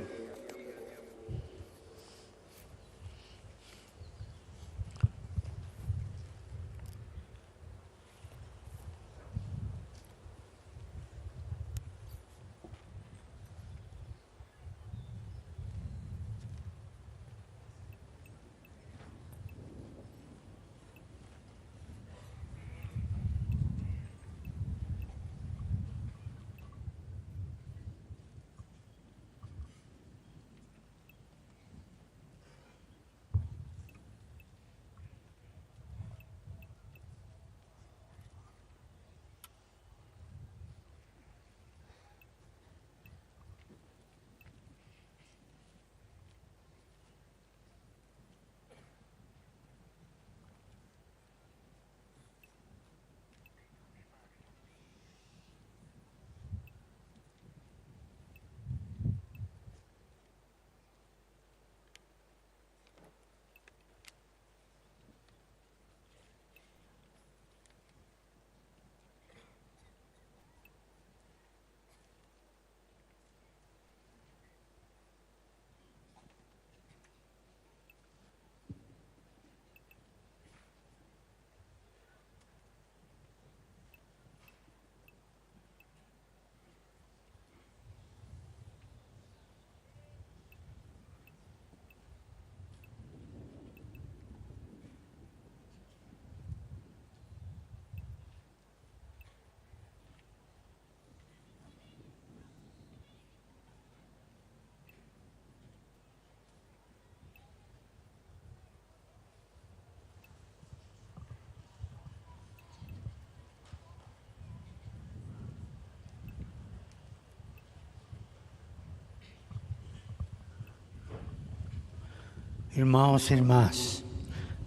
Irmãos e irmãs,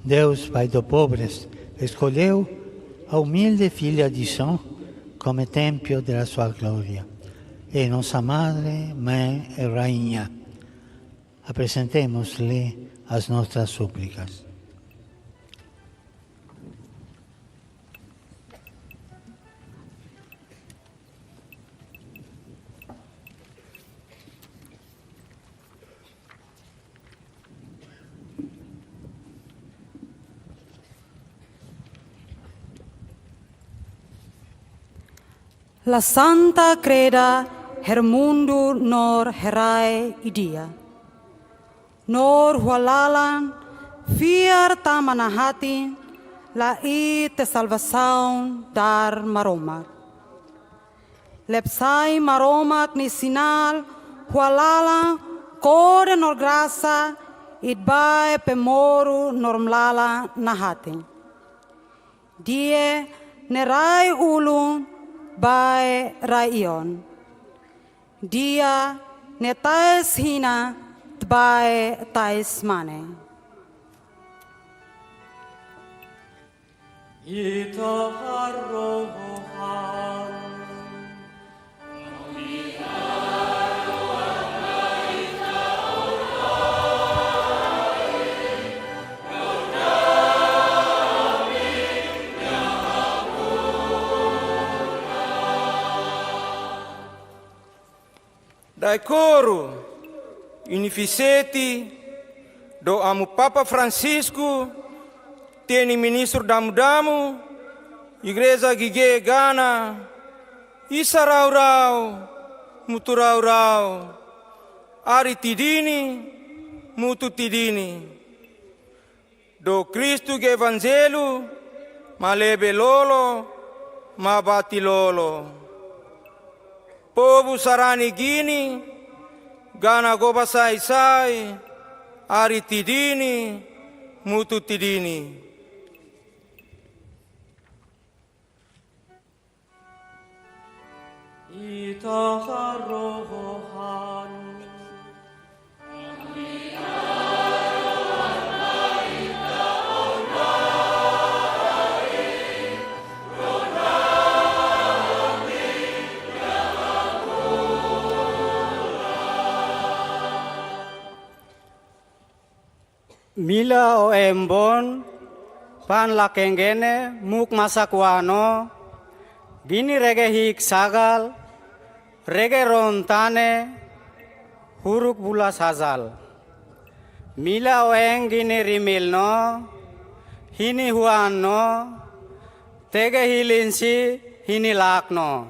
Deus, Pai dos pobres, escolheu a humilde filha de Sião como templo de sua glória. É nossa Madre, Mãe e Rainha. Apresentemos-lhe as nossas súplicas. La Santa Kreda, her mundu noor herai idia. Noor hua lalan, fiar tama nahatin, la iha salvasaun dar Maromak. Lepsai Maromak nia sinál hua lalan, kode noor grasa, ida-ne'ebé moru noor lalan nahatin. Di'ak ne'e rai ulun ba rai-oan. Di'ak ne'e tais hinas ba tais mane. Ita harohan. Daikoro, Unifiseti, do Amu Papa Francisco, teni ministru damu-damu, Igreja Gige Gana, i sarau-rau, mutu rau-rau, ari tidini, mutu tidini. Do Kristu nia Evanjellu, mak lebe lolo, mak bati lolo. Povu sarani Gini, Gana goba sai-sai, ari tidini, mutu tidini. Ita harohan. Mila oen boon, pan lakengene, muk masak-oan no, gini rege hi'ik sagal, rege roon tane, huruk bulas hazal. Mila oen gini rimil no, hini huan no, tege hilin si, hini laak no.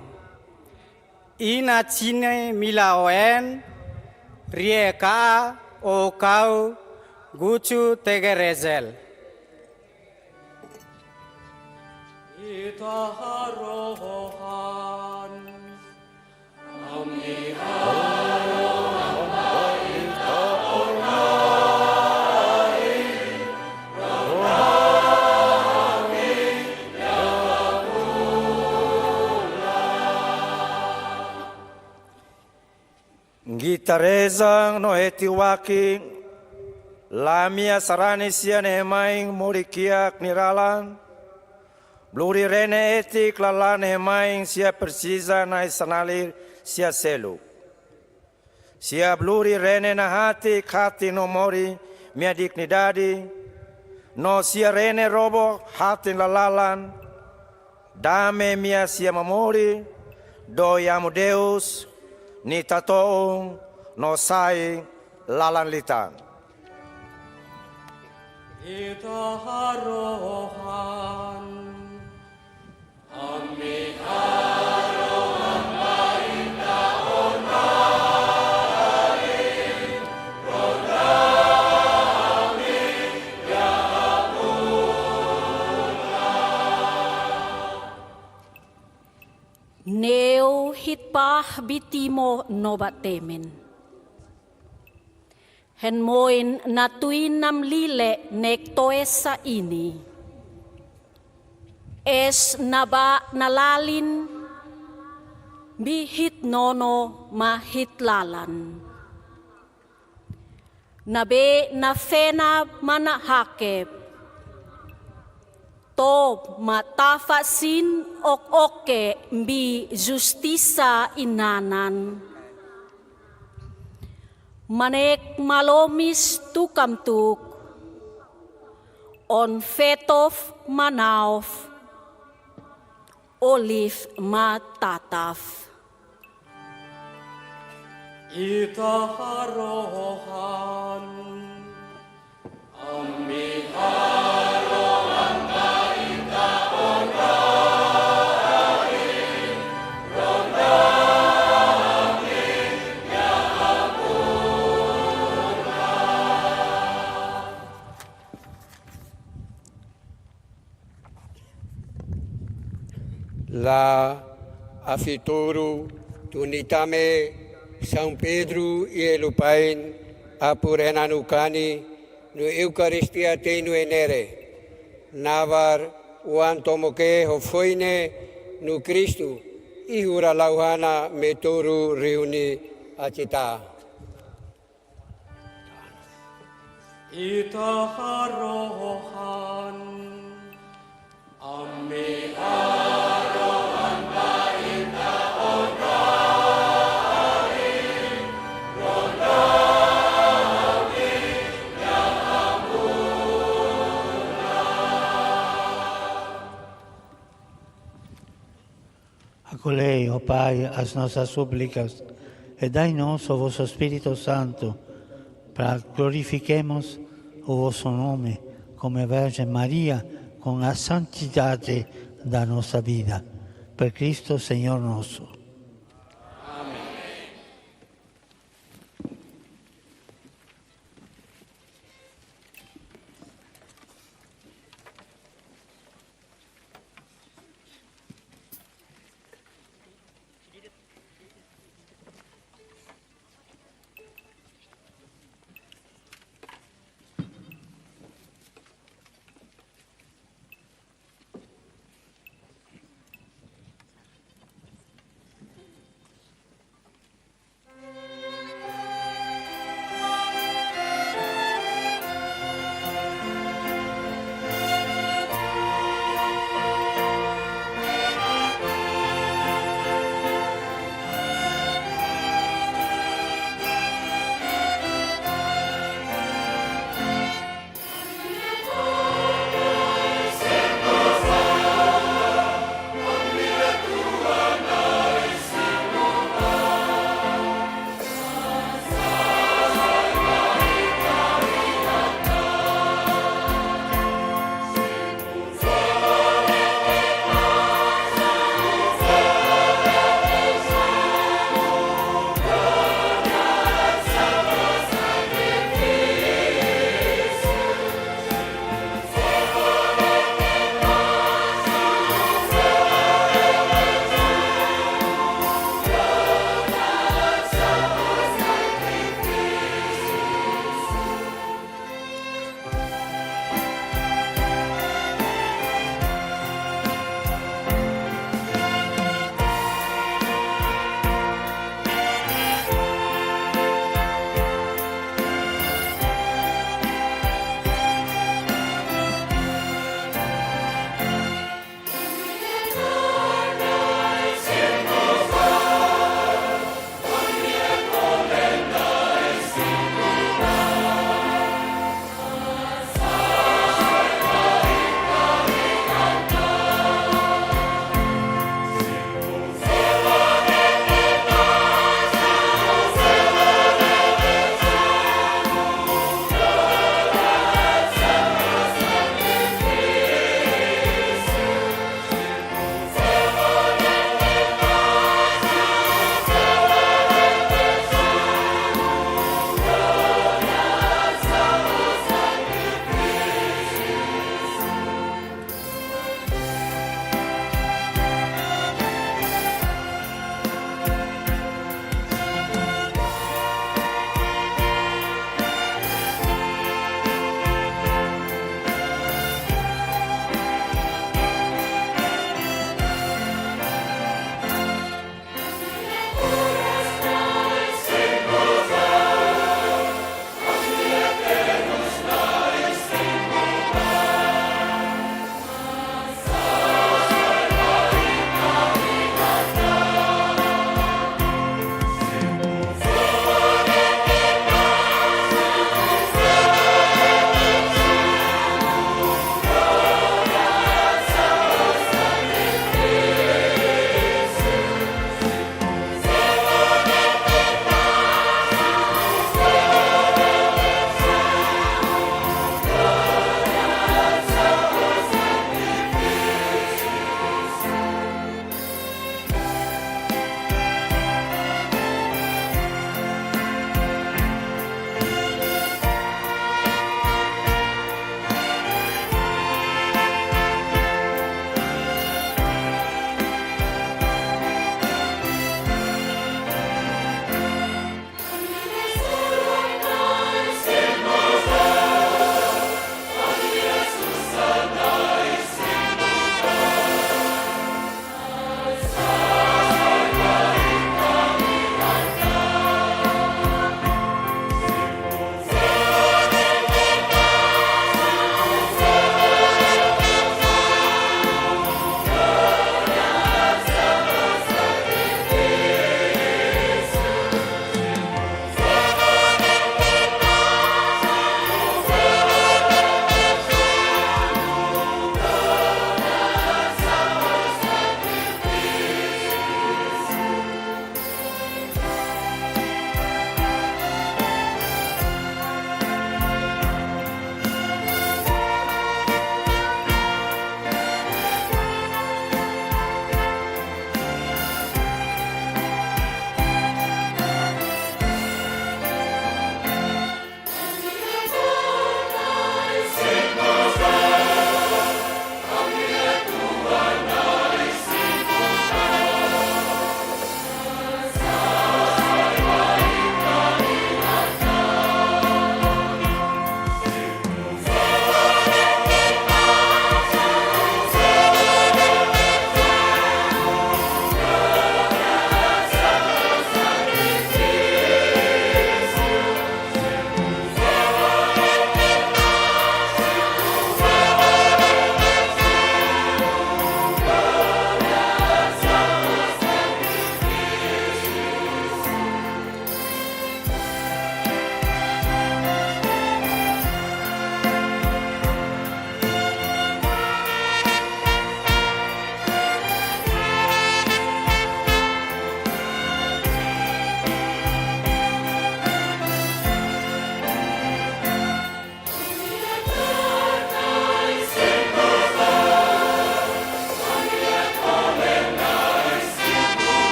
Ina cine mila oen, rie ka o kau, gucu tege rezel. Ita harohan. Ami harohan ba ita orai. Ita reza no hetik wakin, lamia sarani sia ne'e mai moris kiak nia laran, bluri rene etik lalan ne'e mai sia presiza nai sanalir sia seluk. Sia bluri rene nahatik hatin no moris nia dignidade, no sia rene robo hatin lalalan, dame nia sia moris, domin Amu Deus, nia tatoon, no sai lalan liután. Ita harohan. Ami harohan ba ita orai. Neu hi'it pah bitimo no ba temen. Hen moin natuin nam lile nek toesa ini. Es naba nalalin bi hi'it nono ma hi'it lalan. Nabe nafena mana hakep. To'o ma tafa sin ok-oke bi justisa inanan. Manek malomis tukam tuk. On fetof manaof. Oliv ma tataf. Ita harohan. Ami harohan ba ita orai. La afituru tuni tame São Pedro i Elupain apur enanu kani no Eukaristia teinu enere. Navar uan tomoke ho foine no Kristu i hura lauhana metoru reuni atita. Ita harohan. Ami harohan ba ita orai. Acolhei, ó Pai, as nossas súplicas e dai-nos o vosso Espírito Santo, para glorifiquemos o vosso nome, como a Virgem Maria, com a santidade da nossa vida. Por Cristo, Senhor nosso.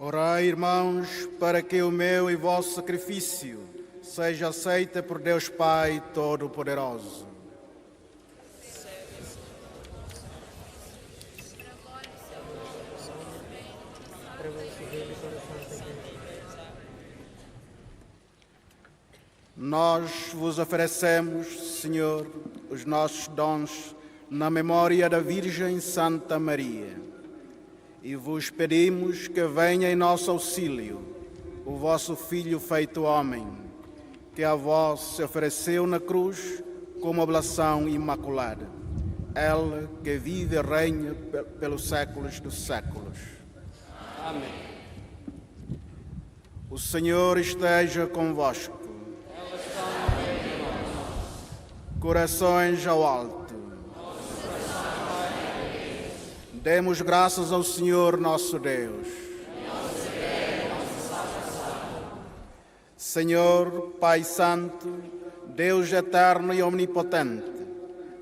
Orai, irmãos, para que o meu e vosso sacrifício seja aceita por Deus Pai Todo-Poderoso. Nós vos oferecemos, Senhor, os nossos dons na memória da Virgem Santa Maria. E vos pedimos que venha em nosso auxílio o vosso Filho feito homem, que a vós se ofereceu na cruz como oblação imaculada. Ele que vive e reina pe-, pelos séculos dos séculos. Amém. O Senhor esteja convosco. Corações ao alto. Demos graças ao Senhor nosso Deus. Senhor, Pai Santo, Deus eterno e omnipotente,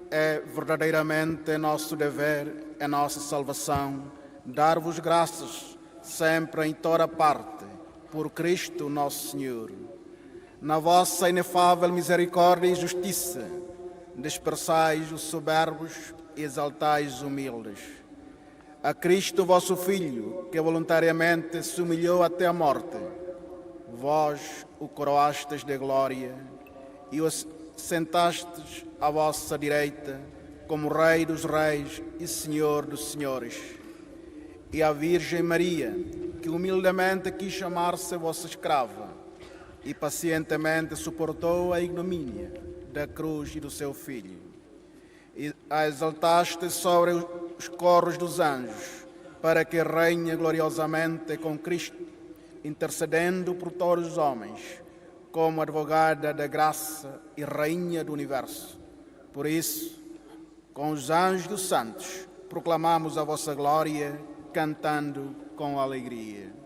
é verdadeiramente nosso dever, é nossa salvação, dar-vos graças sempre em toda parte, por Cristo nosso Senhor. Na vossa inefável misericórdia e justiça, dispersais os soberbos e exaltais os humildes. A Cristo, vosso Filho, que voluntariamente se humilhou até a morte, vós o coroastes de glória e o sentastes à vossa direita como Rei dos reis e Senhor dos senhores. E a Virgem Maria, que humildemente quis chamar-se vossa escrava e pacientemente suportou a ignomínia da cruz e do seu Filho. E a exaltaste sobre os corros dos anjos, para que reine gloriosamente com Cristo, intercedendo por todos os homens, como advogada da graça e rainha do universo. Por isso, com os anjos e os santos, proclamamos a vossa glória, cantando com alegria.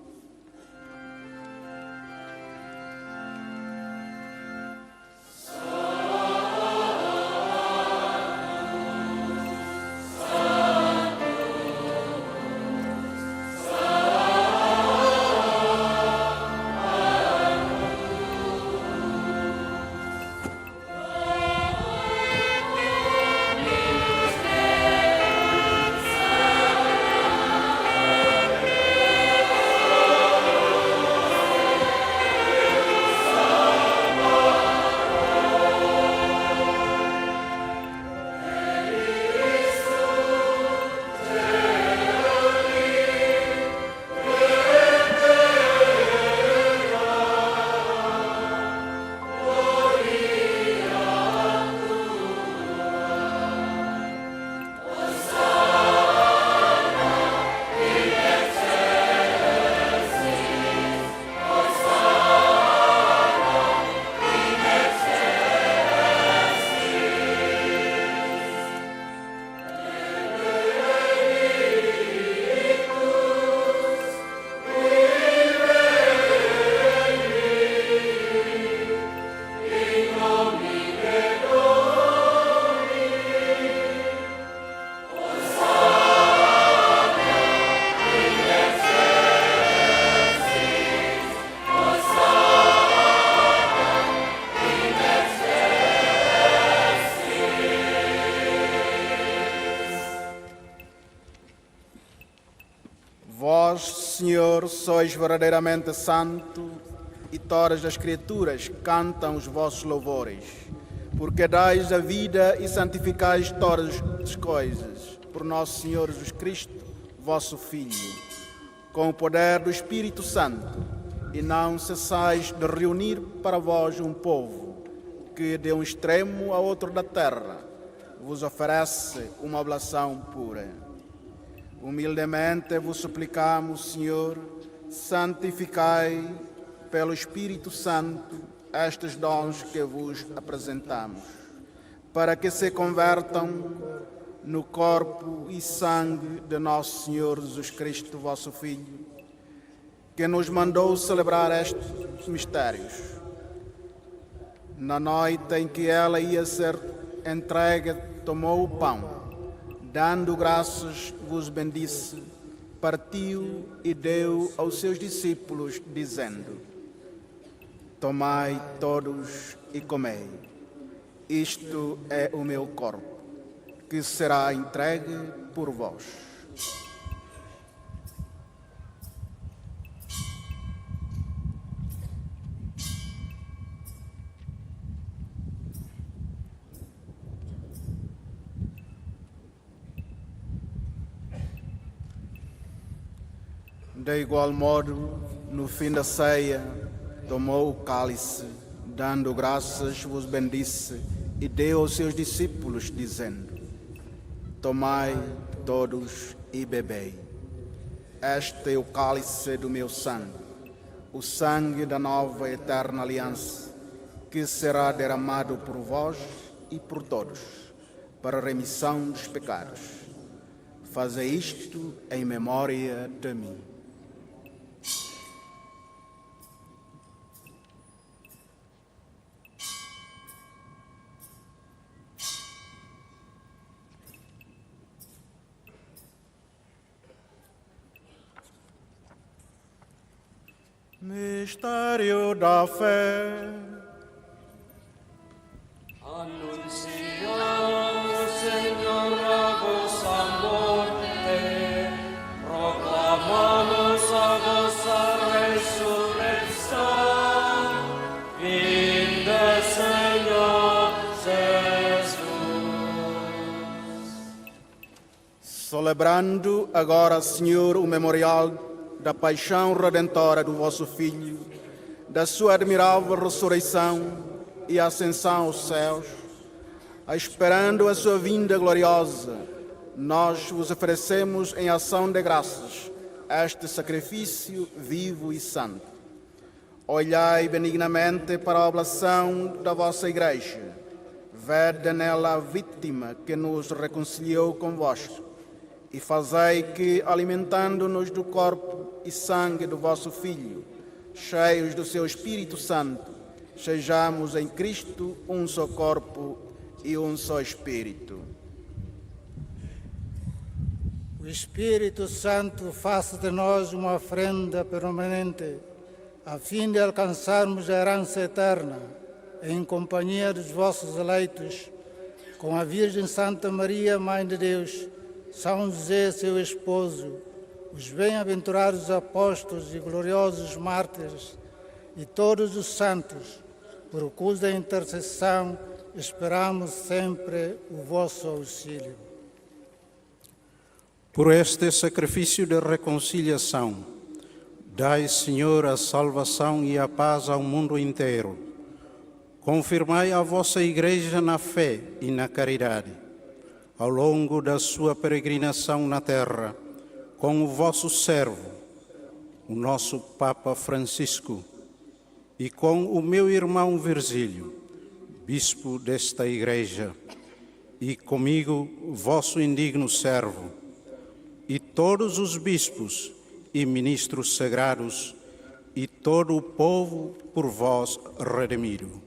Vós, Senhor, sois verdadeiramente santo, e todas as criaturas cantam os vossos louvores, porque dais a vida e santificais todas as coisas, por nosso Senhor Jesus Cristo, vosso Filho, com o poder do Espírito Santo, e não cessais de reunir para vós um povo que, de um extremo a outro da terra, vos oferece uma oblação pura. Humildemente vos suplicamos, Senhor, santificai pelo Espírito Santo estes dons que vos apresentamos, para que se convertam no corpo e sangue de nosso Senhor Jesus Cristo, vosso Filho, que nos mandou celebrar estes mistérios. Na noite em que ele ia ser entregue, tomou o pão, dando graças, vos bendisse, Partiu e deu aos seus discípulos, dizendo: Tomai todos e comei. Isto é o meu corpo, que será entregue por vós. De igual modo, no fim da ceia, tomou o cálice, dando graças, vos bendisse e deu aos seus discípulos, dizendo: Tomai todos e bebei. Este é o cálice do meu sangue, o sangue da nova e eterna aliança, que será derramado por vós e por todos para a remissão dos pecados. Fazei isto em memória de mim. Mistério da fé. Anunciamos, Senhor, a vossa morte, proclamamos a vossa ressurreição. Vinde, Senhor Jesus. Celebrando agora, Senhor, o memorial da paixão redentora do vosso Filho, da sua admirável ressurreição e ascensão aos céus, esperando a sua vinda gloriosa, nós vos oferecemos em ação de graças este sacrifício vivo e santo. Olhai benignamente para a oblação da vossa Igreja. Vede nela a vítima que nos reconciliou convosco. E fazei que, alimentando-nos do corpo e sangue do vosso Filho, cheios do seu Espírito Santo, sejamos em Cristo um só corpo e um só Espírito. O Espírito Santo faça de nós uma oferenda permanente, a fim de alcançarmos a herança eterna, em companhia dos vossos eleitos, com a Virgem Santa Maria, Mãe de Deus, São José, seu esposo, os bem-aventurados apóstolos e gloriosos mártires, e todos os santos, por cuja intercessão esperamos sempre o vosso auxílio. Por este sacrifício de reconciliação, dai, Senhor, a salvação e a paz ao mundo inteiro. Confirmai a vossa Igreja na fé e na caridade, ao longo da sua peregrinação na terra, com o vosso servo, o nosso Papa Francisco, e com o meu irmão Virgílio, bispo desta Igreja, e comigo, vosso indigno servo, e todos os bispos e ministros sagrados, e todo o povo por vós redimido.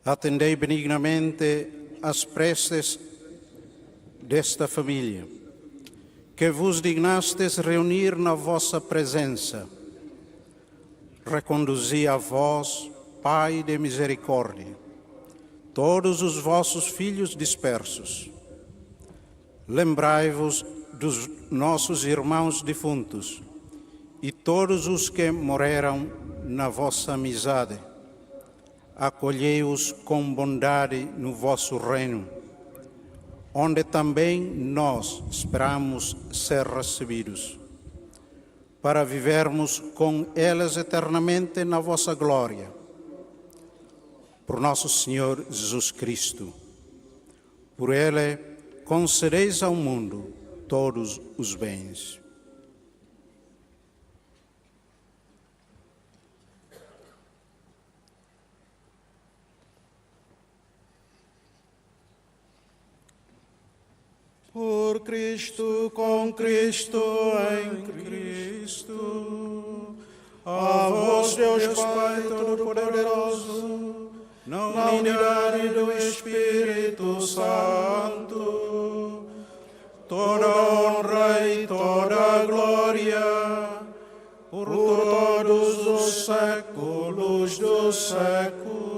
Atendei benignamente às preces desta família, que vos dignastes reunir na vossa presença. Reconduzi a vós, Pai de misericórdia, todos os vossos filhos dispersos. Lembrai-vos dos nossos irmãos defuntos e todos os que morreram na vossa amizade. Acolhei-os com bondade no vosso reino, onde também nós esperamos ser recebidos, para vivermos com eles eternamente na vossa glória. Por nosso Senhor Jesus Cristo. Por ele, concedeis ao mundo todos os bens. Por Cristo, com Cristo, em Cristo, a vós, Deus Pai Todo-Poderoso, na unidade do Espírito Santo, toda honra e séculos dos séculos.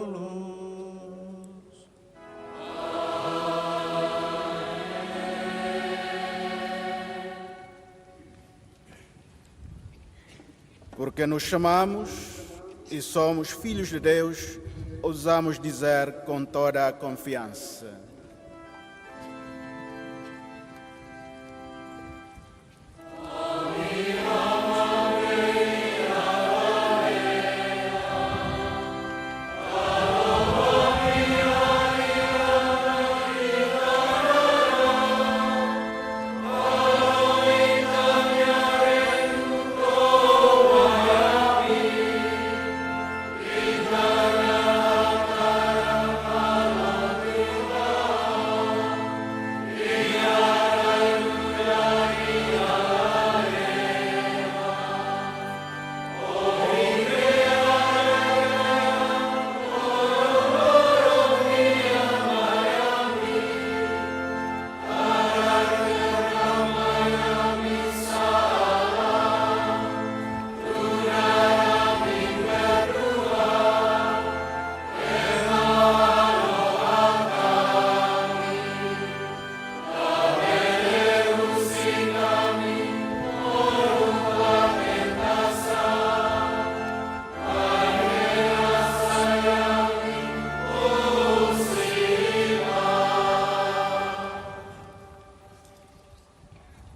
Porque nos chamamos e somos filhos de Deus, ousamos dizer com toda a confiança.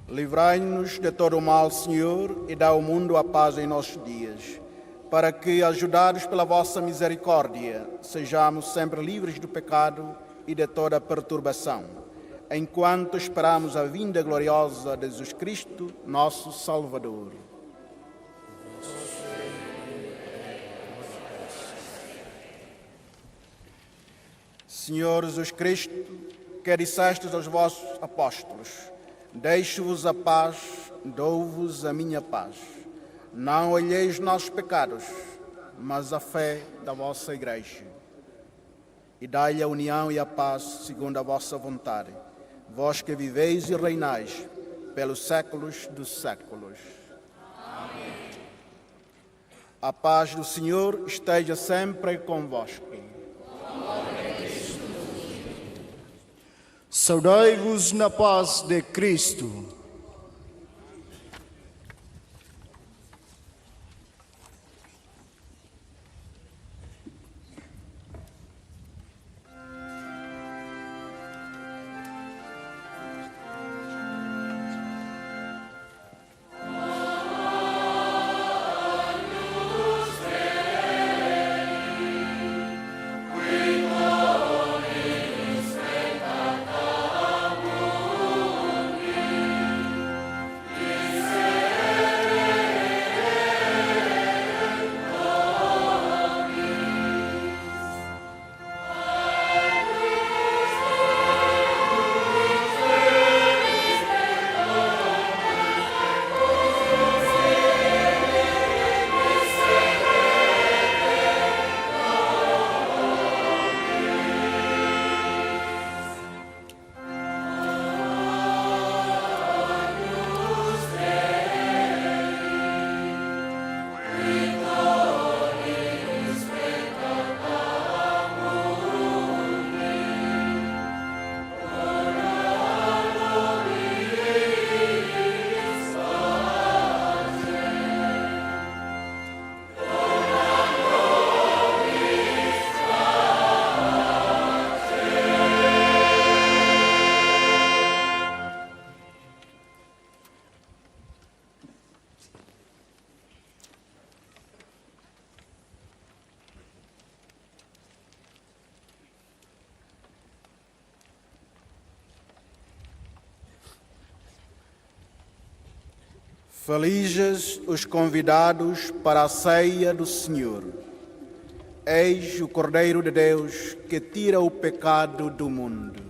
Livrai-nos de todo o mal, Senhor, e dá ao mundo a paz em nossos dias, para que, ajudados pela vossa misericórdia, sejamos sempre livres do pecado e de toda perturbação, enquanto esperamos a vinda gloriosa de Jesus Cristo, nosso Salvador. Senhor Jesus Cristo, que dissestes aos vossos apóstolos: "Deixo-vos a paz, dou-vos a minha paz." Não olheis os nossos pecados, mas a fé da vossa Igreja. E dai-lhe a união e a paz segundo a vossa vontade, vós que viveis e reinais pelos séculos dos séculos. A paz do Senhor esteja sempre convosco. Saudai-vos na paz de Cristo. Felizes os convidados para a ceia do Senhor. Eis o Cordeiro de Deus que tira o pecado do mundo.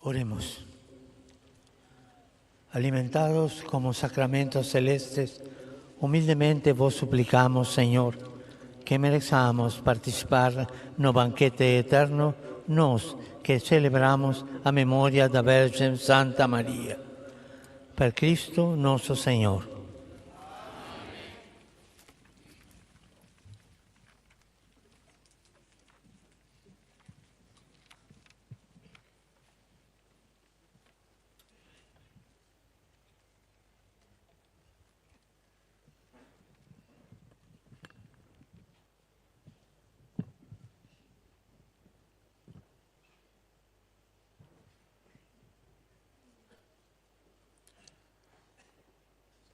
Oremos. Alimentados como sacramentos celestes, humildemente vos suplicamos, Señor, que merezamos participar no banquete eterno, nos que celebramos a memoria da Virgen Santa María. Por Cristo nuestro Señor.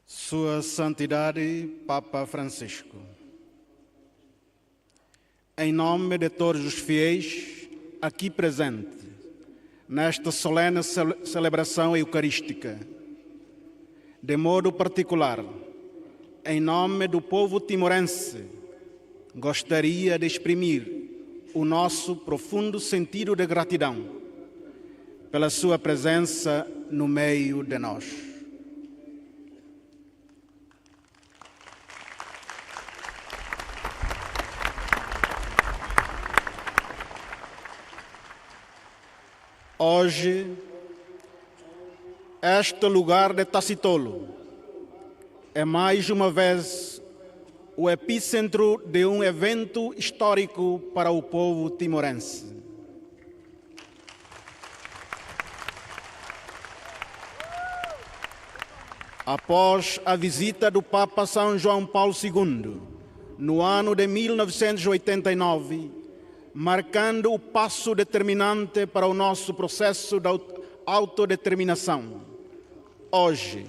Sua Santidade Papa Francisco. Em nome de todos os fiéis aqui presentes, nesta solene cele-, celebração eucarística, de modo particular, em nome do povo timorense, gostaria de exprimir o nosso profundo sentido de gratidão pela sua presença no meio de nós. Hoje, este lugar de Tasitolu é mais uma vez o epicentro de um evento histórico para o povo timorense. Após a visita do Papa São João Paulo segundo, no ano de mil novecentos e oitenta e nove, marcando o passo determinante para o nosso processo de aut-, autodeterminação. Hoje,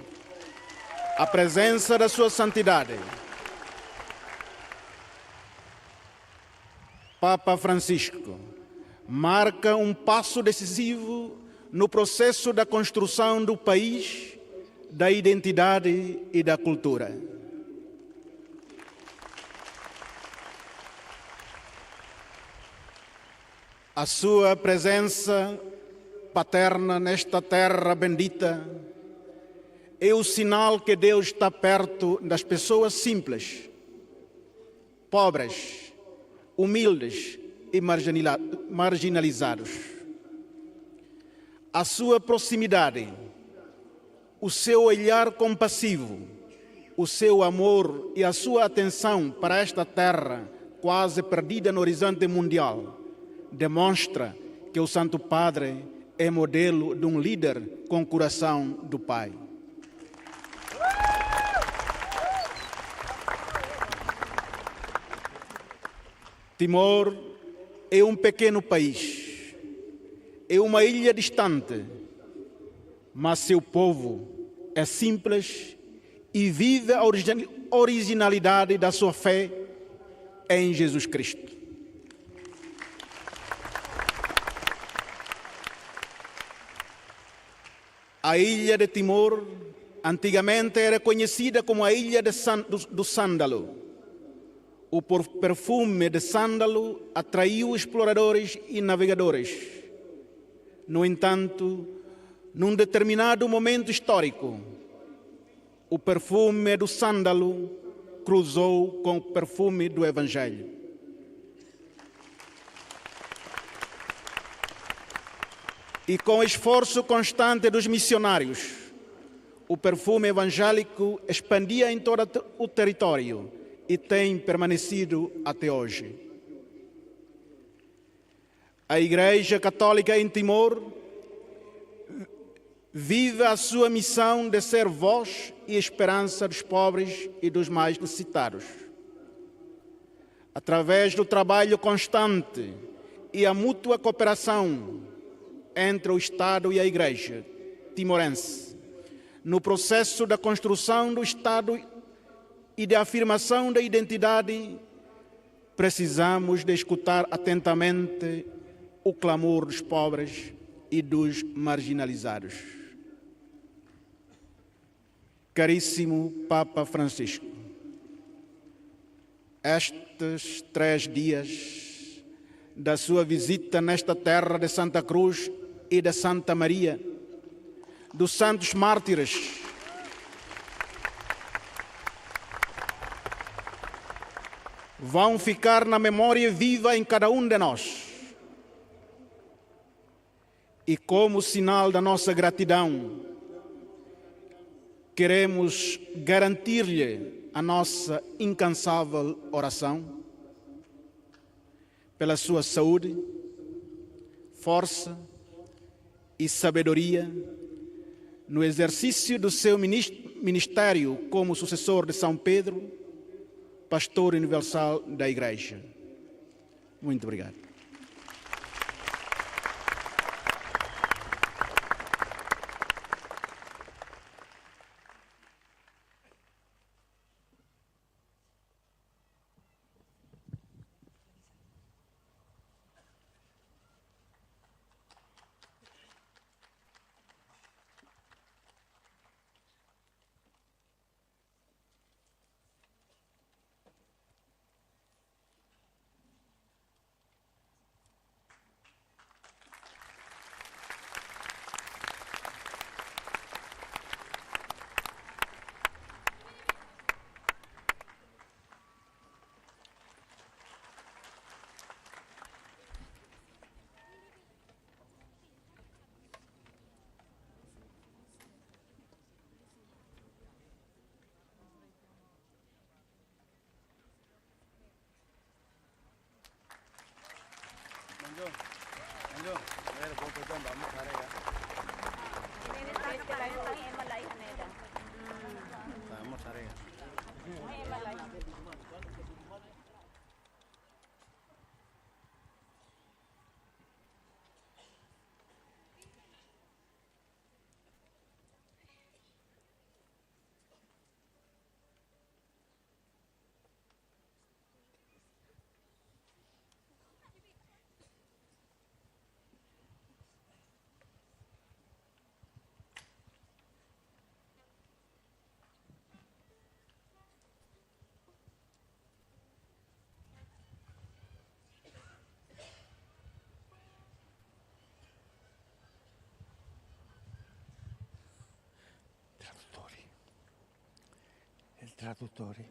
a presença da Sua Santidade, Papa Francisco, marca um passo decisivo no processo da construção do país, da identidade e da cultura. A sua presença paterna nesta terra bendita é o sinal que Deus está perto das pessoas simples, pobres, humildes e marginila-, marginalizados. A sua proximidade, o seu olhar compassivo, o seu amor e a sua atenção para esta terra quase perdida no horizonte mundial demonstra que o Santo Padre é modelo de um líder com coração do Pai. Timor é um pequeno país, é uma ilha distante, mas seu povo é simples e vive a origi-, originalidade da sua fé em Jesus Cristo. A ilha de Timor antigamente era conhecida como a ilha de San-, do, do sândalo. O por-, perfume de sândalo atraiu exploradores e navegadores. No entanto, num determinado momento histórico, o perfume do sândalo cruzou com o perfume do Evangelho. E com o esforço constante dos missionários, o perfume evangélico expandia em todo o território e tem permanecido até hoje. A Igreja Católica em Timor vive a sua missão de ser voz e esperança dos pobres e dos mais necessitados. Através do trabalho constante e a mútua cooperação entre o Estado e a Igreja timorense, no processo da construção do Estado e de afirmação da identidade, precisamos de escutar atentamente o clamor dos pobres e dos marginalizados. Caríssimo Papa Francisco, estes três dias da sua visita nesta terra de Santa Cruz e da Santa Maria, dos Santos Mártires, vão ficar na memória viva em cada um de nós. E como sinal da nossa gratidão, queremos garantir-lhe a nossa incansável oração pela sua saúde, força e sabedoria no exercício do seu minis-, ministério como sucessor de São Pedro, pastor universal da Igreja. Muito obrigado. Tradutori. El tradutori.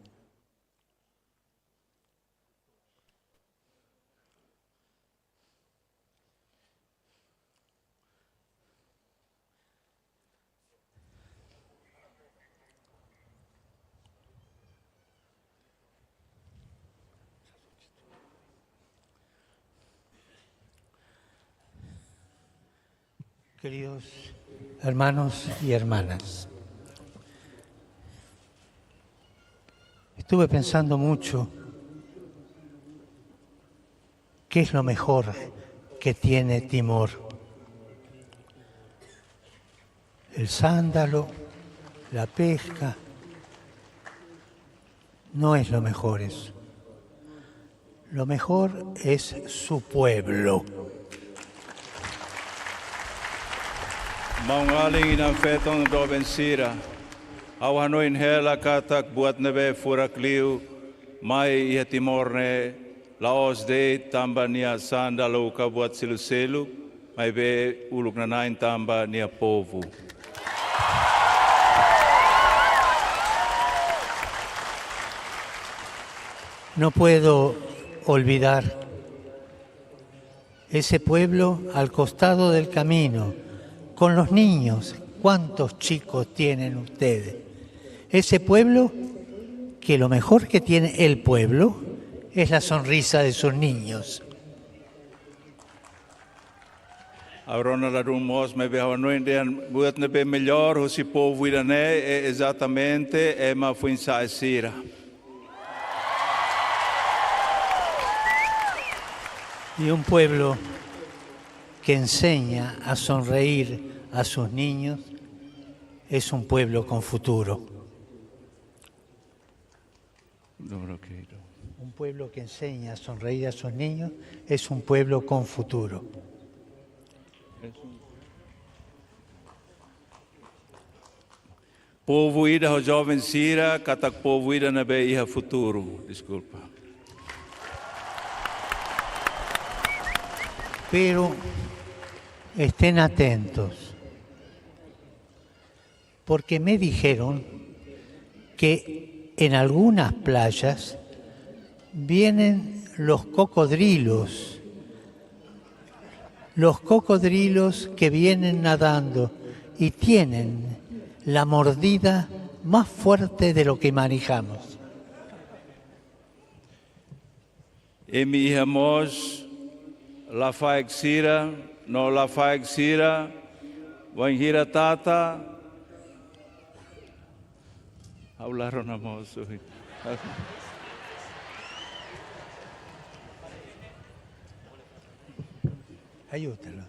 Queridos hermanos y hermanas, estuve pensando mucho qué es lo mejor que tiene Timor. El sándalo, la pesca, no es lo mejor eso. Lo mejor es su pueblo. Maun-alin, inan-feton, joven sira, ha'u hanoin hela katak buat ne'ebé furak liu mai iha Timor ne'e la'ós de'it tanba nia sandalu ka buat seluk-seluk, maibé uluknanain tanba nia povu. No puedo olvidar ese pueblo al costado del camino, con los niños. ¿Cuántos chicos tienen ustedes? Ese pueblo que lo mejor que tiene el pueblo es la sonrisa de sus niños. Ha'u rona ladún mós, maibé ha'u hanoin dehan buat ne'ebé melhór husi povu ida-ne'e é ezatamente ema foin-sa'e sira. Y un pueblo que enseña a sonreír a sus niños es un pueblo con futuro. Un pueblo que enseña a sonreír a sus niños es un pueblo con futuro. Povu ida ho joven sira, katak povu ida ne'ebé iha futuru. Deskulpa. Pero Estén atentos, porque me dijeron que en algunas playas vienen los cocodrilos, los cocodrilos que vienen nadando y tienen la mordida más fuerte de lo que manejamos. Imi iha mós lafaek sira, no lafaek sira, wainhira tata, ha'u la rona mós. Ayúdalo.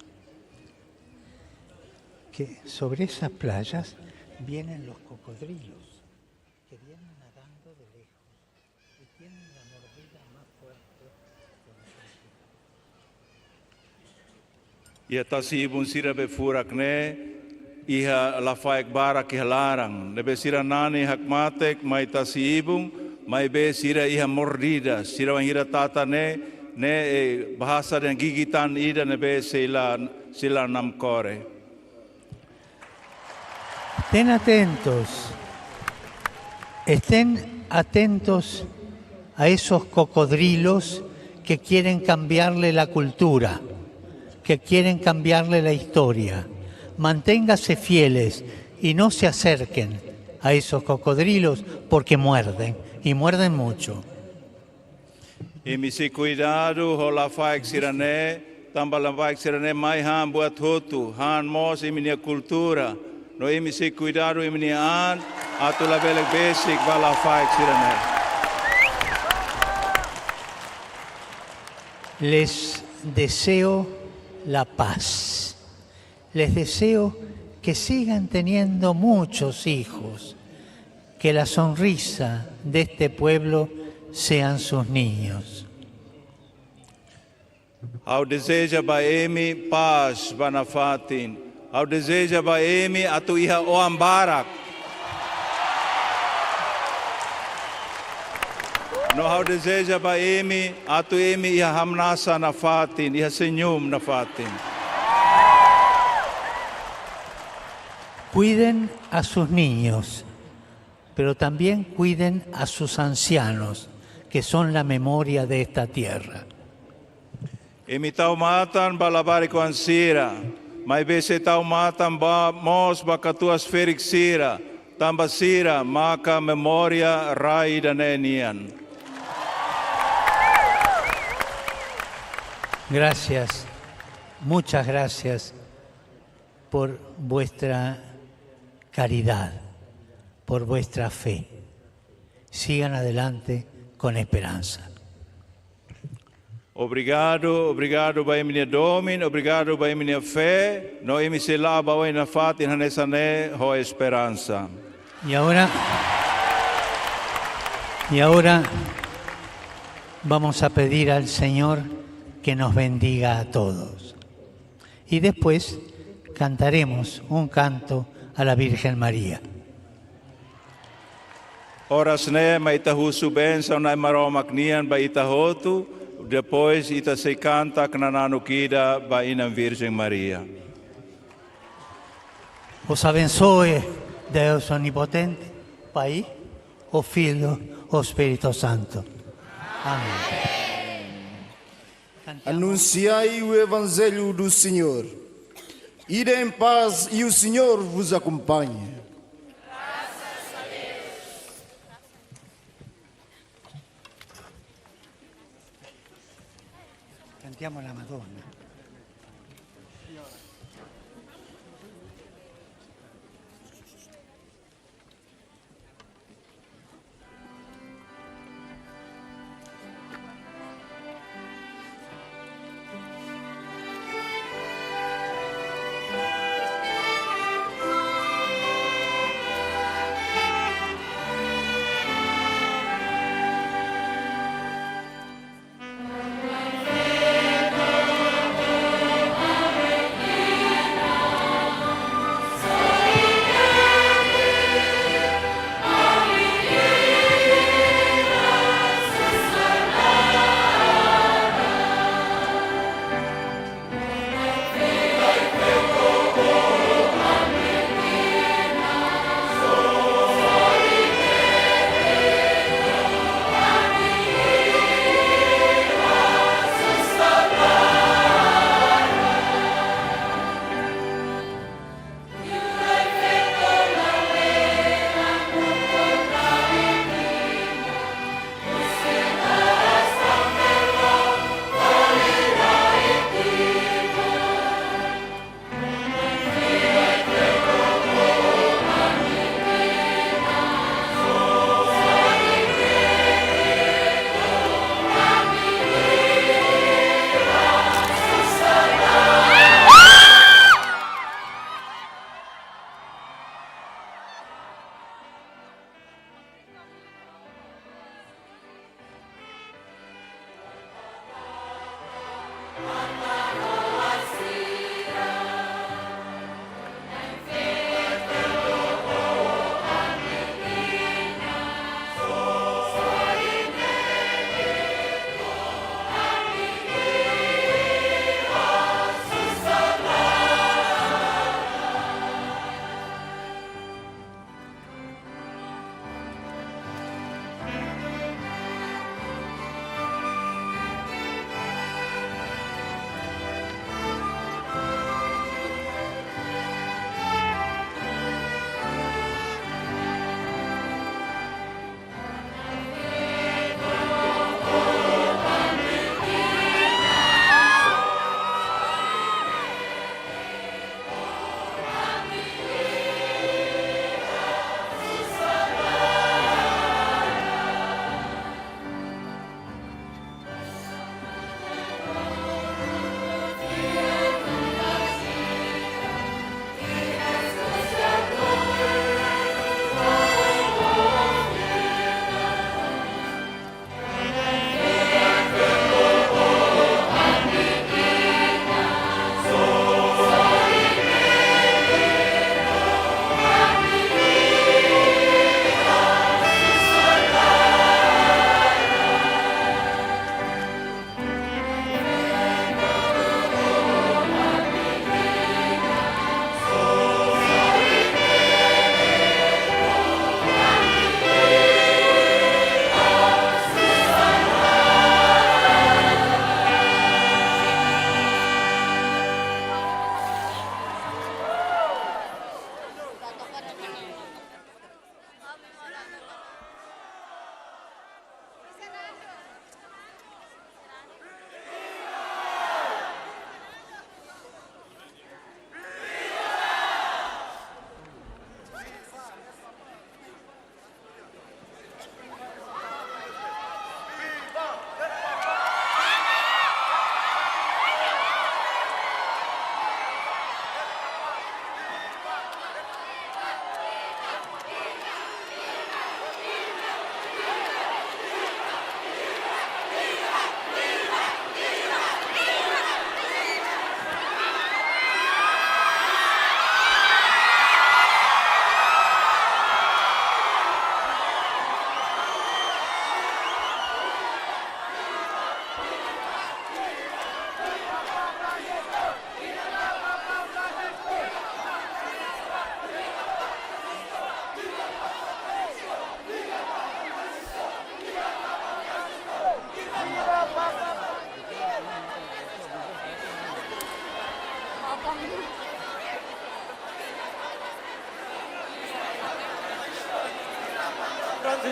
Que sobre esas playas vienen los cocodrilos, que vienen nadando de lejos y tienen la mordida más fuerte que los cocodrilos. Iha tasi-ibun sira be furak ne'e, iha lafaek barak iha laran. Ne'ebé sira nani hakmatek mai tasi-ibun, maibé sira iha mordida, sira wainhira tata ne'e, ne'e, eh, bahasa dehan gigitan ida ne'ebé sei la, sei la namkore. Estén atentos, estén atentos a esos cocodrilos que quieren cambiarle la cultura, que quieren cambiarle la historia. Manténgase fieles y no se acerquen a esos cocodrilos porque muerden, y muerden mucho. Imi sei kuidadu ho lafaek sira-ne'e, tanba lafaek sira-ne'e mai han buat hotu, han mós imi-nia kultura. No imi sei kuidadu imi-nia an, atu labele besik ba lafaek sira-ne'e. Les deseo la paz. Les deseo que sigan teniendo muchos hijos, que la sonrisa de este pueblo sean sus niños. Ha'u dezeja ba imi pás ba nafatin. Ha'u dezeja ba imi atu iha oan barak. No ha'u dezeja ba imi atu imi iha hamnasa nafatin, iha senyum nafatin. Cuiden a sus niños, pero también cuiden a sus ancianos, que son la memoria de esta tierra. Imi tau matan ba labarik-oan sira, maibé sei tau matan ba mós ba katuas-ferik sira, tanba sira maka memória rai ida-ne'e nian. Gracias, muchas gracias por vuestra caridad, por vuestra fe. Sigan adelante con esperanza. Obrigadu, obrigadu ba imi-nia domin, obrigadu ba imi-nia fé, no imi sei la'o ba oin nafatin hanesan ne'e ho esperansa. Y ahora, y ahora vamos a pedir al Señor que nos bendiga a todos. Y después cantaremos un canto a la Virgen María. Oras ne'e mai ita husu bensaun Na'i Maromak nian ba ita hotu, depois ita sei kanta knananuk ida ba Inan Virjen Maria. Os abençoe Deus Onipotente, Pai, o Filho, o Espírito Santo. Amém. Anunciai o Evangelho do Senhor. Ide em paz e o Senhor vos acompanhe. Cantiamo la Madonna.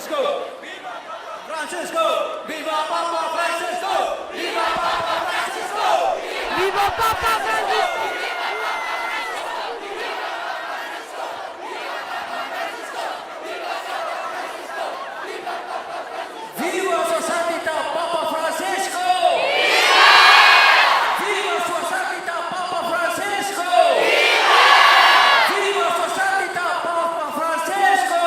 Francisco! Viva Papa Francisco! Viva Papa Francisco! Viva Papa Francisco! Viva Sua Santidade Papa Francisco! Viva Sua Santidade Papa Francisco! Viva Sua Santidade Papa Francisco!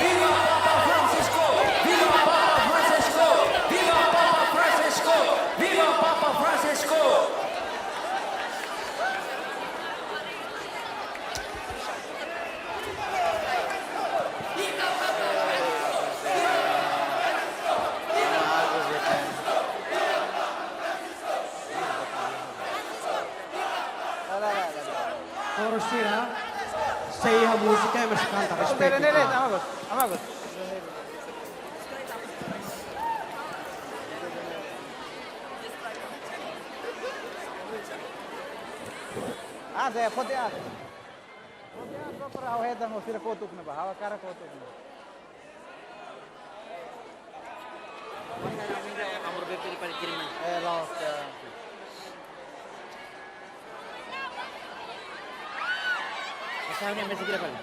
Viva Papa Francisco! Viva Papa Francisco! Viva Papa Francisco! Viva Papa Francisco! Koro sira, sei iha múzika, mas kanta, respeitu. Ne'e, ne'e, ne'e, amago, amago. Ah, saya foto ya. Foto ya, só para ha'u hetan, sira kotuk ne'ebá, ha'u hakarak kotuk ne'ebá. Amor bebé para kirim. Eh, loos, ya. Asa ni mesti kira kali.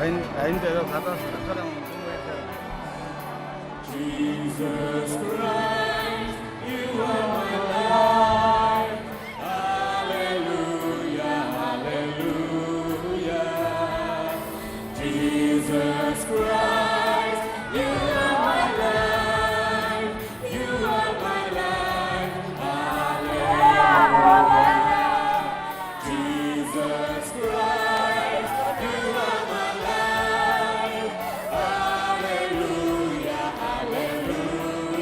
Ain, ain, pero kata, kata, Jesus Christ, you are my life. Hallelujah, hallelujah. Jesus Christ, you are my life. You are my life. Hallelujah. Jesus Christ, you are my life. Hallelujah, hallelujah.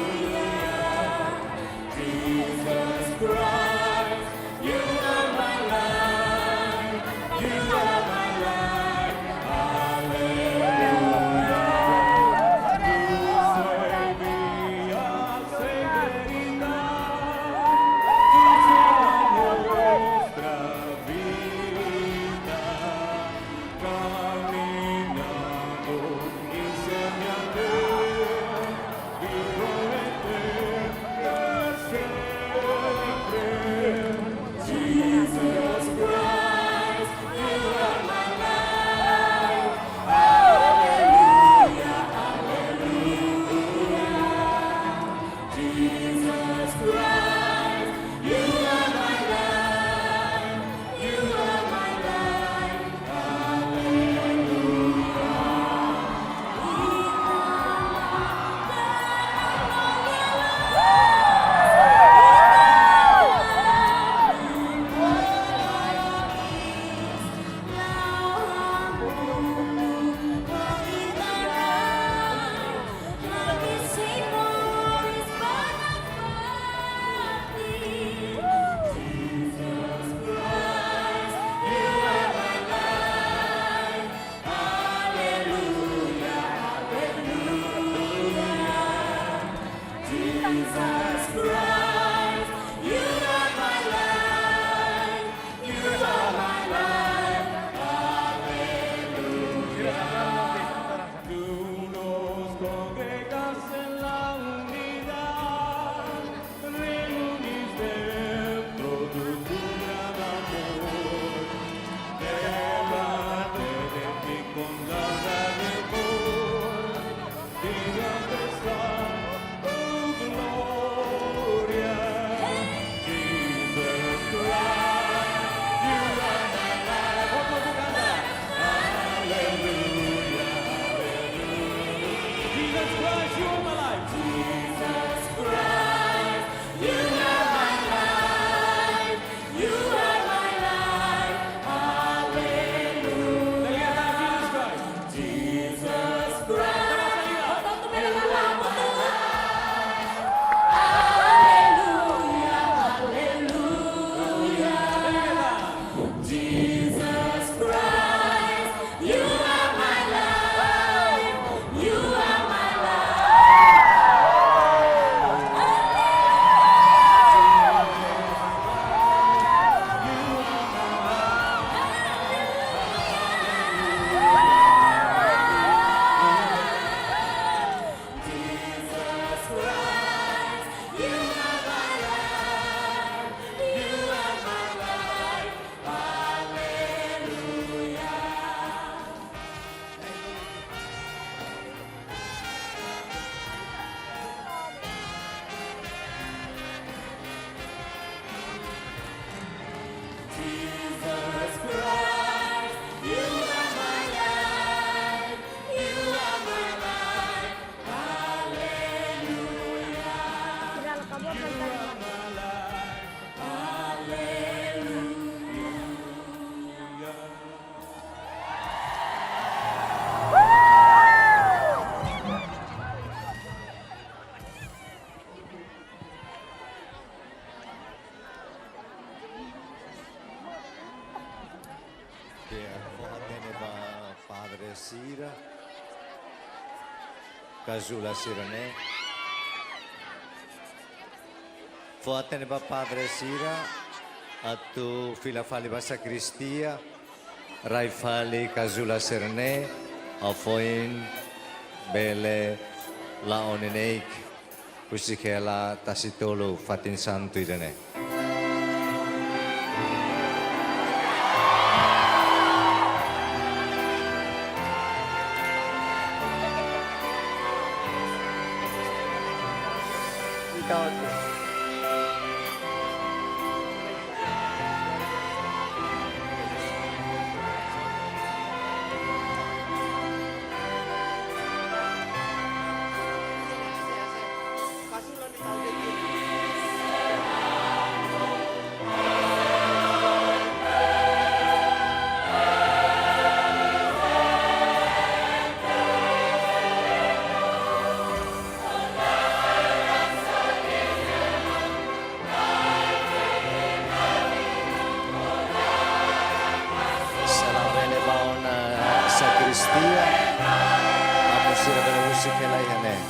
Christ, you are my life. Jesus Christ, you are my life. You are my life. Hallelujah. Jesus Christ. Hallelujah, hallelujah. Jesus Christ, you are my life. You are my life. Jesus Christ, you are my life. You are my life. Hallelujah. Jesus Christ, you are my life. You are my life. Hallelujah. You are my life. Hallelujah. Oke, fó-hatene ba padre sira, kazula sira-ne'e. Fó-hatene ba padre sira, atu fila fali ba sakristia, rai fali kazula sira-ne'e, hafoin bele la'o neineik, husik hela tasi-tolu fatin santu ida-ne'e. Se la bele ba ona sakristia, amu sira bele husik hela iha ne'e.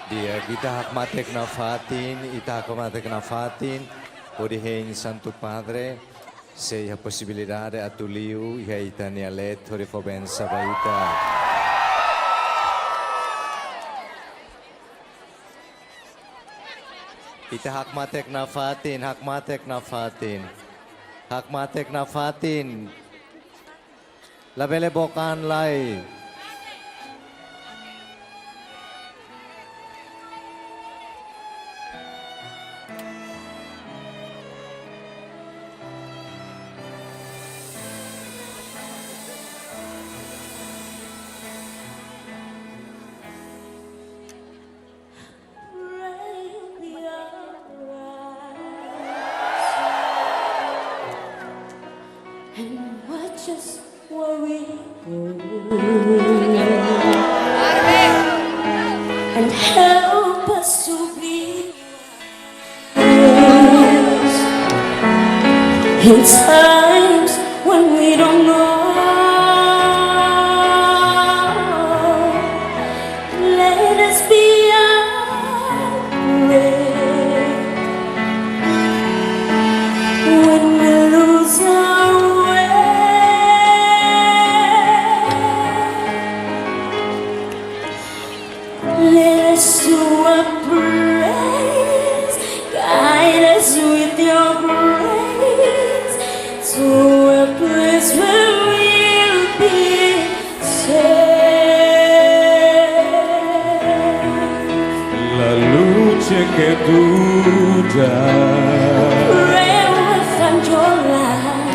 Di'ak, ita hakmatek nafatin, ita hakmatek nafatin, hodi hein Santu Padre, se iha posibilidade atu liu iha ita-nia leet hodi fó bensa ba ita. Ita hakmatek nafatin, hakmatek nafatin. Hakmatek nafatin. Labele book an lai. And watch us worry and help us to be wise in times when we don't know. Let us be afraid when we lose our way. Let us do a praise, guide us with your grace to a place where we'll be safe. La luce che tu già Pray with and your light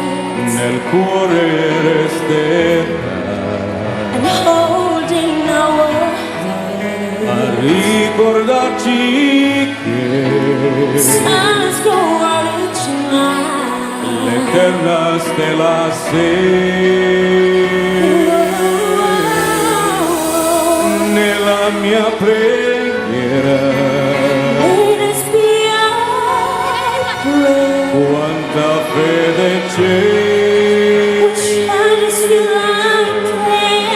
nel cuore resterà. And holding our a ricordarci che sun is going to shine. L'eterna stella sei nella mia preghiera. Let us be our prayer. Quanta fede c'è. Which shines without end.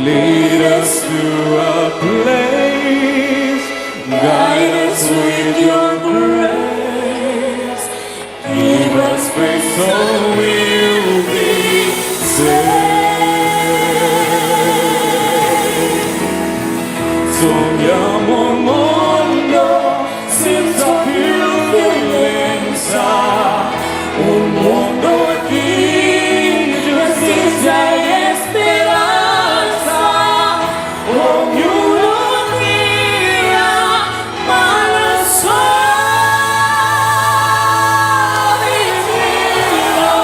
Lead us to a place, guide us with your grace, give us faith so we'll be safe. Sogniamo un mondo senza più violenza, un mondo di giustizia e speranza, ognuno crea, ma non solo il giro,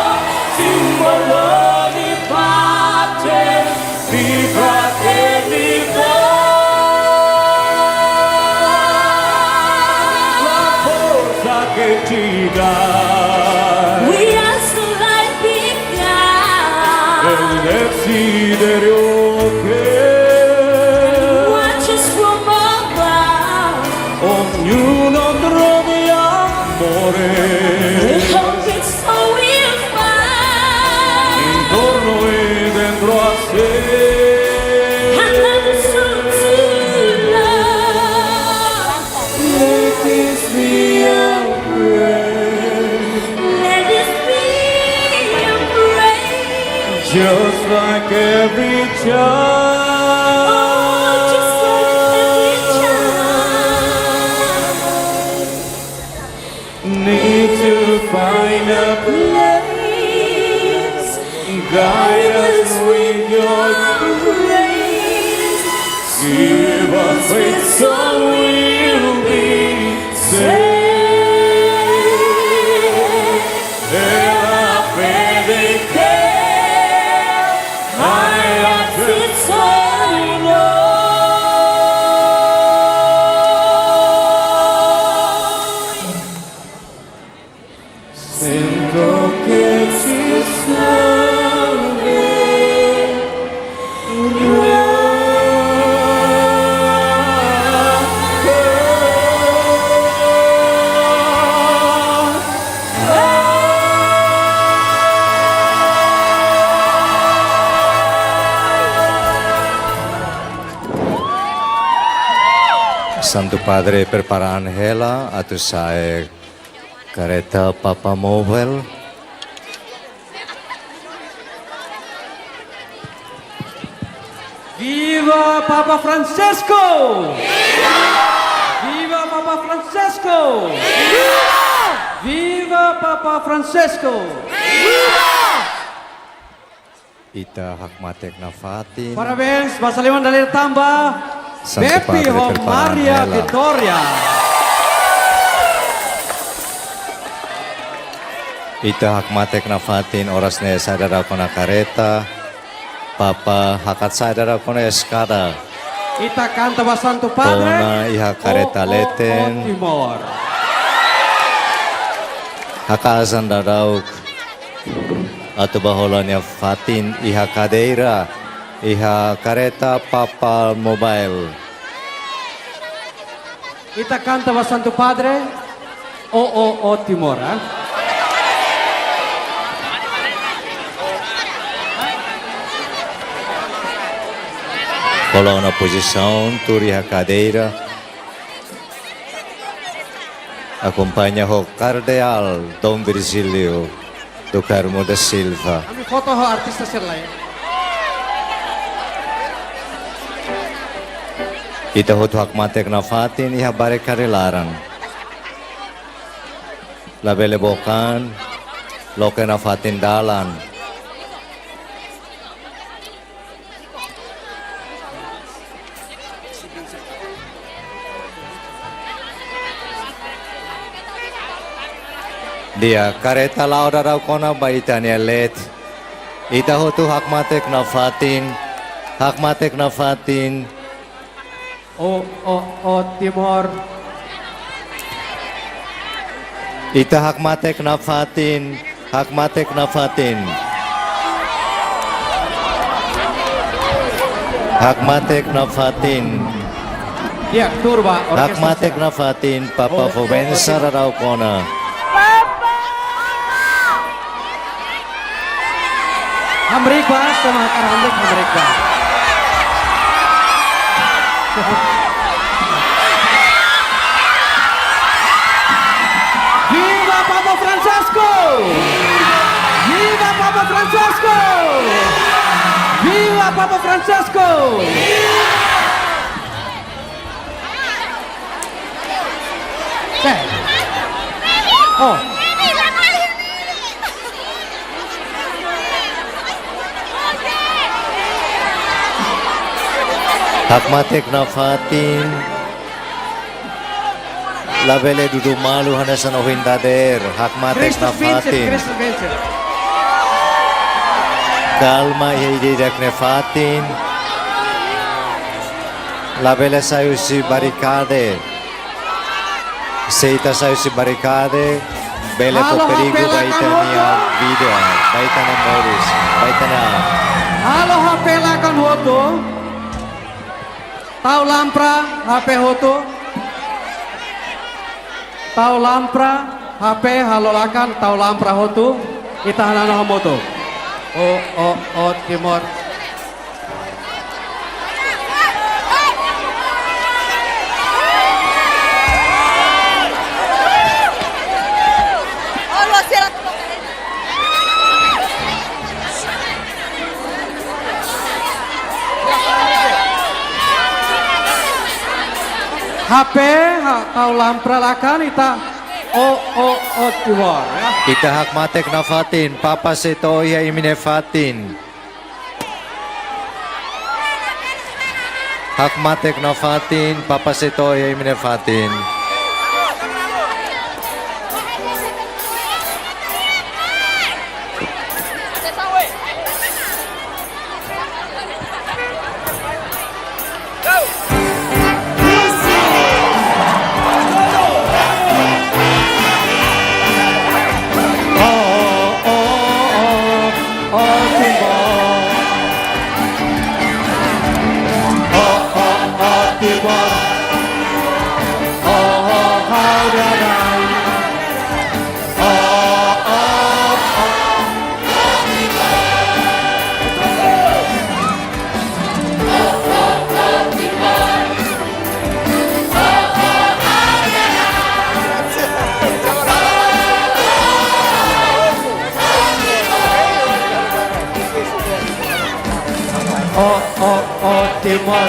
simbolo di pace, di fraternità. La forza che ci dà. We are so light begun. Del desiderio che. Watch us from above. Ognuno trovi amore. We hope it's so we'll find. Intorno e dentro a sé. Another soul to love. Let this be our prayer. Let this be our prayer. Just like every child. Oh, just like every child. Need to find a place. Guide us with your grace. Give us faith so we'll be safe. E la fede che hai acceso in noi. Sento che ci serve. Santu Padre prepara an hela atu sa'e kareta Papa Mobile. Viva Papa Francisco! Viva! Viva Papa Francisco! Viva! Viva Papa Francisco! Viva! Ita hakmatek nafatin. Parabéns, basa liman dala ida tanba Santu Bepi Padre ho prepara Maria hela. Vitória. Ita hakmatek nafatin oras ne'e sa'e daudaun ona kareta. Papa hakat sa'e daudaun ona eskada. Ita kanta ba Santu Padre. To'o ona iha kareta leten. O, o, o, Timor. Haka'as an daudauk atu bá hola nia fatin iha kadeira, iha kareta Papa Mobile. Ita kanta ba Santu Padre, o, o, o Timor, ah. Hola ona pozisaun, tuur iha kadeira. Akompaña ho Kardeál Dom Virgílio do Carmo da Silva. Ami foto ho artista sira lai. Ita hotu hakmatek nafatin iha barikada laran. Labele book an, loke nafatin dalan. Di'ak, kareta la'o daudaun ona ba ita-nia leet. Ita hotu hakmatek nafatin, hakmatek nafatin. O, o, o Timor. Ita hakmatek nafatin, hakmatek nafatin. Hakmatek nafatin. Di'ak, tuur ba orkestra. Hakmatek nafatin, Papa fó bensaun daudaun ona. Hamriik ba, semua hakarak hamriik, hamriik ba. Viva Papa Francisco! Viva Papa Francisco! Viva Papa Francisco! Sé. Oh. Hakmatek nafatin. Labele dudu malu hanesan ohin dadeer. Hakmatek nafatin. Kalma iha ida-idak nia fatin. Labele sai husi barikada. Se ita sai husi barikada, bele fó perigu ba ita-nia vida, ba ita-nia moris, ba ita-nia an. Halo H P lakan hotu. Tau lampra H P hotu. Tau lampra H P, halo lakan, tau lampra hotu. Ita hananu hamutuk. O, o, o Timor. H P, ha, tau lampra lakan ita. O, o, o Timor, ya. Ita hakmatek nafatin, Papa sei to'o iha imi-nia fatin. Hakmatek nafatin, Papa sei to'o iha imi-nia fatin. Oh, oh, Timor.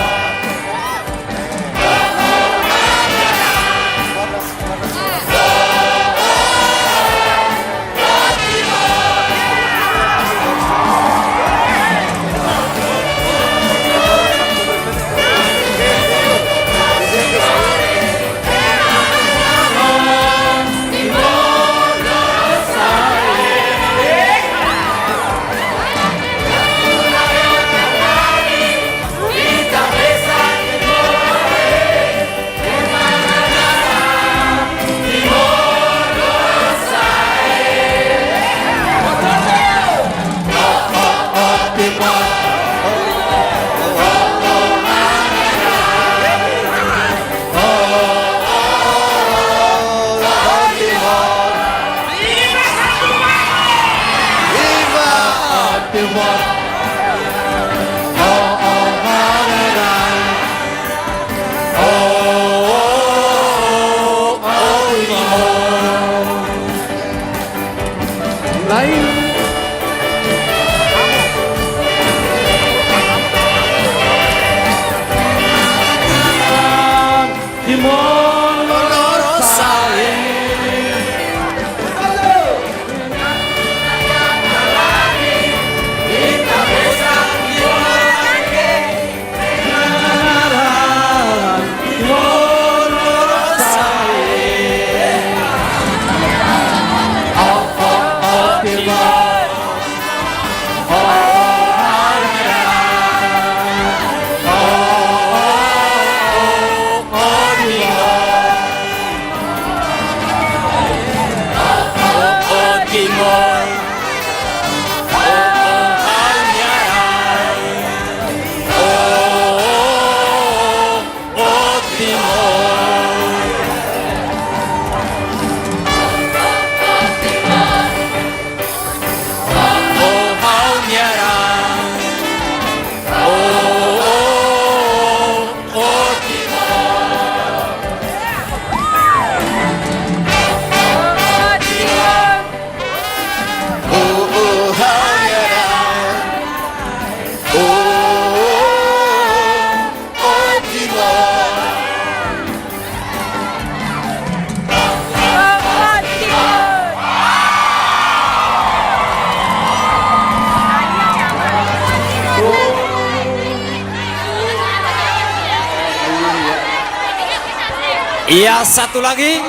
Iya, satu lagi.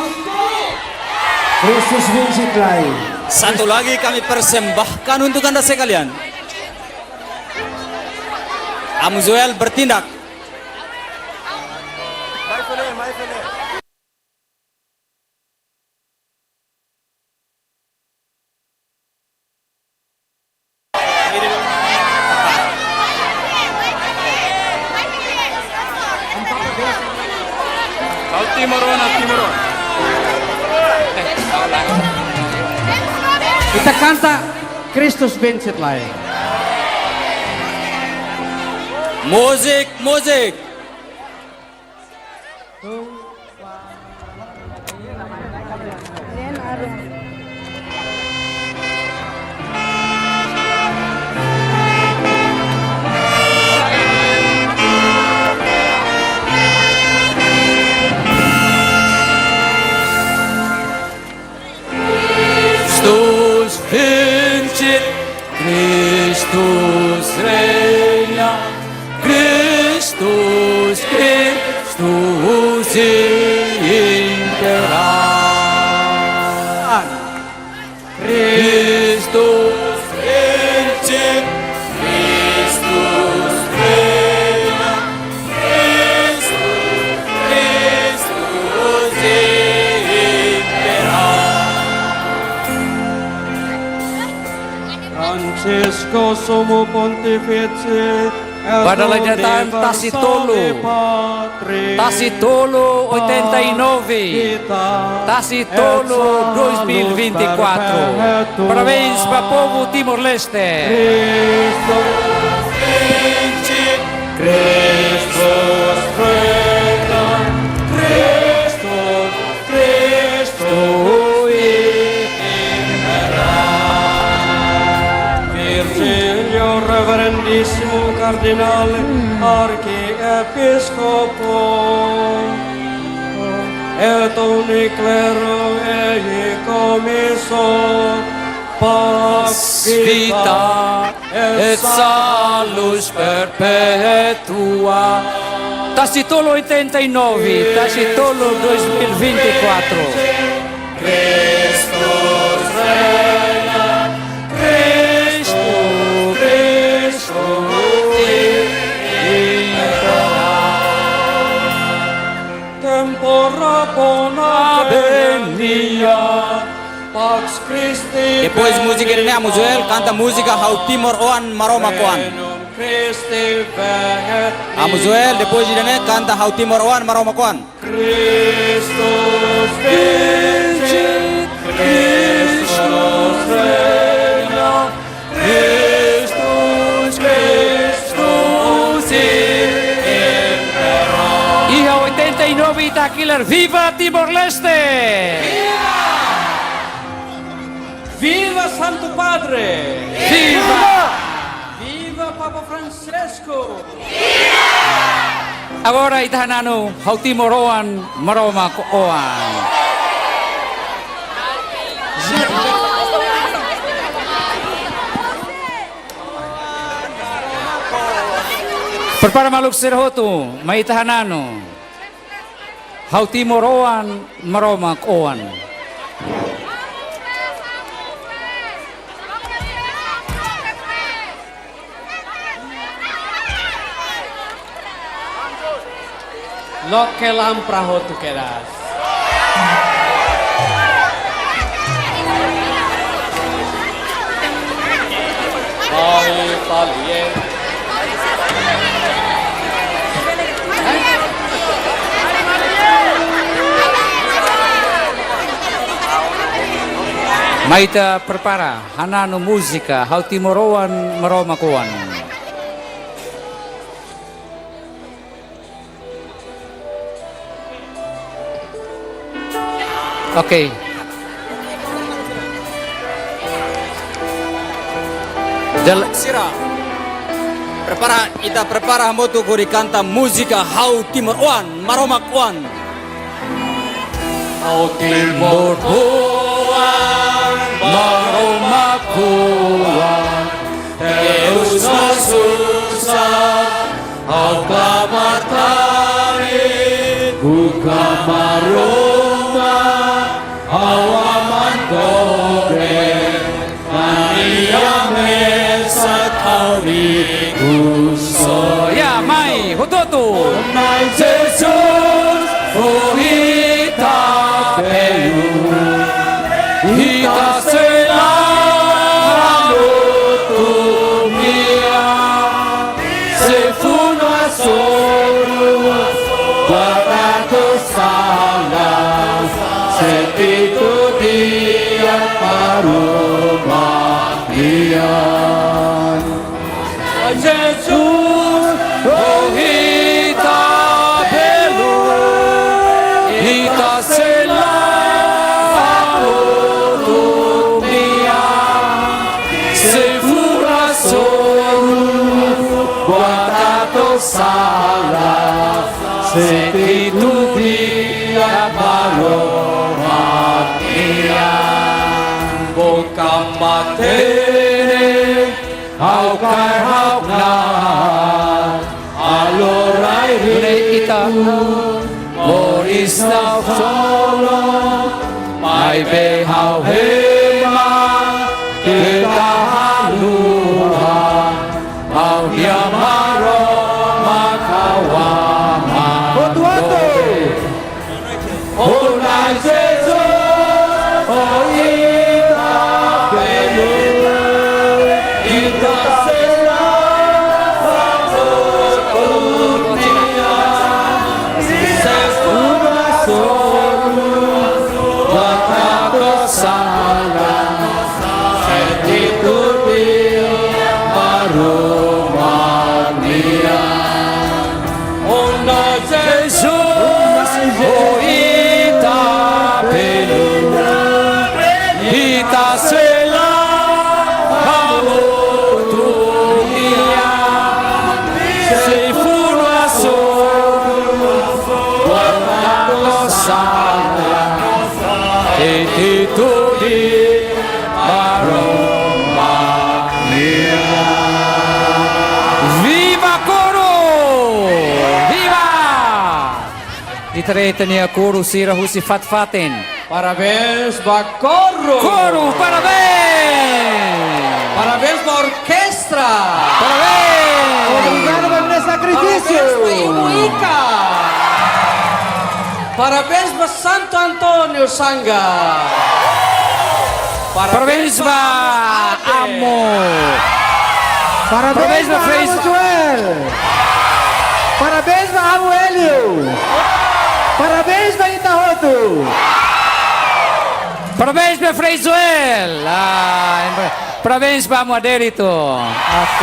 Kristus vinsik lai. Satu lagi kami persembahkan untuk Anda sekalian. Amu Joel bertindak. Ita kanta Kristus vinsik lai. Musik, musik. Kristus vinsik, Kristus reina, Kristus, Kristus impera. Kristus vinsik, Kristus reina, Kristus, Kristus impera. Francisco, Sumo Pontífice, Badala Jatan, Tasi Tolu. Tasi Tolu oitenta e nove. Tasi Tolu dois mil e vinte e quatro. Parabéns ba povu Timor-Leste. Kristus vinsik, Kristus reina, Kristus, Kristus impera. Virgílio, Reverendíssimo Cardeal Kardinál Arkiepískopu, e to'o nia klérou e komisaun, Pax Vitae et Salus Perpetua. Tasi-tolu oitenta e nove, Tasi-tolu dois mil e vinte e quatro. Christus reina, Christus, Christus impera. Tempora bona venia, Pax Christi. Depois múzika ida-ne'e, Amu Joel, kanta múzika Ha'u Timoroan, Maromak Oan. Regnum Christi venit. Amu Joel, depois ida-ne'e, kanta Ha'u Timoroan, Maromak Oan. Christus vincit, Christus reina, Christus, Christus impera. Iha oitenta e nove ita hakilar: Viva Timor-Leste! Viva Santu Padre! Viva! Viva Papa Francisco! Agora ita hananu Ha'u Timoroan, Maromak Oan. Prepara maluk sira hotu, mai ita hananu Ha'u Timoroan, Maromak Oan. Loke lámpada hotu kedas. Mai, palie. Mai ita prepara hananu múzika Ha'u Timoroan, Maromak Oan. Oke. Del- Sira. Prepara, ita prepara hamutuk hodi kanta múzika Ha'u Timoroan, Maromak Oan. Ha'u Timoroan, Maromak Oan, Deus nosso Sai, ha'u klamar tani, buka Maromak, ha'u aman doben, na nia mesak ha'u-nia kuso. Ya, mai, hotu-hotu. Na'i Jesus, fó ita belun, ita sei la hamutuk nia. Se fó nasoru, guarda sala, sentidu di'ak Maromak nian. Jesus, fó ita belun, ita sei la hamutuk nia. Se fó nasoru, guarda sala, sentidu di'ak Maromak nian. Buka matenek, ha'u kaer ha'u knaar, halo rai ita, moris na folok, maibé ha'u hema, ita haluha, ha'u-nia Maromak, ha'u aman. Hotu-hotu. Ó Na'i Jesus, fó ita belun, ita sei la hamutuk nia. Se fó nasoru, guarda sala, sentidu di'ak Maromak nian. Ó Na'i Jesus, fó ita belun, ita sei la hamutuk nia. Haree ita-nia kóru sira husi fatin-fatin. Parabéns ba kóru. Kóru, parabéns. Parabéns ba orkestra. Parabéns. Obrigadu ba imi-nia sakrifísiu. Parabéns ba Ibu Ika. Parabéns ba Santo António Sangga. Parabéns ba Amu. Parabéns ba Frei Joel. Parabéns ba Amu Hélio. Parabéns ba ita hotu. Parabéns ba Frei Joel. Ah, em- parabéns ba Amu Adérito. Ok.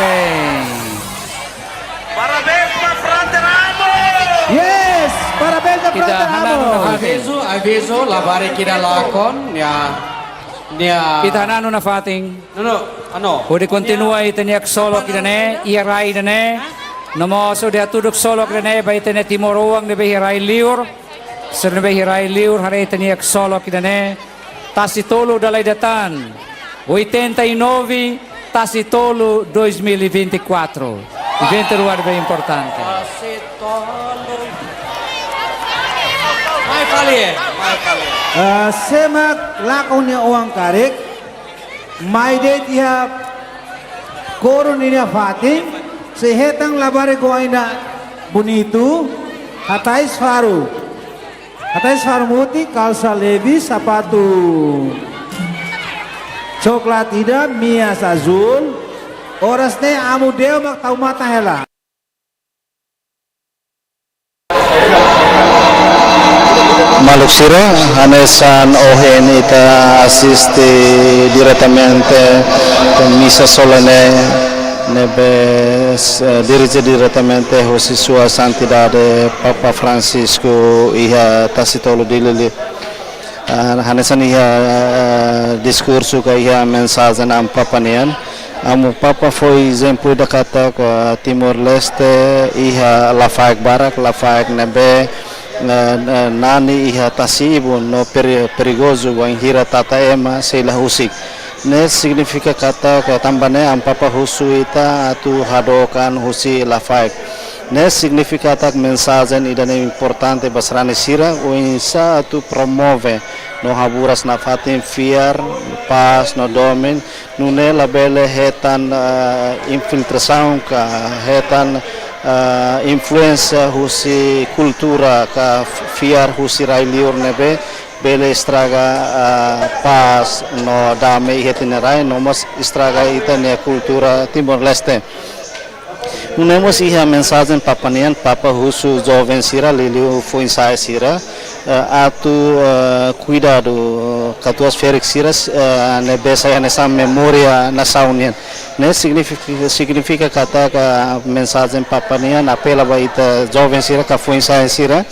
Parabéns ba Frater Amu. Yes, parabéns ba Frater Amu. Avizu, avizu, labarik ida lakon, ya. Ita hananu nafatin. No, no, ano. Hodi kontinua ita-nia ksolok ida-ne'e, iha rai ida-ne'e. No mós hodi hatudu ksolok ida-ne'e ba ita-nia timoroan ne'ebé iha rai liur. Sira ne'ebé iha rai liur, haree ita-nia ksolok ida-ne'e. Tasi Tolu dala ida tan. Oitenta e nove, Tasi Tolu dois mil e vinte e quatro. Eventu rua ne'ebé importante. Mai fali, mai fali. Ah, sé mak lakon nia oan karik, mai de'it iha kóru ninia fatin, sei hetan labarik oan ida bonitu, hatais faru. Hatais faru mutin, kalsa Levi's, sapatu coklat ida, meias azúl. Oras ne'e Amu Deo mak tau matan hela. Maluk sira, hanesan ohin ita asiste diretamente misa solene ne'ebé, eh, dirije diretamente husi Sua Santidade Papa Francisco iha Tasi Tolu Dili liu. Ah, hanesan iha, ah, diskursu ka iha mensajen Amu Papa nian. Amu Papa fó ezemplu ida katak, ah, Timor-Leste iha lafaek barak, lafaek ne'ebé, ah, ah, nani iha tasi-ibun no peri-, perigozu wainhira tata ema sei la husik. Ne'e signifika katak, tanba ne'e Amu Papa husu ita atu hadook an husi lafaek. Ne'e signifika katak mensajen ida-ne'e importante ba sarani sira, oinsá atu promove no haburas nafatin fiar, pás no domin, nune'e labele hetan, eh, infiltrasaun ka hetan, eh, influénsia husi kultura ka fiar husi rai liur ne'ebé bele estraga, eh, pás no dame iha ita-nia rai, no mós estraga ita-nia kultura Timor-Leste. Nune'e mós iha mensajen Papa nian, Papa husu joven sira, liuliu foin-sa'e sira, eh, atu, eh, kuidadu, eh, katuas-ferik sira, eh, ne'ebé sai hanesan memória nasaun nian. Ne'e signifika, signifika katak mensajen Papa nian apela ba ita joven sira ka foin-sa'e sira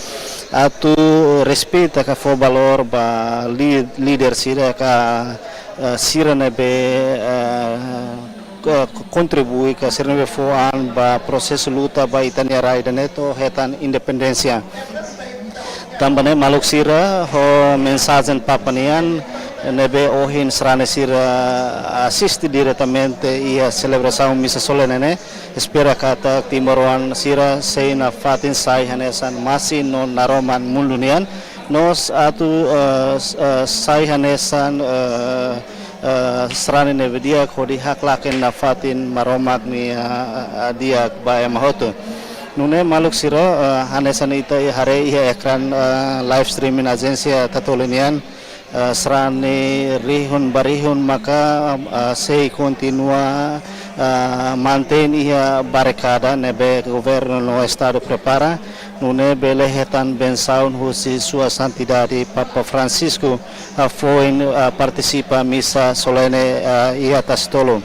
atu respeita ka fó valór ba li-, líder sira ka, eh, sira ne'ebé, eh, ko-, kontribui ka sira ne'ebé fó an ba prosesu luta ba ita-nia rai ida-ne'e to'o hetan independénsia. Tanba ne'e maluk sira, ho mensajen Papa nian ne'ebé ohin sarani sira asiste diretamente iha selebrasaun misa solene ne'e, espera katak timoroan sira sei nafatin sai hanesan masin no naroman mundu nian, no mós atu, eh, s-, eh, sai hanesan, eh, eh, sarani ne'ebé di'ak hodi haklaken nafatin Maromak nia, eh, eh, di'ak ba ema hotu. Nune'e maluk sira, eh, hanesan ita haree iha ekran, eh, live streaming ajénsia Tatoli nian, eh, sarani rihun ba rihun maka, eh, sei kontinua, eh, mantein iha barikada ne'ebé governu no estadu prepara, nune'e bele hetan bensaun husi Sua Santidade Papa Francisco, eh, foin, eh, partisipa misa solene, eh, iha Tasi Tolu.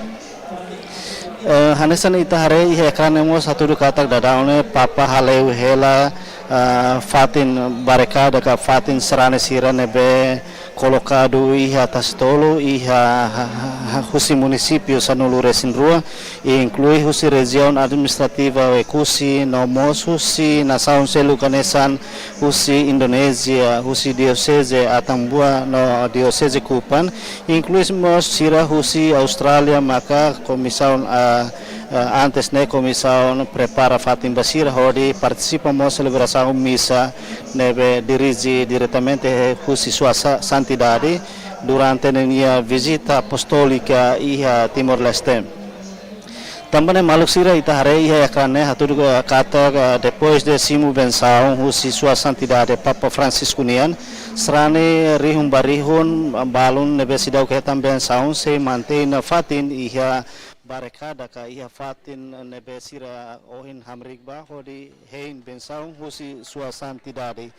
Eh, hanesan ita haree iha ekran ne'e mós hatudu katak daudaun ne'e Papa hale'u hela, eh, fatin barikada ka fatin sarani sira ne'ebé kolokadu iha Tasi Tolu, iha ha-, ha-, ha-, husi munisípiu sanulu-resin-rua, inklui husi rejiaun administrativa Oekusi, no mós husi nasaun seluk hanesan husi Indonézia, husi dioseze Atambua no dioseze Kupang, inklui mós sira husi Austrália maka komisaun, ah, Eh, antes ne'e komisaun prepara fatin ba sira hodi partisipa mós selebrasaun misa ne'ebé dirije diretamente husi Sua Sa-, Santidade durante ninia vizita apostólika iha Timor-Leste. Tanba ne'e maluk sira, ita haree iha ekran ne'e hatudu katak, eh, depois de simu bensaun husi Sua Santidade Papa Francisco nian, sarani rihun ba rihun balun ne'ebé seidauk hetan bensaun sei mantein nafatin iha barikada ka iha fatin ne'ebé sira ohin hamriik ba hodi hein bensaun husi Sua Santidade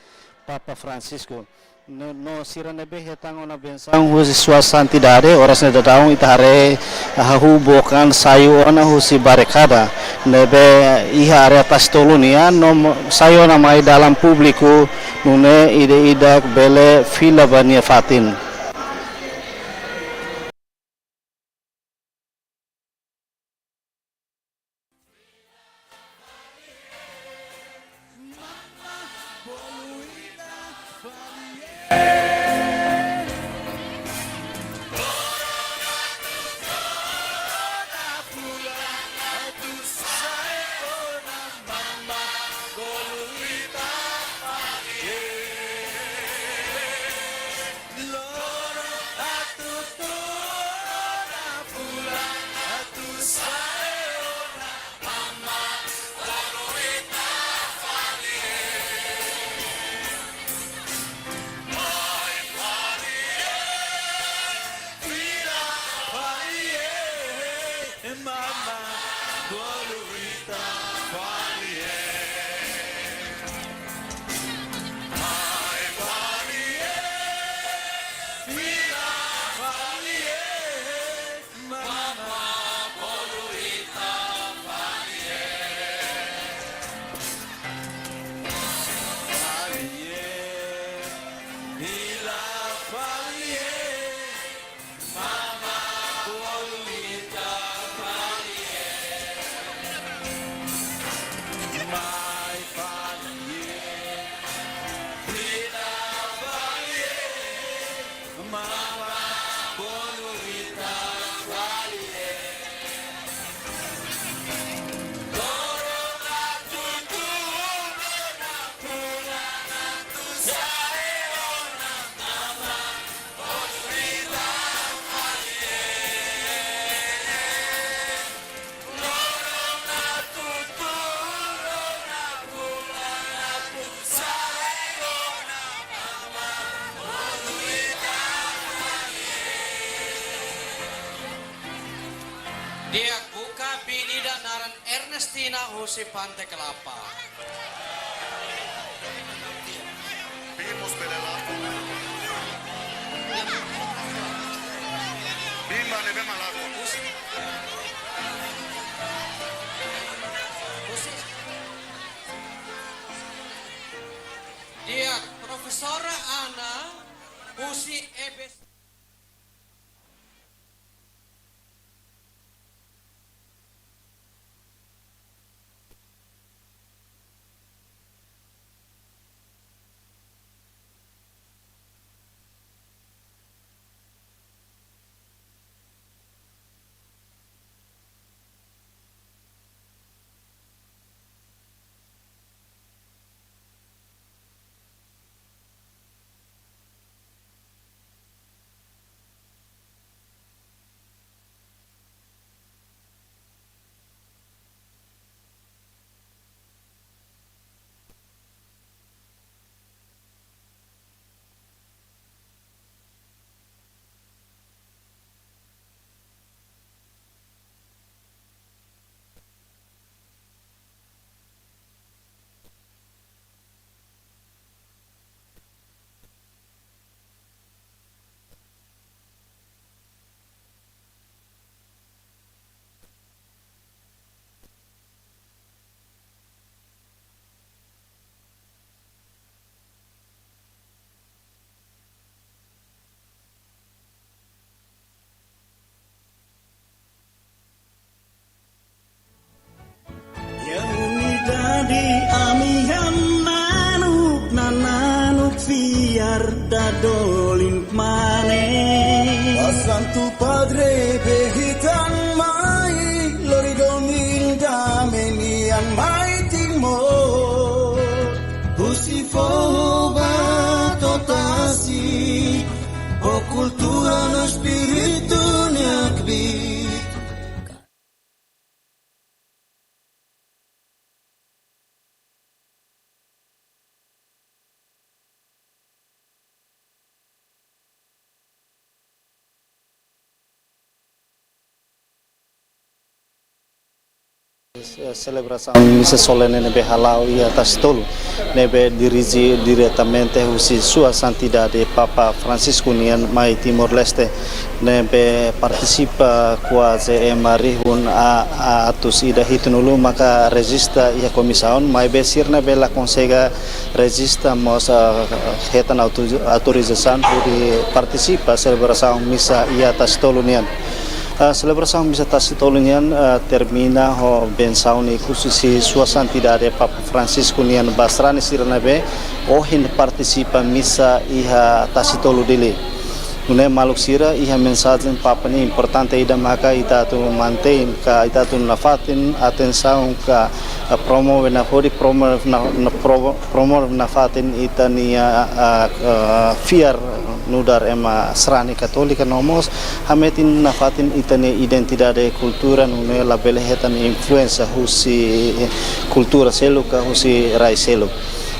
Papa Francisco. No, no sira ne'ebé hetan ona bensaun husi Sua Santidade, oras ne'e daudaun ita haree hahú bokan sai ona husi barikada ne'ebé iha área Tasi Tolu nian, no mo-, sai ona mai dalan públiku, nune'e ida-idak bele fila ba nia fatin. Di'ak, buka biin ida naran Ernestina husi Pante Kelapa. Bimos bele lakon. Bima ne'ebé mak lakon. Di'ak, Profesora Ana husi E B C. Iha unidade ami-nia manuk, nananuk fiar dadolin mane. Ba Santu Padre be hitan mai, lori domin Kultura no espíritu nia kbiit. Eh, selebrasaun misa solene ne'ebé hala'o iha Tasitolu, ne'ebé dirije diretamente husi Sua Santidade Papa Francisco nian mai Timor-Leste, ne'ebé partisipa kuaze ema rihun a, a atus ida hitunulu maka rejista iha komisaun, maibé sira ne'ebé la konsege rejista mós, ah, hetan autu-, autorizasaun hodi partisipa selebrasaun misa iha Tasitolu nian. Ah, selebrasaun misa Tasitolu nian, ah, termina ho bensaun ikus husi Sua Santidade Papa Francisco nian ba sarani sira ne'ebé ohin partisipa misa iha Tasitolu Dili. Nune'e maluk sira, iha mensajen Papa nia importante ida maka ita atu mantein ka ita atu nafatin atensaun ka, eh, promove na hodi promove na, na promo-, promove nafatin ita-nia, ah, ah, fiar nu'udar ema sarani katólika no mós hametin nafatin ita-nia identidade kultura nune'e labele hetan influénsia husi kultura seluk ka husi rai seluk.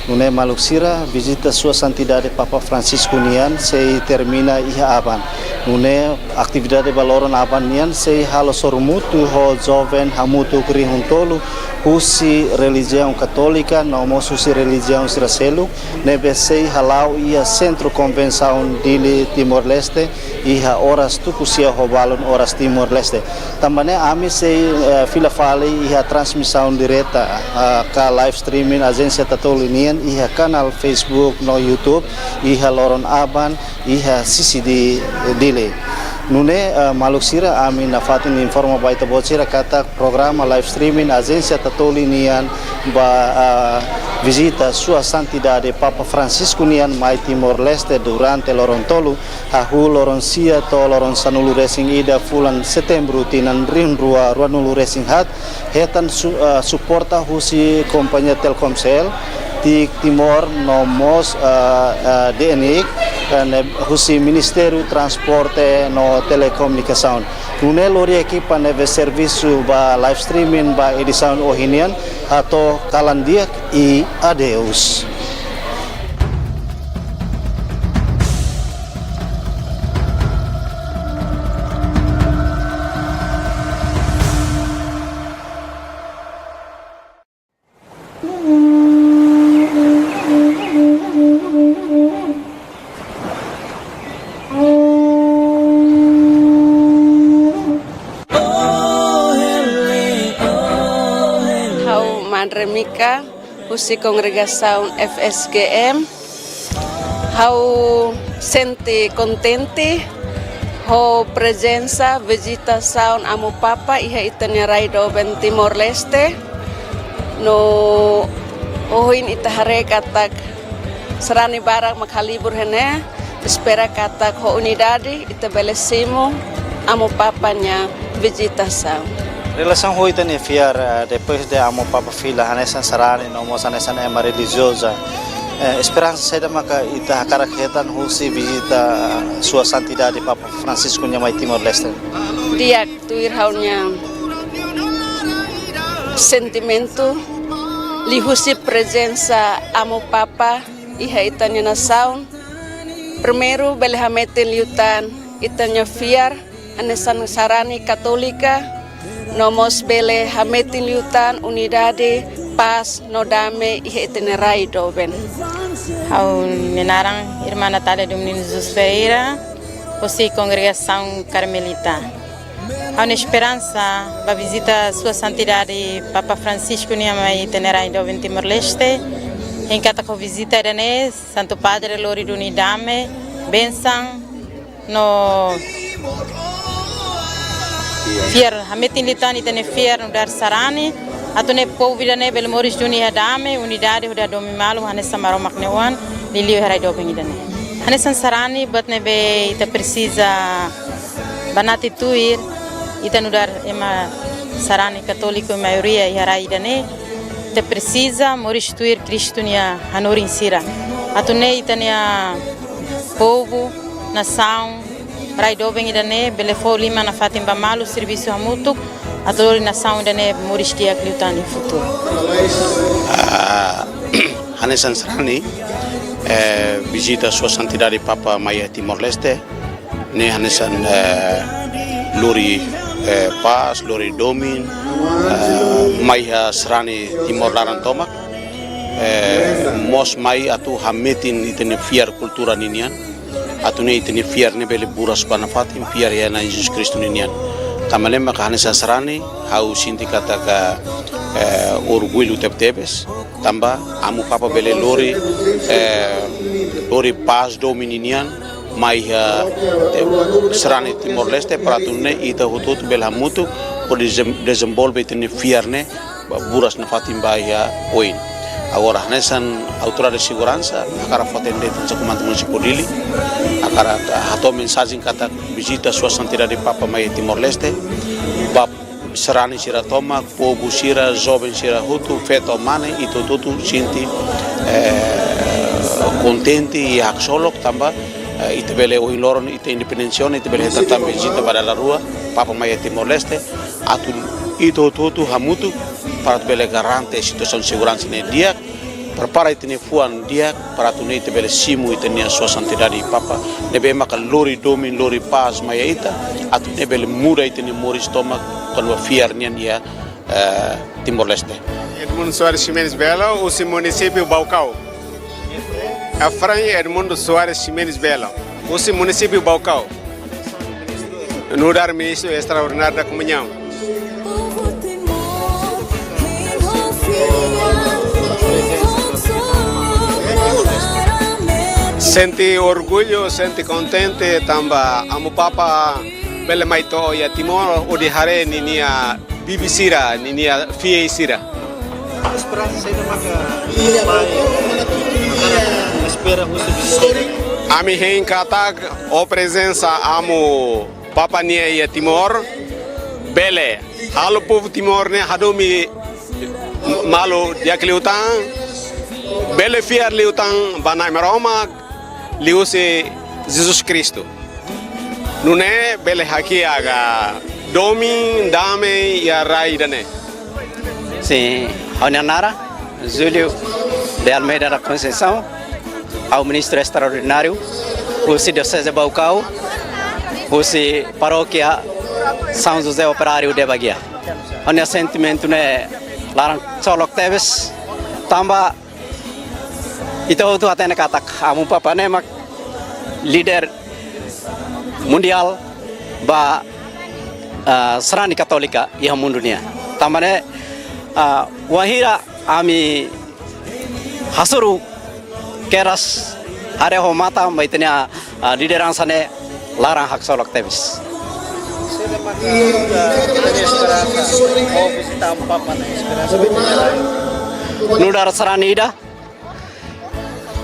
Nune'e maluk sira, vizita Sua Santidade Papa Francisco nian sei termina iha aban. Nune'e atividade ba loron aban nian sei halo sorumutu ho joven hamutuk rihun tolu husi relijiaun katólika no mós husi relijiaun sira seluk ne'ebé sei hala'o iha Sentru Konvensaun Dili, Timor-Leste, iha oras tuku sia ho balun oras Timor-Leste. Tanba ne'e ami sei, eh, fila fali iha transmisaun direta, eh, ka live streaming Ajénsia Tatoli nian iha kanál Facebook no YouTube iha loron aban iha C C D Dili. Nune'e, eh, maluk sira, ami nafatin informa ba ita-boot sira katak programa live streaming Ajénsia Tatoli nian ba, eh, vizita Sua Santidade Papa Francisco nian mai Timor-Leste durante loron tolu, hahú loron sia to'o loron sanulu-resin-ida fulan Setembru tinan rihun rua ruanulu-resin-haat, hetan su-, eh, suporta husi kompañia Telkomcel, TIC Timor no mós, eh, eh, DNIC, eh, ne'e husi Ministériu Transporte no Telekomunikasaun. Nune'e lori ekipa ne'ebé servisu ba live streaming ba edisaun ohin nian, hato'o kalan di'ak i adeus. Ha'u Madre Mika, husi kongregasaun F S G M. Ha'u sente kontente ho prezensa vizitasaun Amu Papa iha ita-nia rai doben Timor-Leste. No ohin ita haree katak sarani barak mak halibur iha ne'e, espera katak ho unidade ita bele simu Amu Papa nia vizitasaun. Relasaun ho ita-nia fiar, eh, depois de Amu Papa fila hanesan sarani no mós hanesan ema relijioza, eh, esperansa saida maka ita hakarak hetan husi vizita Sua Santidade Papa Francisco nian mai Timor-Leste? Di'ak, tuir ha'u-nia sentimentu, liuhusi prezensa Amu Papa iha ita-nia nasaun, primeiru bele hametin liután ita-nia fiar hanesan sarani katólika, no mós bele hametin liután unidade, pás no dame iha ita-nia rai doben. Ha'u-nia naran Irmã Natália do Menino Jesus Ferreira, husi kongregasaun Karmelita. Ha'u-nia esperansa ba vizita Sua Santidade Papa Francisco nian mai ita-nia rai doben Timor-Leste, hein katak ho vizita ida-ne'e, Santu Padre lori duni dame, bensaun, no fiar, hametin liután ita-nia fiar nu'udar sarani, atu nune'e povu ida-ne'e bele moris duni iha dame, unidade hodi hadomi malu, hanesan Maromak nia oan, liuliu iha rai doben ida-ne'e. Hanesan sarani buat ne'ebé ita presiza banati tuir, ita nu'udar ema sarani katólika maioria iha rai ida-ne'e, ita presiza moris tuir Kristu nia hanorin sira. Atu nune'e ita-nia povu nasaun rai doben ida-ne'e bele fó liman nafatin ba malu, servisu hamutuk atu lori nasaun ida-ne'e moris di'ak liután iha futuru. Ah, hanesan sarani, eh, vizita Sua Santidade Papa mai iha Timor-Leste, ne'e hanesan, eh, lori, eh, pás, lori domin, eh, mai iha sarani Timor laran tomak, eh, mós mai atu hametin ita-nia fiar kultura ninian, atu nune'e ita-nia fiar ne'e bele buras ba nafatin, fiar iha Na'i Jesus Kristu ninian. Tanba ne'e maka hanesan sarani, ha'u sente katak, eh, orgullu tebetebes, tanba Amu Papa bele lori, eh, lori pás domin ninian, mai iha, eh, sarani Timor-Leste, para atu nune'e ita hotu-hotu bele hamutuk hodi dezem-, dezenvolve ita-nia fiar ne'e ba buras nafatin ba iha oin. Agora, hanesan autoridade seguransa, hakarak fó hatene de'it hanesan Komandante Munisípiu Dili, hakarak hato'o mensajen katak vizita Sua Santidade Papa mai Timor-Leste, ba sarani sira tomak, povu sira, joven sira hotu, feto, mane, ita hotu-hotu sente, eh, kontente i haksolok tanba, eh, ita bele ohin loron ita independénsia ona, ita bele hetan tan vizita ba dala rua, Papa mai iha Timor-Leste, atu ita hotu-hotu hamutuk para atu bele garante situasaun seguransa ne'e di'ak, prepara ita-nia fuan di'ak para atu nune'e ita bele simu ita-nia Sua Santidade Papa ne'ebé maka lori domin, lori pás mai iha ita, atu nune'e bele muda ita-nia moris tomak kona-ba fiar nian iha, eh, Timor-Leste. Edmundo Soares Ximenes Belo, husi munisípiu Baucau. Efraim Edmundo Soares Ximenes Belo, husi munisípiu Baucau. Nu'udar Ministru Estraordináriu da Komuñaun. Sente orgullu, sente kontente, tanba Amu Papa bele mai to'o iha Timor, hodi haree ninia bibi sira, ninia fiéis sira. Ami hein katak ho prezensa Amu Papa nian iha Timor, bele halo povu Timor ne'e hadomi malu di'ak liután, bele fiar liután ba Na'i Maromak, liuhusi Jesus Kristu. Nune'e bele hakiak domin, dame iha rai ida-ne'e. Sin, ha'u-nia naran Júlio de Almeida da Conceição, ha'u Ministru Estraordináriu husi Dioseze Baucau, husi Parókia São José Operário de Bahia. Ha'u-nia sentimentu ne'e laran haksolok tebes, tanba ita hotu hatene katak Amu Papa ne'e mak líder mundiál ba, ah, sarani Katólika iha mundu nian. Tanba ne'e, ah, wainhira ami hasoru kedas haree ho matan ba ita-nia, ah, lideransa ne'e laran haksolok tebes. Nu'udar sarani ida,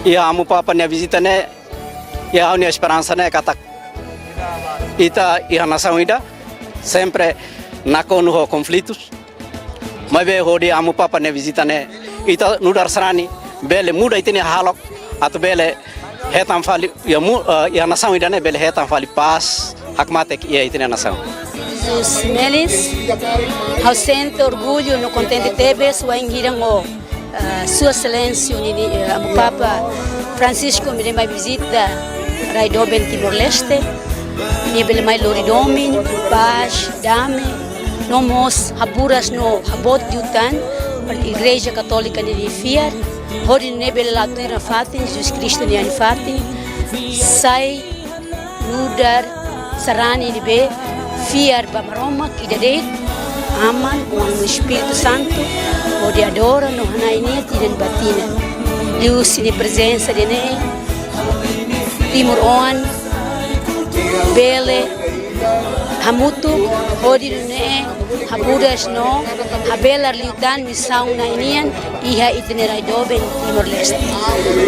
iha Amu Papa nia vizita ne'e, iha ha'u-nia esperansa ne'e katak ita iha nasaun ida, sempre nakonu ho konflitus. Maibé hodi Amu Papa nia vizita ne'e, ita nu'udar sarani bele muda ita-nia hahalok, atu bele hetan fali, iha mu-, eh, iha nasaun ida-ne'e bele hetan fali pás hakmatek iha ita-nia nasaun. Ximenes, ha'u sente orgullu no kontente tebes wainhira ha'u, eh, Sua Exelénsia nini, eh, Amu Papa Francisco bele mai vizita rai doben Timor-Leste. Nia bele mai lori domin, pás, dame, no mós haburas no haboot liután ba Igreja Katólika ninia fiar, hodi nune'e bele la'o tuir nafatin, Jesus Kristu nia nafatin, sai nu'udar sarani ne'ebé fiar ba Maromak ida de'it, Aman, Oan no Espíritu Santu, hodi adora no hana'i Nia tinan ba tinan. Liuhusi Nia prezensa ida-ne'e, timoroan bele hamutuk hodi nune'e haburas no habelar liután misaun Na'i nian iha ita-nia rai doben Timor-Leste.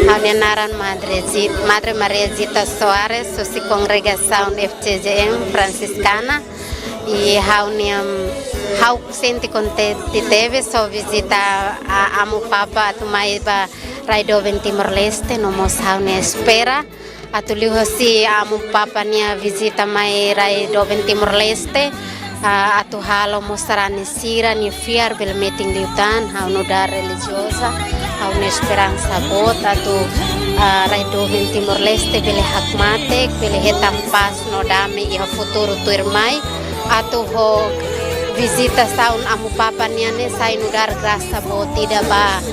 Ha'u-nia naran Madre Zi-, Madre Maria Zita Soares, husi kongregasaun F C J M Fransiskana. I ha'u-nia, ha'u sente kontente tebes ho vizita Amu Papa atu mai ba rai doben Timor-Leste, no mós ha'u-nia espera Atu liuhusi Amu Papa nia vizita mai rai doben Timor-Leste, ah, atu halo mós sarani sira-nia fiar bele metin liután, ha'u nu'udar relijioza, ha'u-nia esperansa boot atu, ah, rai doben Timor-Leste bele hakmatek, bele hetan pás no dame iha futuru tuirmai, atu ho vizitasaun Amu Papa nian ne'e sai nu'udar grasa boot ida ba,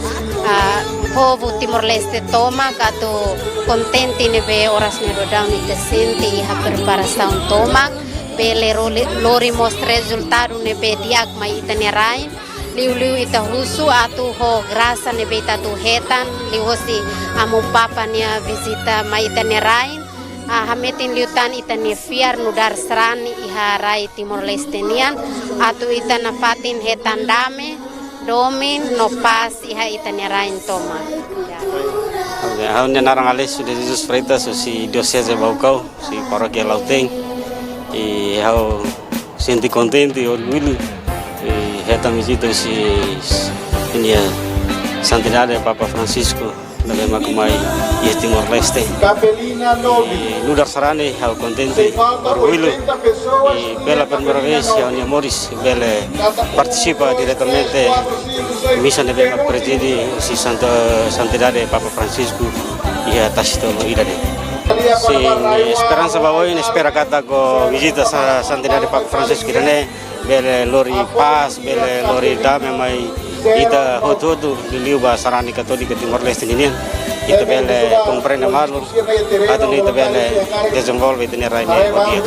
ah, povu Timor-Leste tomak atu kontente ne'ebé oras ne'e daudaun ita sente iha preparasaun tomak, bele role-, lori mós rezultadu ne'ebé di'ak mai ita-nia rain, liuliu ita husu atu ho grasa ne'ebé ita atu hetan, liuhusi Amu Papa nia vizita mai ita-nia rain, ah, hametin liután ita-nia fiar nu'udar sarani iha rai Timor-Leste nian, atu ita nafatin hetan dame, domin, no pás iha ita-nia rain tomak. Oke, ha'u-nia naran Alessio de Jesus Freitas, husi Dioseze Baucau, husi Parókia Lautém. I ha'u sente kontente, orgullu, i hetan vizita husi, husi Santidade Papa Francisco, ne'ebé mak mai iha Timor-Leste. I nu'udar sarani ha'u kontente, orgullu, i pela primeira vez iha ha'u-nia moris bele partisipa diretamente misa ne'ebé mak prezide husi Santa, Santidade Papa Francisco iha tasi tolu ida-ne'e. Sin, esperansa ba oin, espera katak ho vizita Sa-, Santidade Papa Francisco ida-ne'e bele lori pás, bele lori dame mai ita hotu-hotu, liuliu ba sarani Katólika Timor-Leste ninian. Ita bele komprende malu, atu nune'e ita bele dezenvolve ita-nia rain ne'e ho di'ak.